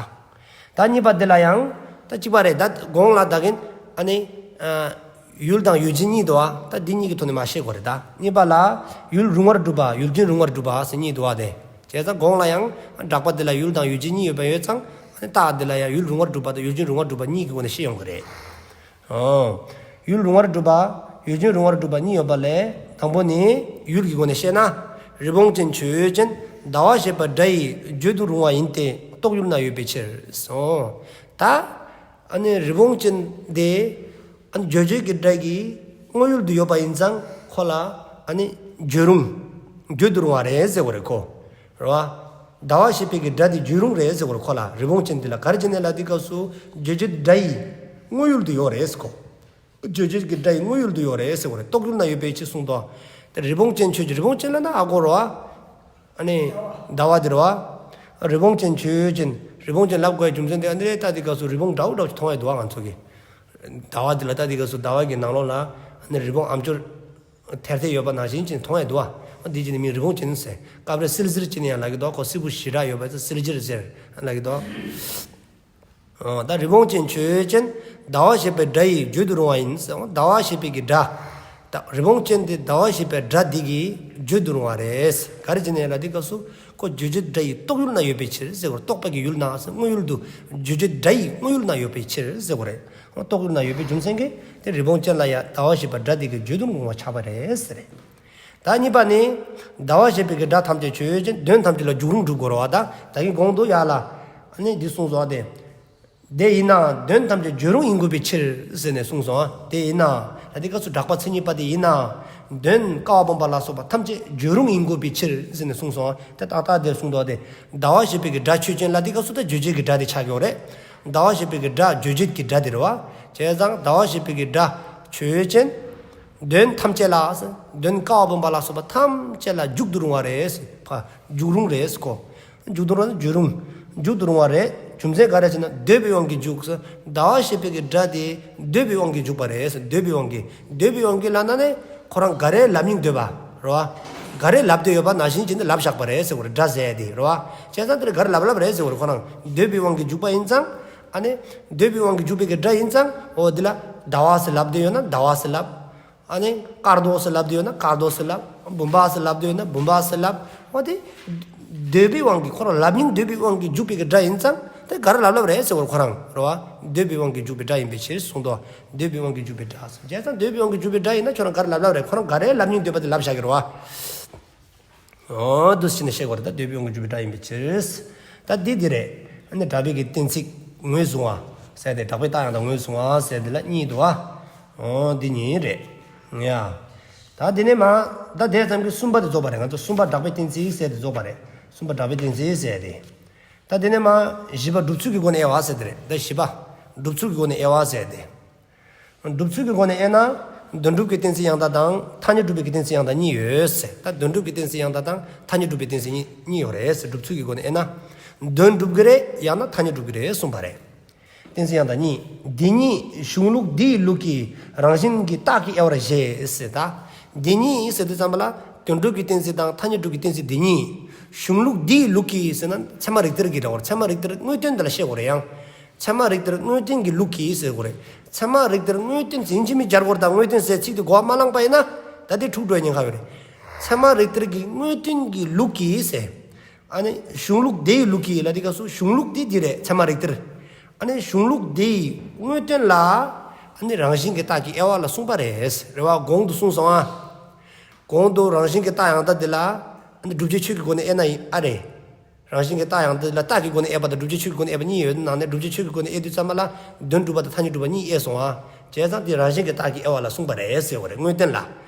ད་གཉིས་པ་འདི་ལ་ཡང་ད་གཅིག་པ་རེད་ད། གོང་ལ་ད་གིན་ཨ་ནི་ཨ་ཡུལ་དང་ཡུལ་ཅན་གཉིས་འདུག་བ། ད་འདི་གཉིས་ཀྱི་ཐོག་ནས་མ་བཤད་དགོས་རེད་ད། གཉིས་པ་ལ་ཡུལ་རུང་བར་སྒྲུབ་པ་ཡུལ་ཅན་རུང་བར་སྒྲུབ་པ་ཟེར་གཉིས་འདུག་བ་དེ། བྱས་ཙང་གོང་ལ་ཡང་གྲགས་པ་འདི་ལ་ཡུལ་དང་ཡུལ་ཅན་གཉིས་ཡོད་པ་ཡོད་ཙང་རྟགས་འདི་ལ་ཡང་ཡུལ་རུང་བར་སྒྲུབ་པ་དང་ཡུལ་ཅན་རུང་བར་སྒྲུབ་པ་གཉིས་ཀྱི་སྒོ་ནས་བཤད་ཡོང་གི་རེད། ཨོ། ཡུལ་རུང་བར་སྒྲུབ་པ། ཡུལ་ཅན་རུང་བར་སྒྲུབ་པ་གཉིས་ཡོད་པ་ལས། དང་པོ་ནི་ཡུལ་གྱི་སྒོ་ནས་བཤད་ན། རི་བོང་ཅན་ཆོས་ཅན། ཟླ་བ་ཞེས་པའི་སྒྲ་ཡིས་བརྗོད་དུ་རུང་བ་ཡིན་ཏེ། རྟོག་ཡུལ་ན་ཡོད་པའི་ཕྱིར། ཨོ། ད། ཨ་ནི་རི་བོང་ཅན་དེ། ཨ་ནི་རྗོད་བྱེད་ཀྱི་སྒྲ་གི་དངོས་ཡུལ་དུ་ཡོད་པ་ཡིན་ཙང་ཁོ་ལ། ཨ་ནི་བརྗོད་རུང་། བརྗོད་དུ་རུང་བ་རེད་ཟེར་བ་རེད་ཁོ། རེད་བ། ཟླ་བ་ཞེས་པའི་གི་སྒྲ་དེ་བརྗོད་རུང་རེད་ཟེར་བ་རེད་ཁོ་ལ། རི་བོང་ཅན་དེ་ལ་ག་རེ་བྱས་ནས་ལབ་དུས་སྐབས་སུ་རྗོད་བྱེད་སྒྲ་ཡི་དངོས་ཡུལ་དུ་ཡོད་རེད་ཟེར་ཁོ། རྗོད་བྱེད་ཀྱི་སྒྲ་ཡི་དངོས་ཡུལ་དུ་ཡོད་རེད་ཟེར་བ་རེད། རྟོག་ཡུལ་ན་ཡོད་པའི་ཕྱིར་གསུངས་ཏོ། དེ་རི་བོང་ཅན་ཆོས་ཅན། རི་བོང་ཅན་ལབ་ན་ཨ་ཁོ་རེད་བ། ཨ་ནི་ཟླ་བ་དེ་རེད་བ། རི་བོང་ཅན་ཆོས་ཅན། རི་བོང་ཅན་ལབ་དགོས་རྒྱུ་མཚན་དེ་ཨ་ནི་རེད། ལྟ་དུས་སྐབས་སུ་རི་བོང་འདྲ་བོ་འདྲ་བོ་ཞིག་མཐོང་ཡ་འདུག་བ་ང་ཚོ་གི། ཟླ་བ་དེ་ལ་ལྟ་དུས་སྐབས་སུ་ཟླ་བ་གི་ནང་ལོགས་ལ་ཨ་ནི་རི་བོང་ཨ་མཆོག་ཐེར་ཐེར་ཡོད་པ་ནང་བཞིན་ཅིག་མཐོང་ཡ་འདུག་བ། འདི་བྱས་ནས་མིང་རི་བོང་ཅན་ཟེར། སྐབས་རེ་བསིལ་ཟེར་ཅིག་ནས་ཡང་ལབ་ཀྱི་འདུག་ཁོ་བསིལ་པོ་ཞེ་དྲག་ཡོད་པ་ཚོ་བསིལ་ཟེར་ཟེར་ལབ་ཀྱི་འདུག་ཨ་ད་རི་བོང་ཅན་ཆོས་ཅན། ཟླ་བ་ཞེས་པའི་སྒྲ་ཡིས་བརྗོད་དུ་རུང་བ་ཡིན་ཟེར། ཟླ་བ་ཞེས་པའི་གི་སྒྲ། ད་རི་བོང་ཅན་དེ་ཟླ་བ་ཞེས་པའི་སྒྲ་འདི་གིས་བརྗོད་དུ་རུང་བ་རེད། ག་རེ་བྱས་ནས་ལབ་དུས་སྐབས་སུ་ཁོ་རྗོད་བྱེད་སྒྲ་ཡི་རྟོག་ཡུལ་ན་ཡོད་པའི་ཕྱིར་ཟེར་བ་རེད། རྟོག་པ་གི་ཡུལ་ན་ཟེར། དངོས་ཡུལ་དུ། རྗོད་བྱེད་སྒྲ་ཡི་དངོས་ཡུལ་ན་ཡོད་པའི་ཕྱིར་ཟེར་བ་རེད། རྟོག་ཡུལ་ན་ཡོད་པའི་རྒྱུ་མཚན་གྱིས་དེ་རི་བོང་ཅན་ལ་ཡང་ཟླ་བ་ཞེས་པའི་སྒྲ་འདི་གིས་བརྗོད་དུ་རུང་བ་ཆགས་པ་རེད་ཟེར། ད་གཉིས་པ་ནི། ཟླ་བ་ཞེས་པའི་གི་སྒྲ་ཐམས་ཅད་ཆོས་ཅན། དོན་ཐམས་ཅད་ལ་འཇུག་རུང་སྒྲུབ་དགོས་རེད་བ། ད་ད་གིན་གོང་དུ་ཡར་ལ་ཨ་ནི་འདི་གསུངས་སོང་བ་དེ། དེ་ཡིན་ན་དོན་ཐམས་ཅད་བརྗོད་རུང་ཡིན་དགོས་པའི་ཕྱིར་ཟེར་ནས་གསུངས་སོང་བ། དེ་ཡིན་ན་ལབ་དུས་སྐབས་སུ་གྲགས་པ་མཚན་ཉིད་པ་དེ་ཡིན་ན་དོན་ཀ་བ་སྦོམ་པ་ལ་སོགས་པ་ཐམས་ཅད་བརྗོད་རུང་ཡིན་དགོས་པའི་ཕྱིར་ཟེར་ནས་གསུངས་སོང་བ། དེ་ཏག་ཏག་དེ་གསུངས་འདུག་བ་དེ། ཟླ་བ་ཞེས་པའི་གི་སྒྲ་ཆོས་ཅན་ལབ་དུས་སྐབས་སུ་ད་རྗོད་བྱེད་ཀྱི་སྒྲ་དེ་ཆགས་ཀྱི་ཡོད་རེད། ཟླ་བ་ཞེས་པའི་གི་སྒྲ་རྗོད་བྱེད་ཀྱི་སྒྲ་དེ་རེད་བ། བྱས་ཙང་ཟླ་བ་ཞེས་པའི་གི་སྒྲ་ཆོས་ཅན། དོན་ཐམས་ཅད་ལ། དོན་ཀ་བ་སྦོམ་པ་ལ་སོགས་པ་ཐམས་ཅད་ལ་འཇུག་ཏུ་རུང་བ་རེད། ཕ། འཇུག་རུང་རེད་ཁོ། འཇུག་ཏུ་རུང་བ་འཇུག་རུང་། འཇུག་ཏུ་རུང་བ་རེད། རྒྱུ་མཚན་ག་རེ་ཟེར་ན་འདོད་པའི་དབང་གིས་འཇུག་ཟེར། ཟླ་བ་ཞེས་པའི་གི་སྒྲ་དེ་འདོད་པའི་དབང་གིས་འཇུག་པ་རེད་ཟེར། འདོད་པའི་དབང་གིས། འདོད་པའི་དབང་གིས་ལབ་ན་ནི་ཁོ་རང་ག་རེ་ལབ་སྙིང་འདོད་པ་རེད་བ། ག་རེ་ལབ་འདོད་ཡོད་པ་ནང་བཞིན་བྱས་ནས་ལབ་བཞག་པ་རེད་ཟེར་བ་རེད། སྒྲ་ཟེར་དེ་རེད་བ། བྱས་ཙང་དེར་ག་རེ་ལབ་ལབ་རེད་ཟེར་བ་རེད། ཁོ་རང་འདོད་པའི་དབང་གིས་འཇུག་པ་ཡིན་ཙང་། ཨ་ནི་འདོད་པའི་དབང་གིས་འཇུག་པའི་གི་སྒྲ་ཡིན་ཙང་འོ་འདི་ལ་ཟླ་བ་ཟེར་ལབ་འདོད་ཡོད་ན་ཟླ་བ་ཟེར་ལབ། ཨ་ནི་དཀར་མདོག་ཟེར་ལབ་འདོད་ཡོད་ན་དཀར་མདོག་ཟེར་ལབ། བུམ་པ་ཟེར་ལབ་འདོད་ཡོད་ན་བུམ་པ་ཟེར་ལབ། འོ་དེ་འདོད་པའི་དབང་གིས་ཁོ་རང་ལབ་སྙིང་འདོད་པའི་དབང་གིས་འཇུག་པའི་གི་སྒྲ་ཡིན་ཙང་དེ་ག་རེ་ལབ་ལབ་རེད་ཟེར་བ་རེད། ཁོ་རང་རེད་བ། འདོད་པའི་དབང་གིས་འཇུག་པའི་སྒྲ་ཡིན་པའི་ཕྱིར་གསུངས་འདུག་འདོད་པའི་དབང་གིས་འཇུག་པའི་སྒྲ་ཟེར། བྱས་ཙང་འདོད་པའི་དབང་གིས་འཇུག་པའི་སྒྲ་ཡིན་ན་ཁྱོད་རང་ག་རེ་ལབ་ལབ་རེད། ཁོ་རང་ག་རེ་ལབ་སྙིང་འདོད་པ་དེ་ལབ་བཞག་གི་རེད་བ། འོ་འདུག་སེ་བྱས་ནས་བཤད་དགོས་རེད། ད་འདོད་པའི་དབང་གིས་འཇུག་པའི་སྒྲ་ཡིན་པའི་ཕྱིར། ད་འདི་འདི་རེད། ཨ་ནི་གྲགས་པའི་གི་གཏན་ཚིགས་ངོས་བཟུང་བ་ཟེར་ཏེ་གྲགས་པའི་རྟགས་ཡང་དག་ངོས་བཟུང་བ་ཟེར་འདི་ལ་གཉིས་འདུག་བ། འོ་འདི་གཉིས་རེད། ཡ། ད་འདི་ནས་མ། ད་དེ་ཙམ་གྱིས་གསུམ་པ་དེ་རྫོགས་པ་རེད། ང་ཚོ་གསུམ་པ་གྲགས་པའི་གཏན་ཚིགས་ཟེར་དེ་རྫོགས་པ་རེད། གསུམ་པ་གྲགས་པའི་གཏན་ཚིགས་ཟེར་ཏེ། ད་དེ་ནས་མ། བཞི་པ་སྒྲུབ་ཚུལ་གྱི་སྒོ་ནས་དབྱེ་བ་ཟེར་དེ་རེད། ད་བཞི་པ། སྒྲུབ་ཚུལ་གྱི་སྒོ་ནས་དབྱེ་བ་ཟེར་ཏེ། སྒྲུབ་ཚུལ་གྱི་སྒོ་ནས་དབྱེ་ན། དོན་སྒྲུབ་ཀྱི་གཏན་ཚིགས་ཡང་དག་དང་ཐ་སྙད་སྒྲུབ་པའི་གི་གཏན་ཚིགས་ཡང་དག་གཉིས་ཡོད་ཟེར། ད་དོན་སྒྲུབ་ཀྱི་གཏན་ཚིགས་ཡང་དག་དང་ཐ་སྙད་སྒྲུབ་པའི་གཏན་ཚིགས་གཉིས་གཉིས་ཡོད་རེད་ཟེར། སྒྲུབ་ཚུལ་གྱི་སྒོ་ནས་དབྱེ་ན། དོན་སྒྲུབ་ཀྱི་རེད་ཡང་ན་ཐ་སྙད་སྒྲུབ་ཀྱི་རེད་གསུངས་པ་རེད། གཏན་ཚིགས་ཡང་དག་གཉིས། འདི་གཉིས་གཞུང་ལུགས་འདིའི་ལུགས་ཀྱི་རང་བཞིན་གྱི་རྟགས་ཀྱི་དབྱེ་བར་བཞེད་ཟེར། ད་འདི་གཉིས་ཟེར་དུས་ཙམ་པ་ལ་དོན་སྒྲུབ་ཀྱི་གཏན་ཚིགས་དང་ཐ་སྙད་སྒྲུབ་ཀྱི་གཏན་ཚིགས་འདི་གཉིས་གཞུང་ལུགས་འདིའི་ལུགས་ཀྱི་ཟེར་ན་ཚད་མ་རིགས་གཏེར་གྱི་འདྲ་བར་ཚད་མ་རིགས་གཏེར་དངོས་བསྟན་འདི་ལ་བཤད་དགོས་རེད་ཡང་། ཚད་མ་རིགས་གཏེར་དངོས་བསྟན་གྱི་ལུགས་ཀྱིས་ཟེར་དགོས་རེད། ཚད་མ་རིགས་གཏེར་དངོས་བསྟན་ཟེར་ཡིན་གཅིག་མིན་སྦྱར་དགོས་རེད། ད་དངོས་བསྟན་ཟེར་ཚིག་དེ་གོ་བ་མ་བླངས་པ་ཡིན་ན་ད་དེ་འཁྲུག་འགྲོ་ཉེན་ཁ་ཡོད་རེད། ཚད་མ་རིགས་གཏེར་གྱི་དངོས་བསྟན་གྱི་ལུགས་ཀྱིས་ཟེར། ཨ་ནི་གཞུང་ལུགས་དེའི་ལུགས་ཀྱིས་ལབ་དུས་སྐབས་སུ་གཞུང་ལུགས་དེ་འདི་རེད། ཚད་མ་རིགས་གཏེར། ཨ་ནི་གཞུང་ལུགས་དེའི་དངོས་བསྟན་ལ་ཨ་ནི་རང་བཞིན་གྱི་རྟགས་ཀྱི་དབྱེ་བ་ལ་གསུངས་པ་རེད། རེད་བ། གོང་དུ་གསུངས་སོང་ཨ། གོང་དུ་རང་བཞིན་གྱི་རྟགས་ཡང་དག་འདི་ལ་ཨ་ནི་བསྒྲུབ་བྱའི་ཆོས་ཀྱི་སྒོ་ནས་དབྱེ་ན་ཡིན་ཨ་རེད། རང་བཞིན་གྱི་རྟགས་ཡང་དག་ལ་རྟགས་ཀྱི་སྒོ་ནས་དབྱེ་བ་དང་བསྒྲུབ་བྱའི་ཆོས་ཀྱི་སྒོ་ནས་དབྱེ་བ་གཉིས་ཡོད་ནང་ནས་བསྒྲུབ་བྱའི་ཆོས་ཀྱི་སྒོ་ནས་དབྱེ་དུས་ཙམ་པ་ལ་དོན་སྒྲུབ་པ་དང་ཐ་སྙད་སྒྲུབ་པ་གཉིས་དབྱེ་སོང་ཨ། བྱས་ཙང་དེ་རང་བཞིན་གྱི་རྟགས་ཀྱི་དབྱེ་བ་ལ་གསུངས་པ་རེད་ཟེར་བ་རེད། དངོས་བསྟན་ལ།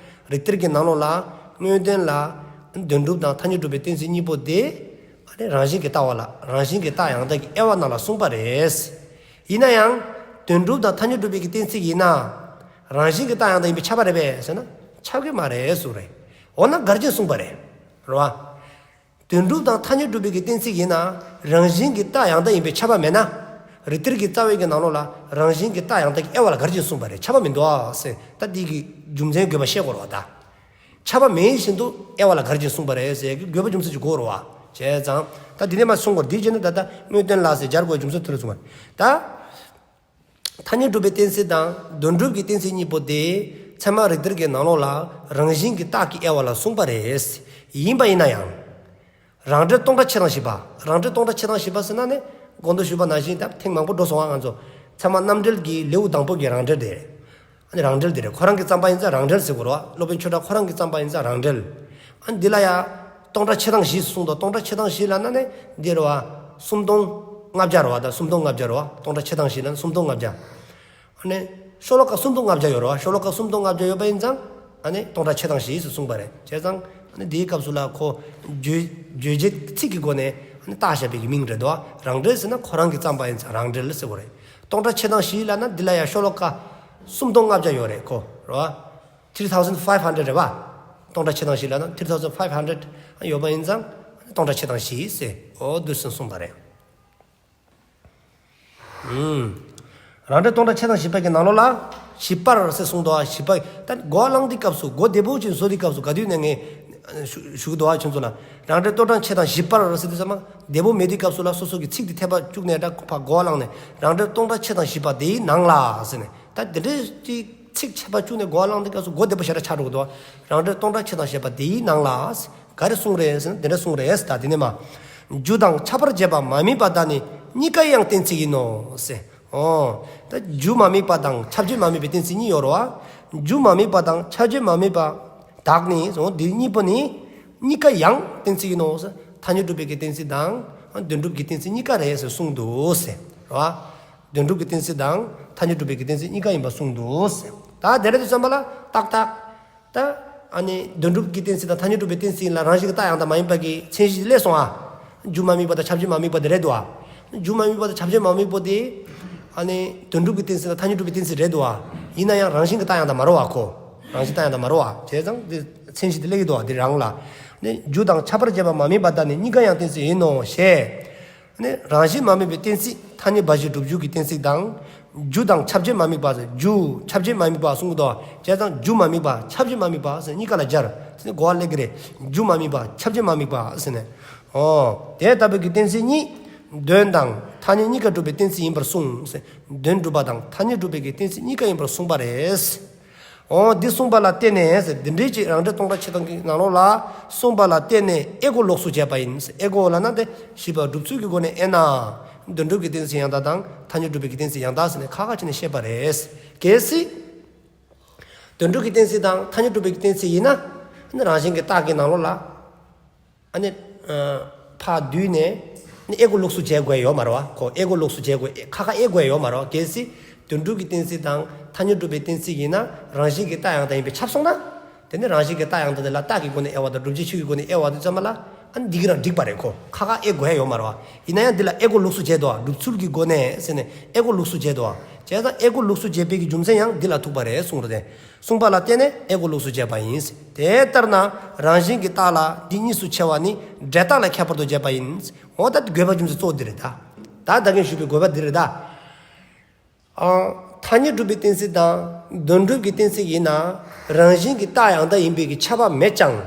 རིགས་གཏེར་གྱི་ནང་ལོགས་ལ་དངོས་བསྟན་ལ་དོན་སྒྲུབ་དང་ཐ་སྙད་སྒྲུབ་པའི་གཏན་ཚིགས་གཉིས་པོ་དེ་ཨ་ནི་རང་བཞིན་གྱི་རྟགས་པ་ལ་རང་བཞིན་གྱི་རྟགས་ཡང་དག་གི་དབྱེ་བ་ནང་ལ་གསུངས་པ་རེད། ཡིན་ན་ཡང་དོན་སྒྲུབ་དང་ཐ་སྙད་སྒྲུབ་པའི་གི་གཏན་ཚིགས་ཡིན་ན་རང་བཞིན་གྱི་རྟགས་ཡང་དག་ཡིན་པས་ཁྱབ་པ་རེད་པས་ཟེར་ན་ཁྱབ་ཀྱི་མ་རེད་ཟེར་བ་རེད། འོ་ན་ག་རེ་བྱས་ནས་གསུངས་པ་རེད། རེད་བ། དོན་སྒྲུབ་དང་ཐ་སྙད་སྒྲུབ་པའི་གི་གཏན་ཚིགས་ཡིན་ན་རང་བཞིན་གྱི་རྟགས་ཡང་དག་ཡིན་པས་ཁྱབ་པ་མེད་ན། རིགས་གཏེར་གྱི་རྩ་བའི་གི་ནང་ལོགས་ལ་རང་བཞིན་གྱི་རྟགས་ཡང་དག་གི་དབྱེ་བ་ལ་ག་རེ་བྱས་ནས་གསུངས་པ་རེད། ཁྱབ་པ་མི་འདུག་ཨ་ཟེར། ད་འདི་གི་རྒྱུ་མཚན་དགོས་པ་བཤད་དགོས་རེད་བ་ད། ཁྱབ་པ་མེད་བཞིན་དུ་དབྱེ་བ་ལ་ག་རེ་བྱས་ནས་གསུངས་པ་རེད་ཟེར་གི་དགོས་པ་རྒྱུ་མཚན་ཅིག་དགོས་རེད་བ། བྱས་ཙང་ད་འདི་ནས་མ་གསུང་གོ་འདི་བྱས་ནས་ད་ལྟ་དངོས་བསྟན་ལ་ཟེར་སྦྱར་དགོས་རྒྱུ་མཚན་དེ་ལ་གསུངས་པ་རེད་ད། ཐ་སྙད་སྒྲུབ་པའི་གཏན་ཚིགས་དང་དོན་སྒྲུབ་ཀྱི་གཏན་ཚིགས་གཉིས་པོ་དེ་ཚད་མ་རིགས་གཏེར་གྱི་ནང་ལོགས་ལ་རང་བཞིན་གྱི་རྟགས་ཀྱི་དབྱེ་བ་ལ་གསུངས་པ་རེད། ཡིན་པ་ཡིན་ན་ཡང་། རང་འགྲེལ་སྟོང་ཕྲག་ཕྱེད་དང་བཞི་པ། རང་འགྲེལ་སྟོང་ཕྲག་ཕྱེད་དང་བཞི་པ་ཟེར་ན་ནི་གོང་དུ་ཞུས་པ་ནང་བཞིན་ད་ཐེངས་མང་པོ་འགྲོ་སོང་ང་ང་ཚོ། ཚད་མ་རྣམ་འགྲེལ་གྱི་ལེའུ་དང་པོ་གི་རང་འགྲེལ་དེ་རེད། ཨ་ནི་རང་འགྲེལ་དེ་རེད། ཁོ་རང་གི་རྩོམ་པ་ཡིན་ཙང་རང་འགྲེལ་ཟེར་དགོས་རེད་བ། སློབ་དཔོན་ཆོས་གྲགས་ཁོ་རང་གི་རྩོམ་པ་ཡིན་ཙང་རང་འགྲེལ། ཨ་ནི་འདི་ལ་ཡ་སྟོང་ཕྲག་ཕྱེད་དང་བཞི་གསུངས་འདུག་སྟོང་ཕྲག་ཕྱེད་དང་བཞི་ལབ་ན་ནི་འདི་རེད་བ། སུམ་སྟོང་ལྔ་བརྒྱ་རེད་བ། ད་སུམ་སྟོང་ལྔ་བརྒྱ་རེད་བ། སྟོང་ཕྲག་ཕྱེད་དང་བཞི་ལབ་ན་སུམ་སྟོང་ལྔ་བརྒྱ། ཨ་ནི་ཤོ་ལོ་ཀ་སུམ་སྟོང་ལྔ་བརྒྱ་ཡོད་རེད་བ། ཤོ་ལོ་ཀ་སུམ་སྟོང་ལྔ་བརྒྱ་ཡོད་པ་ཡིན་ཙང་ཨ་ནི་སྟོང་ཕྲག་ཕྱེད་དང་བཞི་ཟེར་གསུངས་པ་རེད། བྱས་ཙང་ཨ་ནི་འདིའི་སྐབས་སུ་ལ་ཁོ་བརྗོད་བརྗོད་བྱེད་ཚིག་གི་སྒོ་ནས་ཨ་ནི་བཏགས་བཞག་པའི་གི་མིང་རེད་དོ། རང་འགྲེལ་ཟེར་ན་ཁོ་རང་གི་རྩོམ་པ་ཡིན་ཙང་རང་འགྲེལ་ཟེར་དགོས་རེད། སྟོང་ཕྲག་ཕྱེད་དང་བཞི་ལབ་ན་འདི་ལ་ཡ་ཤོ་ལོ་ཀ་སུམ་སྟོང་ལྔ་བརྒྱ་ཡོད་རེད་ཁོ་རེད་བ། three thousand five hundred རེད་བ། སྟོང་ཕྲག་ཕྱེད་དང་བཞི་ལབ་ན་three thousand five hundred ཡོད་པ་ཡིན་ཙང་སྟོང་ཕྲག་ཕྱེད་དང་བཞི་ཟེར་འོ་འདུག་སེ་གསུངས་པ་རེད། ཨུམ། རང་འགྲེལ་སྟོང་ཕྲག་ཕྱེད་དང་བཞི་པ་གི་ནང་ལོགས་ལ་བཞི་པར་ཟེར་གསུངས་འདུག་བ། བཞི་པ་ད་གོ་བ་བླངས་དུས་སྐབས་སུ་གོ་བདེ་པོ་ཅིག་བཟོ་དུས་སྐབས་སུ་ག་དུས་ནས་ངས་ཞུ་ཞུ་གི་འདུག་བ་ཁྱོད་ཚོ་ལ། རང་འགྲེལ་སྟོང་ཕྲག་ཕྱེད་དང་བཞི་པར་ཟེར་དུས་ཙམ་པ་བདེ་པོ་མེད་དུས་སྐབས་སུ་ལ་སོ་སོ་གི་ཚིག་དེ་འཐད་པ་བཅུག་ནས་ད་ཕར་གོ་བ་བླངས་ནས་རང་འགྲེལ་སྟོང་ཕྲག་ཕྱེད་དང་བཞི་པ་དེའི་ནང་ལ་ཟེར་ནས་ད་དེ་འདྲའི་ཅིག་ཚིག་འཐད་པ་བཅུག་ནས་གོ་བ་བླངས་དུས་སྐབས་སུ་གོ་བདེ་པོ་ཞེ་དྲག་ཆགས་འགྲོ་གི་འདུག་བ། རང་འགྲེལ་སྟོང་ཕྲག་ཕྱེད་དང་བཞི་པ་དེའི་ནང་ལ། ག་རེ་གསུངས་རེད་ཟེར་ན་དེ་འདྲ་གསུངས་རེད་ཟེར། ད་དེ་ནས་མ། རྒྱུ་དང་ཁྱབ་པར་བྱེད་པ་མ་དམིགས་པ་དག་ནི་གཉིས་ཀ་ཡང་གཏན་ཚིགས་ཡིན་ནོ་ཟེར། ཨོ། ད་རྒྱུ་མ་དམིགས་པ་དང་ཁྱབ་བྱེད་མ་དམིགས་པའི་གཏན་ཚིགས་གཉིས་ཡོད་རེད་བ། རྒྱུ་མ་དམིགས་པ་དང་ཁྱབ་བྱེད་མ་དམིགས་པ་དག་ནི་ཟེར། འོ་འདི་གཉིས་པོ་ནི་གཉིས་ཀ་ཡང་གཏན་ཚིགས་ཡིན་ནོ་ཟེར། ཐ་སྙད་སྒྲུབ་པའི་གི་གཏན་ཚིགས་དང་དོན་སྒྲུབ་ཀྱི་གཏན་ཚིགས་གཉིས་ཀ་རེད་ཟེར་གསུངས་འདུག་ཟེར་རེད་བ། དོན་སྒྲུབ་ཀྱི་གཏན་ཚིགས་དང་ཐ་སྙད་སྒྲུབ་པའི་གི་གཏན་ཚིགས་གཉིས་ཀ་ཡིན་པ་གསུངས་འདུག་ཟེར། ད་དེ་རེད་དུས་ཙམ་པ་ལ་ཏག་ཏག་ད་ཨ་ནི་དོན་སྒྲུབ་ཀྱི་གཏན་ཚིགས་དང་ཐ་སྙད་སྒྲུབ་པའི་གཏན་ཚིགས་ཡིན་ལ་རང་བཞིན་གྱི་རྟགས་ཡང་དག་མ་ཡིན་པ་གི་མཚན་གཞི་སླེབས་སོང་ཨ། རྒྱུ་མ་དམིགས་པ་དང་ཁྱབ་བྱེད་མ་དམིགས་པ་དེ་རེད་དོ་ཨ། རྒྱུ་མ་དམིགས་པ་དང་ཁྱབ་བྱེད་མ་དམིགས་པ་དེ་ཨ་ནི་དོན་སྒྲུབ་ཀྱི་གཏན་ཚིགས་དང་ཐ་སྙད་སྒྲུབ་པའི་གཏན་ཚིགས་རེད་དོ་ཨ། ཡིན་ན་ཡང་རང་བཞིན་གྱི་རྟགས་ཡང་དག་མ་རེད་བ་ཁོ། རང་བཞིན་རྟགས་ཡང་དག་མ་རེད་བ། བྱས་ཙང་དེ་མཚན་གཞི་དེ་སླེབས་ཀྱི་འདུག་བ་དེ་རང་ལ། ནི་རྒྱུ་དང་ཁྱབ་པར་བྱེད་པ་མ་དམིགས་པ་དག་ནི་གཉིས་ཀ་ཡང་གཏན་ཚིགས་ཡིན་ནོ་ཞེས། ནི་རང་བཞིན་མ་དམིགས་པའི་གཏན་ཚིགས་ཐ་སྙད་འབའ་ཞིག་སྒྲུབ་འཇུག་གི་གཏན་ཚིགས་དང་། རྒྱུ་དང་ཁྱབ་བྱེད་མ་དམིགས་པ་ཟེར། རྒྱུ་ཁྱབ་བྱེད་མ་དམིགས་པ་གསུངས་ཀྱི་འདུག་བ། བྱས་ཙང་རྒྱུ་མ་དམིགས་པ་ཁྱབ་བྱེད་མ་དམིགས་པ་ཟེར་གཉིས་ཀ་ལ་སྦྱར་ཟེར་ནས་གོ་བ་སླེབས་ཀྱི་རེད། རྒྱུ་མ་དམིགས་པ་ཁྱབ་བྱེད་མ་དམིགས་པ་ཟེར་ནས། འོ། དེ་ལྟ་བུའི་གི་གཏན་ཚིགས་གཉིས། དོན་དང་ཐ་སྙད་གཉིས་ཀ་སྒྲུབ་པའི་གཏན་ཚིགས་ཡིན་པར་གསུངས་ཟེར། དོན་སྒྲུབ་པ་དང་ཐ་སྙད་སྒྲུབ་པའི་གི་གཏན་ཚིགས་གཉིས་ཀ་ཡིན་པར་གསུངས་པ་རེད། འོ་འདི་གསུངས་པ་ལ་བརྟེན་ནས་ཟེར། འདི་འདྲའི་ཅིག་རང་འགྲེལ་སྟོང་ཕྲག་ཕྱེད་དང་གི་ནང་ལོགས་ལ་གསུངས་པ་ལ་བརྟེན་ནས་དབྱེ་སྒོ་ལོགས་སུ་འབྱེད་པ་ཡིན་ཟེར། དབྱེ་སྒོ་ལབ་ན་དེ་བཞི་པ་སྒྲུབ་ཚུལ་གྱི་སྒོ་ནས་དབྱེ་ན། དོན་སྒྲུབ་ཀྱི་གཏན་ཚིགས་ཡང་དག་དང་ཐ་སྙད་སྒྲུབ་པའི་གི་གཏན་ཚིགས་ཡང་དག་ཟེར་ནས་ཁག་ཁག་བྱས་ནས་བཤད་པ་རེད། གལ་སྲིད་དོན་སྒྲུབ་ཀྱི་གཏན་ཚིགས་དང་ཐ་སྙད་སྒྲུབ་པའི་གི་གཏན་ཚིགས་ཡིན་ན་རང་བཞིན་གྱི་རྟགས་ཀྱི་ནང་ལོགས་ལ། ཨ་ནི་ཕར་བསྡུས་ནས་ནི་དབྱེ་སྒོ་ལོགས་སུ་འབྱེད་དགོས་ཡོད་མ་རེད་བ། ཁོ་དབྱེ་སྒོ་ལོགས་སུ་འབྱེད་དགོས་ཁག་ཁག་དབྱེ་དགོས་ཡོད་མ་རེད་བ། གལ་སྲིད་དོན་སྒྲུབ་ཀྱི་གཏན་ཚིགས་དང་ཐ་སྙད་སྒྲུབ་པའི་གཏན་ཚིགས་ཡིན་ན་རང་བཞིན་གྱི་རྟགས་ཡང་དག་ཡིན་པས་ཁྱབ་སོང་ན། དེ་ནི་རང་བཞིན་གྱི་རྟགས་ཡང་དག་དེ་ལ་རྟགས་ཀྱི་སྒོ་ནས་དབྱེ་བ་དང་སྒྲུབ་བྱེད་ཆོས་ཀྱི་སྒོ་ནས་དབྱེ་བ་དེ་ཙམ་པ་ལ་ཨ་ནི་འདི་གིས་རང་འགྲིག་པ་རེད། ཁོ་ཁག་ཁག་དབྱེ་དགོས་ཡོད་མ་རེད་བ། ཡིན་ན་ཡང་འདི་ལ་དབྱེ་སྒོ་ལོགས་སུ་འབྱེད་དོ་བ། སྒྲུབ་ཚུལ་གྱི་སྒོ་ནས་ཟེར་ནས་དབྱེ་སྒོ་ལོགས་སུ་འབྱེད་དོ་བ། བྱས་ཙང་དབྱེ་སྒོ་ལོགས་སུ་འབྱེད་པའི་གི་རྒྱུ་མཚན་ཡང་འདི་ལ་ཐུག་པ་རེད་གསུངས་རེད་དེ། གསུངས་པ་ལ་བརྟེན་ནས་དབྱེ་སྒོ་ལོགས་སུ་འབྱེད་པ་ཡིན། དེ་ལྟར་ན་རང་བཞིན་གྱི་རྟགས་ལ་འདི་གཉིས་སུ་ཕྱེ་བ་ནི་འབྲས་རྟགས་ལ་ཁྱད་པར་དུ་བྱས་པ་ཡིན། འོ་ད་དགོས་པ་རྒྱུ་མཚན་གཙོ་བོ་འདི་རེད་ད། ད་ད་གིན་ཞུས་པའི་དགོས་པ་འདི་རེད་ད། ཨ། ཐ་སྙད་སྒྲུབ་པའི་གཏན་ཚིགས་དང་དོན་སྒྲུབ་ཀྱི་གཏན་ཚིགས་ཡིན་ན་རང་བཞིན་གྱི་རྟགས་ཡང་དག་ཡིན་པའི་གི་ཁྱབ་པ་མེད་ཀྱང་།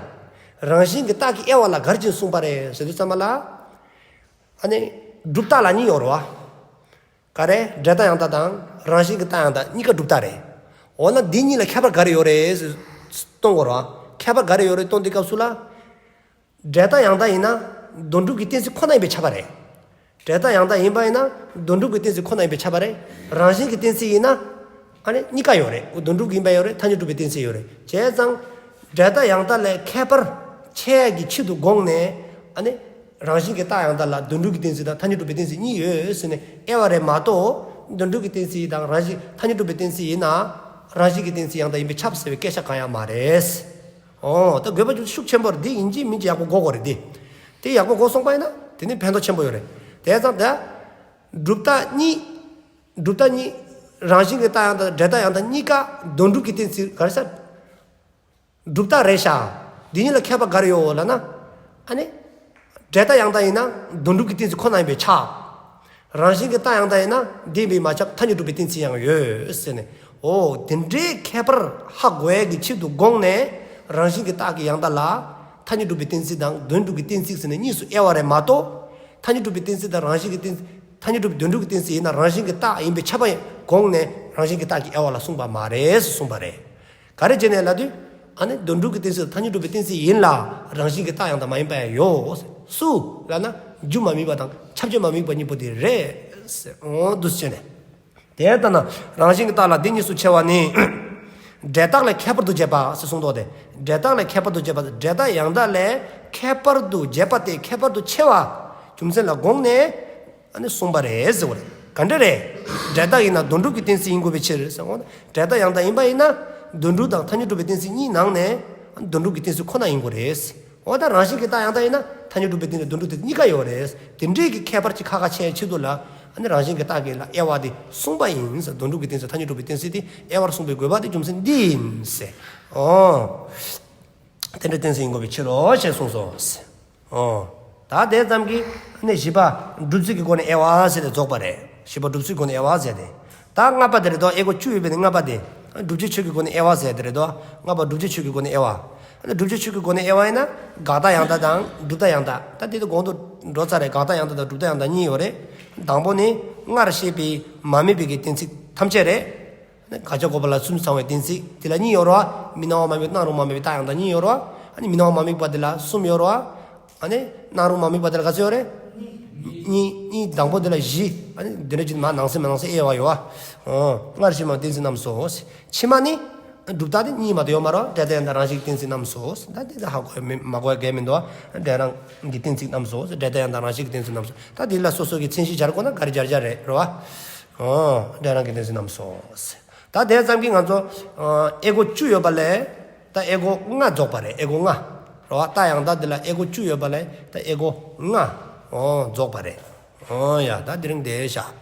རང་བཞིན་གྱི་རྟགས་ཀྱི་དབྱེ་བ་ལ་ག་རེ་བྱས་ནས་གསུངས་པ་རེད་ཟེར་དུས་ཙམ་པ་ལ། ཨ་ནི་སྒྲུབ་རྟགས་ལ་གཉིས་ཡོད་རེད་བ། ག་རེ་འབྲས་རྟགས་ཡང་དག་དང་རང་བཞིན་གྱི་རྟགས་ཡང་དག་གཉིས་ཀ་སྒྲུབ་རྟགས་རེད། འོ་ན་འདི་གཉིས་ལ་ཁྱད་པར་ག་རེ་ཡོད་རེད་ཟེར་སྟོན་དགོས་རེད་བ། ཁྱད་པར་ག་རེ་ཡོད་རེད་སྟོན་དུས་སྐབས་སུ་ལ། འབྲས་རྟགས་ཡང་དག་ཡིན་ན་དོན་སྒྲུབ་ཀྱི་གཏན་ཚིགས་ཁོ་ན་ཡིན་པས་ཁྱབ་པ་རེད། འབྲས་རྟགས་ཡང་དག་ཡིན་པ་ཡིན་ན་དོན་སྒྲུབ་ཀྱི་གཏན་ཚིགས་ཁོ་ན་ཡིན་པས་ཁྱབ་པ་རེད། རང་བཞིན་གྱི་གཏན་ཚིགས་ཡིན་ན་ཨ་ནི་གཉིས་ཀ་ཡོད་རེད། དོན་སྒྲུབ་ཀྱི་ཡིན་པ་ཡོད་རེད། ཐ་སྙད་སྒྲུབ་པའི་གཏན་ཚིགས་ཡོད་རེད། བྱས་ཙང་འབྲས་རྟགས་ཡང་དག་ལས་ཁྱད་པར་ཕྱེ་ཡག་གི་ཆེད་དུ་དགོངས་ནས་ཨ་ནི་རང་བཞིན་གྱི་རྟགས་ཡང་དག་ལ་དོན་སྒྲུབ་ཀྱི་གཏན་ཚིགས་དང་ཐ་སྙད་སྒྲུབ་པའི་གཏན་ཚིགས་གཉིས་ཡོད་ཟེར་ནས་དབྱེ་བ་རེད་མ་གཏོགས། དོན་སྒྲུབ་ཀྱི་གཏན་ཚིགས་དང་རང་བཞིན་ཐ་སྙད་སྒྲུབ་པའི་གཏན་ཚིགས་ཡིན་ན་རང་བཞིན་གྱི་གཏན་ཚིགས་ཡང་དག་ཡིན་པས་ཁྱབ་ཟེར་བའི་སྐད་ཆ་གང་ཡང་མ་རེད། ཨོ། ད་དགོས་པ་ཅིག་ཤུགས་ཆེན་པོ་རེད། འདི་ཡིན་གཅིག་མིན་གཅིག་ཡག་པོ་གོ་དགོས་རེད་འདི། དེ་ཡག་པོ་གོ་སོང་པ་ཡིན་ན་དེ་ནི་ཕན་ཐོགས་ཆེན་པོ་ཡོད་རེད། དེ་ཙང་ད་སྒྲུབ་རྟགས་གཉིས། སྒྲུབ་རྟགས་གཉིས། རང་བཞིན་གྱི་རྟགས་ཡང་དག་འབྲས་རྟགས་ཡང་དག་གཉིས་ཀ་དོན་སྒྲུབ་ཀྱི་གཏན་ཚིགས་ག་རེ་ཟེར། སྒྲུབ་རྟགས་རེད་ཤག་འདི་གཉིས་ལ་ཁྱད་པར་ག་རེ་ཡོད་ལབ་ན། ཨ་ནི། འབྲས་རྟགས་ཡང་དག་ཡིན་ན་དོན་སྒྲུབ་ཀྱི་གཏན་ཚིགས་ཁོ་ན་ཡིན་པས་ཁྱབ། རང་བཞིན་གྱི་རྟགས་ཡང་དག་ཡིན་ན་འདི་ཡིན་པས་མ་ཁྱབ། ཐ་སྙད་སྒྲུབ་པའི་གཏན་ཚིགས་ཡང་ཡོད་ཟེར་ནས། འོ། དེ་འདྲའི་ཁྱད་པར་ཧ་གོ་ཡག་གི་ཆེད་དུ་དགོངས་ནས་རང་བཞིན་གྱི་རྟགས་ཀྱི་ཡང་དག་ལ་ཐ་སྙད་སྒྲུབ་པའི་གཏན་ཚིགས་དང་དོན་སྒྲུབ་ཀྱི་གཏན་ཚིགས་ཟེར་ནས་གཉིས་སུ་དབྱེ་བ་རེད་མ་གཏོགས། ཐ་སྙད་སྒྲུབ་པའི་གཏན་ཚིགས་དང་རང་བཞིན་གྱི་གཏན། ཐ་སྙད་སྒྲུབ་པའི་དོན་སྒྲུབ་ཀྱི་གཏན་ཚིགས་ཡིན་ན་རང་བཞིན་གྱི་རྟགས་ཡིན་པས་ཁྱབ་པ་དགོངས་ནས་རང་བཞིན་གྱི་རྟགས་ཀྱི་དབྱེ་བ་ལ་གསུངས་པ་མ་རེད་ཟེར་གསུངས་པ་རེད། ག་རེ་བྱས་ནས་ལབ་དུས། ཨ་ནི་དོན་གྲུབ་ཀྱི་གཏན་ཚིགས་ཐ་སྙད་གྲུབ་པའི་གཏན་ཚིགས་ཡིན་ལ། རང་བཞིན་གྱི་རྟགས་ཡང་དག་མ་ཡིན་པ་ཡང་ཡོད། སུ་ལབ་ན་རྒྱུ་མ་དམིགས་པ་དང་ཁྱབ་བྱེད་མ་དམིགས་པ་གཉིས་པོ་དེ་རེད། འོ་འདུག་སེ་བྱས་ནས། དེ་ལྟ་ན་རང་བཞིན་གྱི་རྟགས་ལ་འདི་གཉིས་སུ་ཕྱེ་བ་ནི། འབྲས་རྟགས་ལས་ཁྱད་པར་དུ་བྱས་པ་ཟེར་གསུངས་འདུག་སྟེ། འབྲས་རྟགས་ལས་ཁྱད་པར་དུ་བྱས་པ། འབྲས་རྟགས་ཡང་དག་ལས་ཁྱད་པར་དུ་བྱས་པ་དེ་ཁྱད་པར་དུ་ཕྱེ་བ་རྒྱུ་མཚན་ལ་དགོངས་ནས། ཨ་ནི་གསུངས་པ་རེད་ཟེར་བ་རེད། ག་འདྲ་རེད། འབྲས་རྟགས་ཡིན་ན་དོན་གྲུབ་ཀྱི་གཏན་ཚིགས་ཡིན་དགོས་པའི་ཕྱིར་ཟེར་གོ། འབྲས་རྟགས་ཡང་དག་ཡིན་པ་ཡིན་ན། དོན་གྲུབ་དང་ཐ་སྙད་གྲུབ་པའི་གཏན་ཚིགས་གཉིས་ནང་ནས་དོན་གྲུབ་ཀྱི་གཏན་ཚིགས་ཁོ་ན་ཡིན་དགོས་རེད། འོ་ད་རང་བཞིན་གྱི་རྟགས་ཡང་དག་ཡིན་ན་ཐ་སྙད་གྲུབ་པའི་གཏན་ཚིགས་དོན་གྲུབ་གཏན་ཚིགས་གཉིས་ཀ་ཡོད་རེད། དེ་འདྲའི་གི་ཁྱད་པར་གྱི་ཁ་ཁ་ཕྱེ་ཆེད་དུ་ལ། ཨ་ནི་རང་བཞིན་གྱི་རྟགས་ཀྱི་ལ་དབྱེ་བ་དེ་གསུངས་པ་ཡིན་ཟེར། དོན་གྲུབ་ཀྱི་གཏན་ཚིགས་ཐ་སྙད་གྲུབ་པའི་གཏན་ཚིགས་དེ་དབྱེ་བར་གསུངས་པའི་དགོས་པ་དེ་རྒྱུ་མཚན་འདི་ཡིན་ཟེར། འོ། དེ་འདྲའི་གཏན་ཚིགས་ཡིན་དགོས་པའི་ཕྱིར་རོ་ཞེས་གསུངས་སོ། ཨོ། ད་དེ་ཙམ་གྱིས་ནི་བཞི་པ་སྒྲུབ་ཚུལ་གྱི་སྒོ་ནས་དབྱེ་བ་ཟེར་ཏེ་རྫོགས་པ་རེད། བཞི་པ་སྒྲུབ་ཚུལ་གྱི་སྒོ་ནས་དབྱེ་བ་ཟེར་ཏེ། ད་ལྔ་པ་དེ་རེད་དོ། དབྱེ་སྒོ་བཅུ་ཡོད་པའི་ནི་ལྔ་པ་དེ། སྒྲུབ་བྱེད་ཆོས་ཀྱི་སྒོ་ནས་དབྱེ་བ་ཟེར་དེ་རེད་དོ། ལྔ་པ་སྒྲུབ་བྱེད་ཆོས་ཀྱི་སྒོ་ནས་དབྱེ་བ། སྒྲུབ་བྱེད་ཆོས་ཀྱི་སྒོ་ནས་དབྱེ་བ་ཡིན་ན། དགག་རྟགས་ཡང་དག་དང་སྒྲུབ་རྟགས་ཡང་དག་ད་དེ་དུས་གོང་དུ་འགྲོ་ཚར་རེད། དགག་རྟགས་ཡང་དག་དང་སྒྲུབ་རྟགས་ཡང་དག་གཉིས་ཡོད་རེད། དང་པོ་ནི་སྔར་བཤད་པའི་མ་དམིགས་པའི་གི་གཏན་ཚིགས་ཐམས་ཅད་རེད། དགག་བྱ་འགོག་པ་ལ་གསུམ་ཚང་བའི་གཏན་ཚིགས་དེ་ལ་གཉིས་ཡོད་རེད་བ། མི་སྣང་བ་མ་དམིགས་སྣང་རུང་མ་དམིགས་པའི་རྟགས་ཡང་དག་གཉིས་ཡོད་རེད་བ། ཨ་ནི་མི་སྣང་བ་མ་དམིགས་པ་དེ་ལ་གསུམ་ཡོད་རེད་བ། ཨ་ནི་སྣང་རུང་མ་དམིགས་པ་དེ་ལ་ག་ཚོད་ཡོད་རེད། གཉིས། གཉིས། དང་པོ་དེ་ལ་བཞི། ཨ་ནི་དེ་འདྲ་ཅིག་མ་ནང་གསེས་མ་ནང་གསེས་དབྱེ་བ་ཡོད་བ། ཨོ། སྔར་བཤད་མ་གཏན་ཚིགས་རྣམས་སོ། ཕྱི་མ་ནི། སྒྲུབ་རྟགས་དེ་གཉིས་མ་གཏོགས་ཡོད་མ་རེད། འབྲས་རྟགས་ཡང་དག་རང་བཞིན་གྱི་གཏན་ཚིགས་རྣམས་སོ། ད་དེ་ད་ཧ་གོ་མི་མ་གོ་ཡ་གལ་མི་འདུག་འབྲས་རང་གི་གཏན་ཚིགས་རྣམས་སོ། འབྲས་རྟགས་ཡང་དག་རང་བཞིན་གྱི་གཏན་ཚིགས་རྣམས་སོ། ད་དེ་ལ་སོ་སོ་གི་མཚན་གཞི་སྦྱར་དགོས་ན་ག་རེ་སྦྱར་སྦྱར་རེད་རེད་བ། ཨོ། འབྲས་རང་གི་གཏན་ཚིགས་རྣམས་སོ། ད་དེ་ཙམ་གྱིས་ང་ཚོ་ཨ་དབྱེ་སྒོ་བཅུ་ཡོད་པ་ལས་ད་དབྱེ་སྒོ་ལྔ་རྫོགས་པ་རེད། དབྱེ་སྒོ་ལྔ་རེད་བ། རྟགས་ཡང་དག་འདི་ལ་དབྱེ་སྒོ་བཅུ་ཡོད་པ་ལས་ད་དབྱེ་སྒོ་ལྔ། ཨོ། རྫོགས་པ་རེད། ཨོ་ཡ། ད་དེ་རིང་དེ་བཞག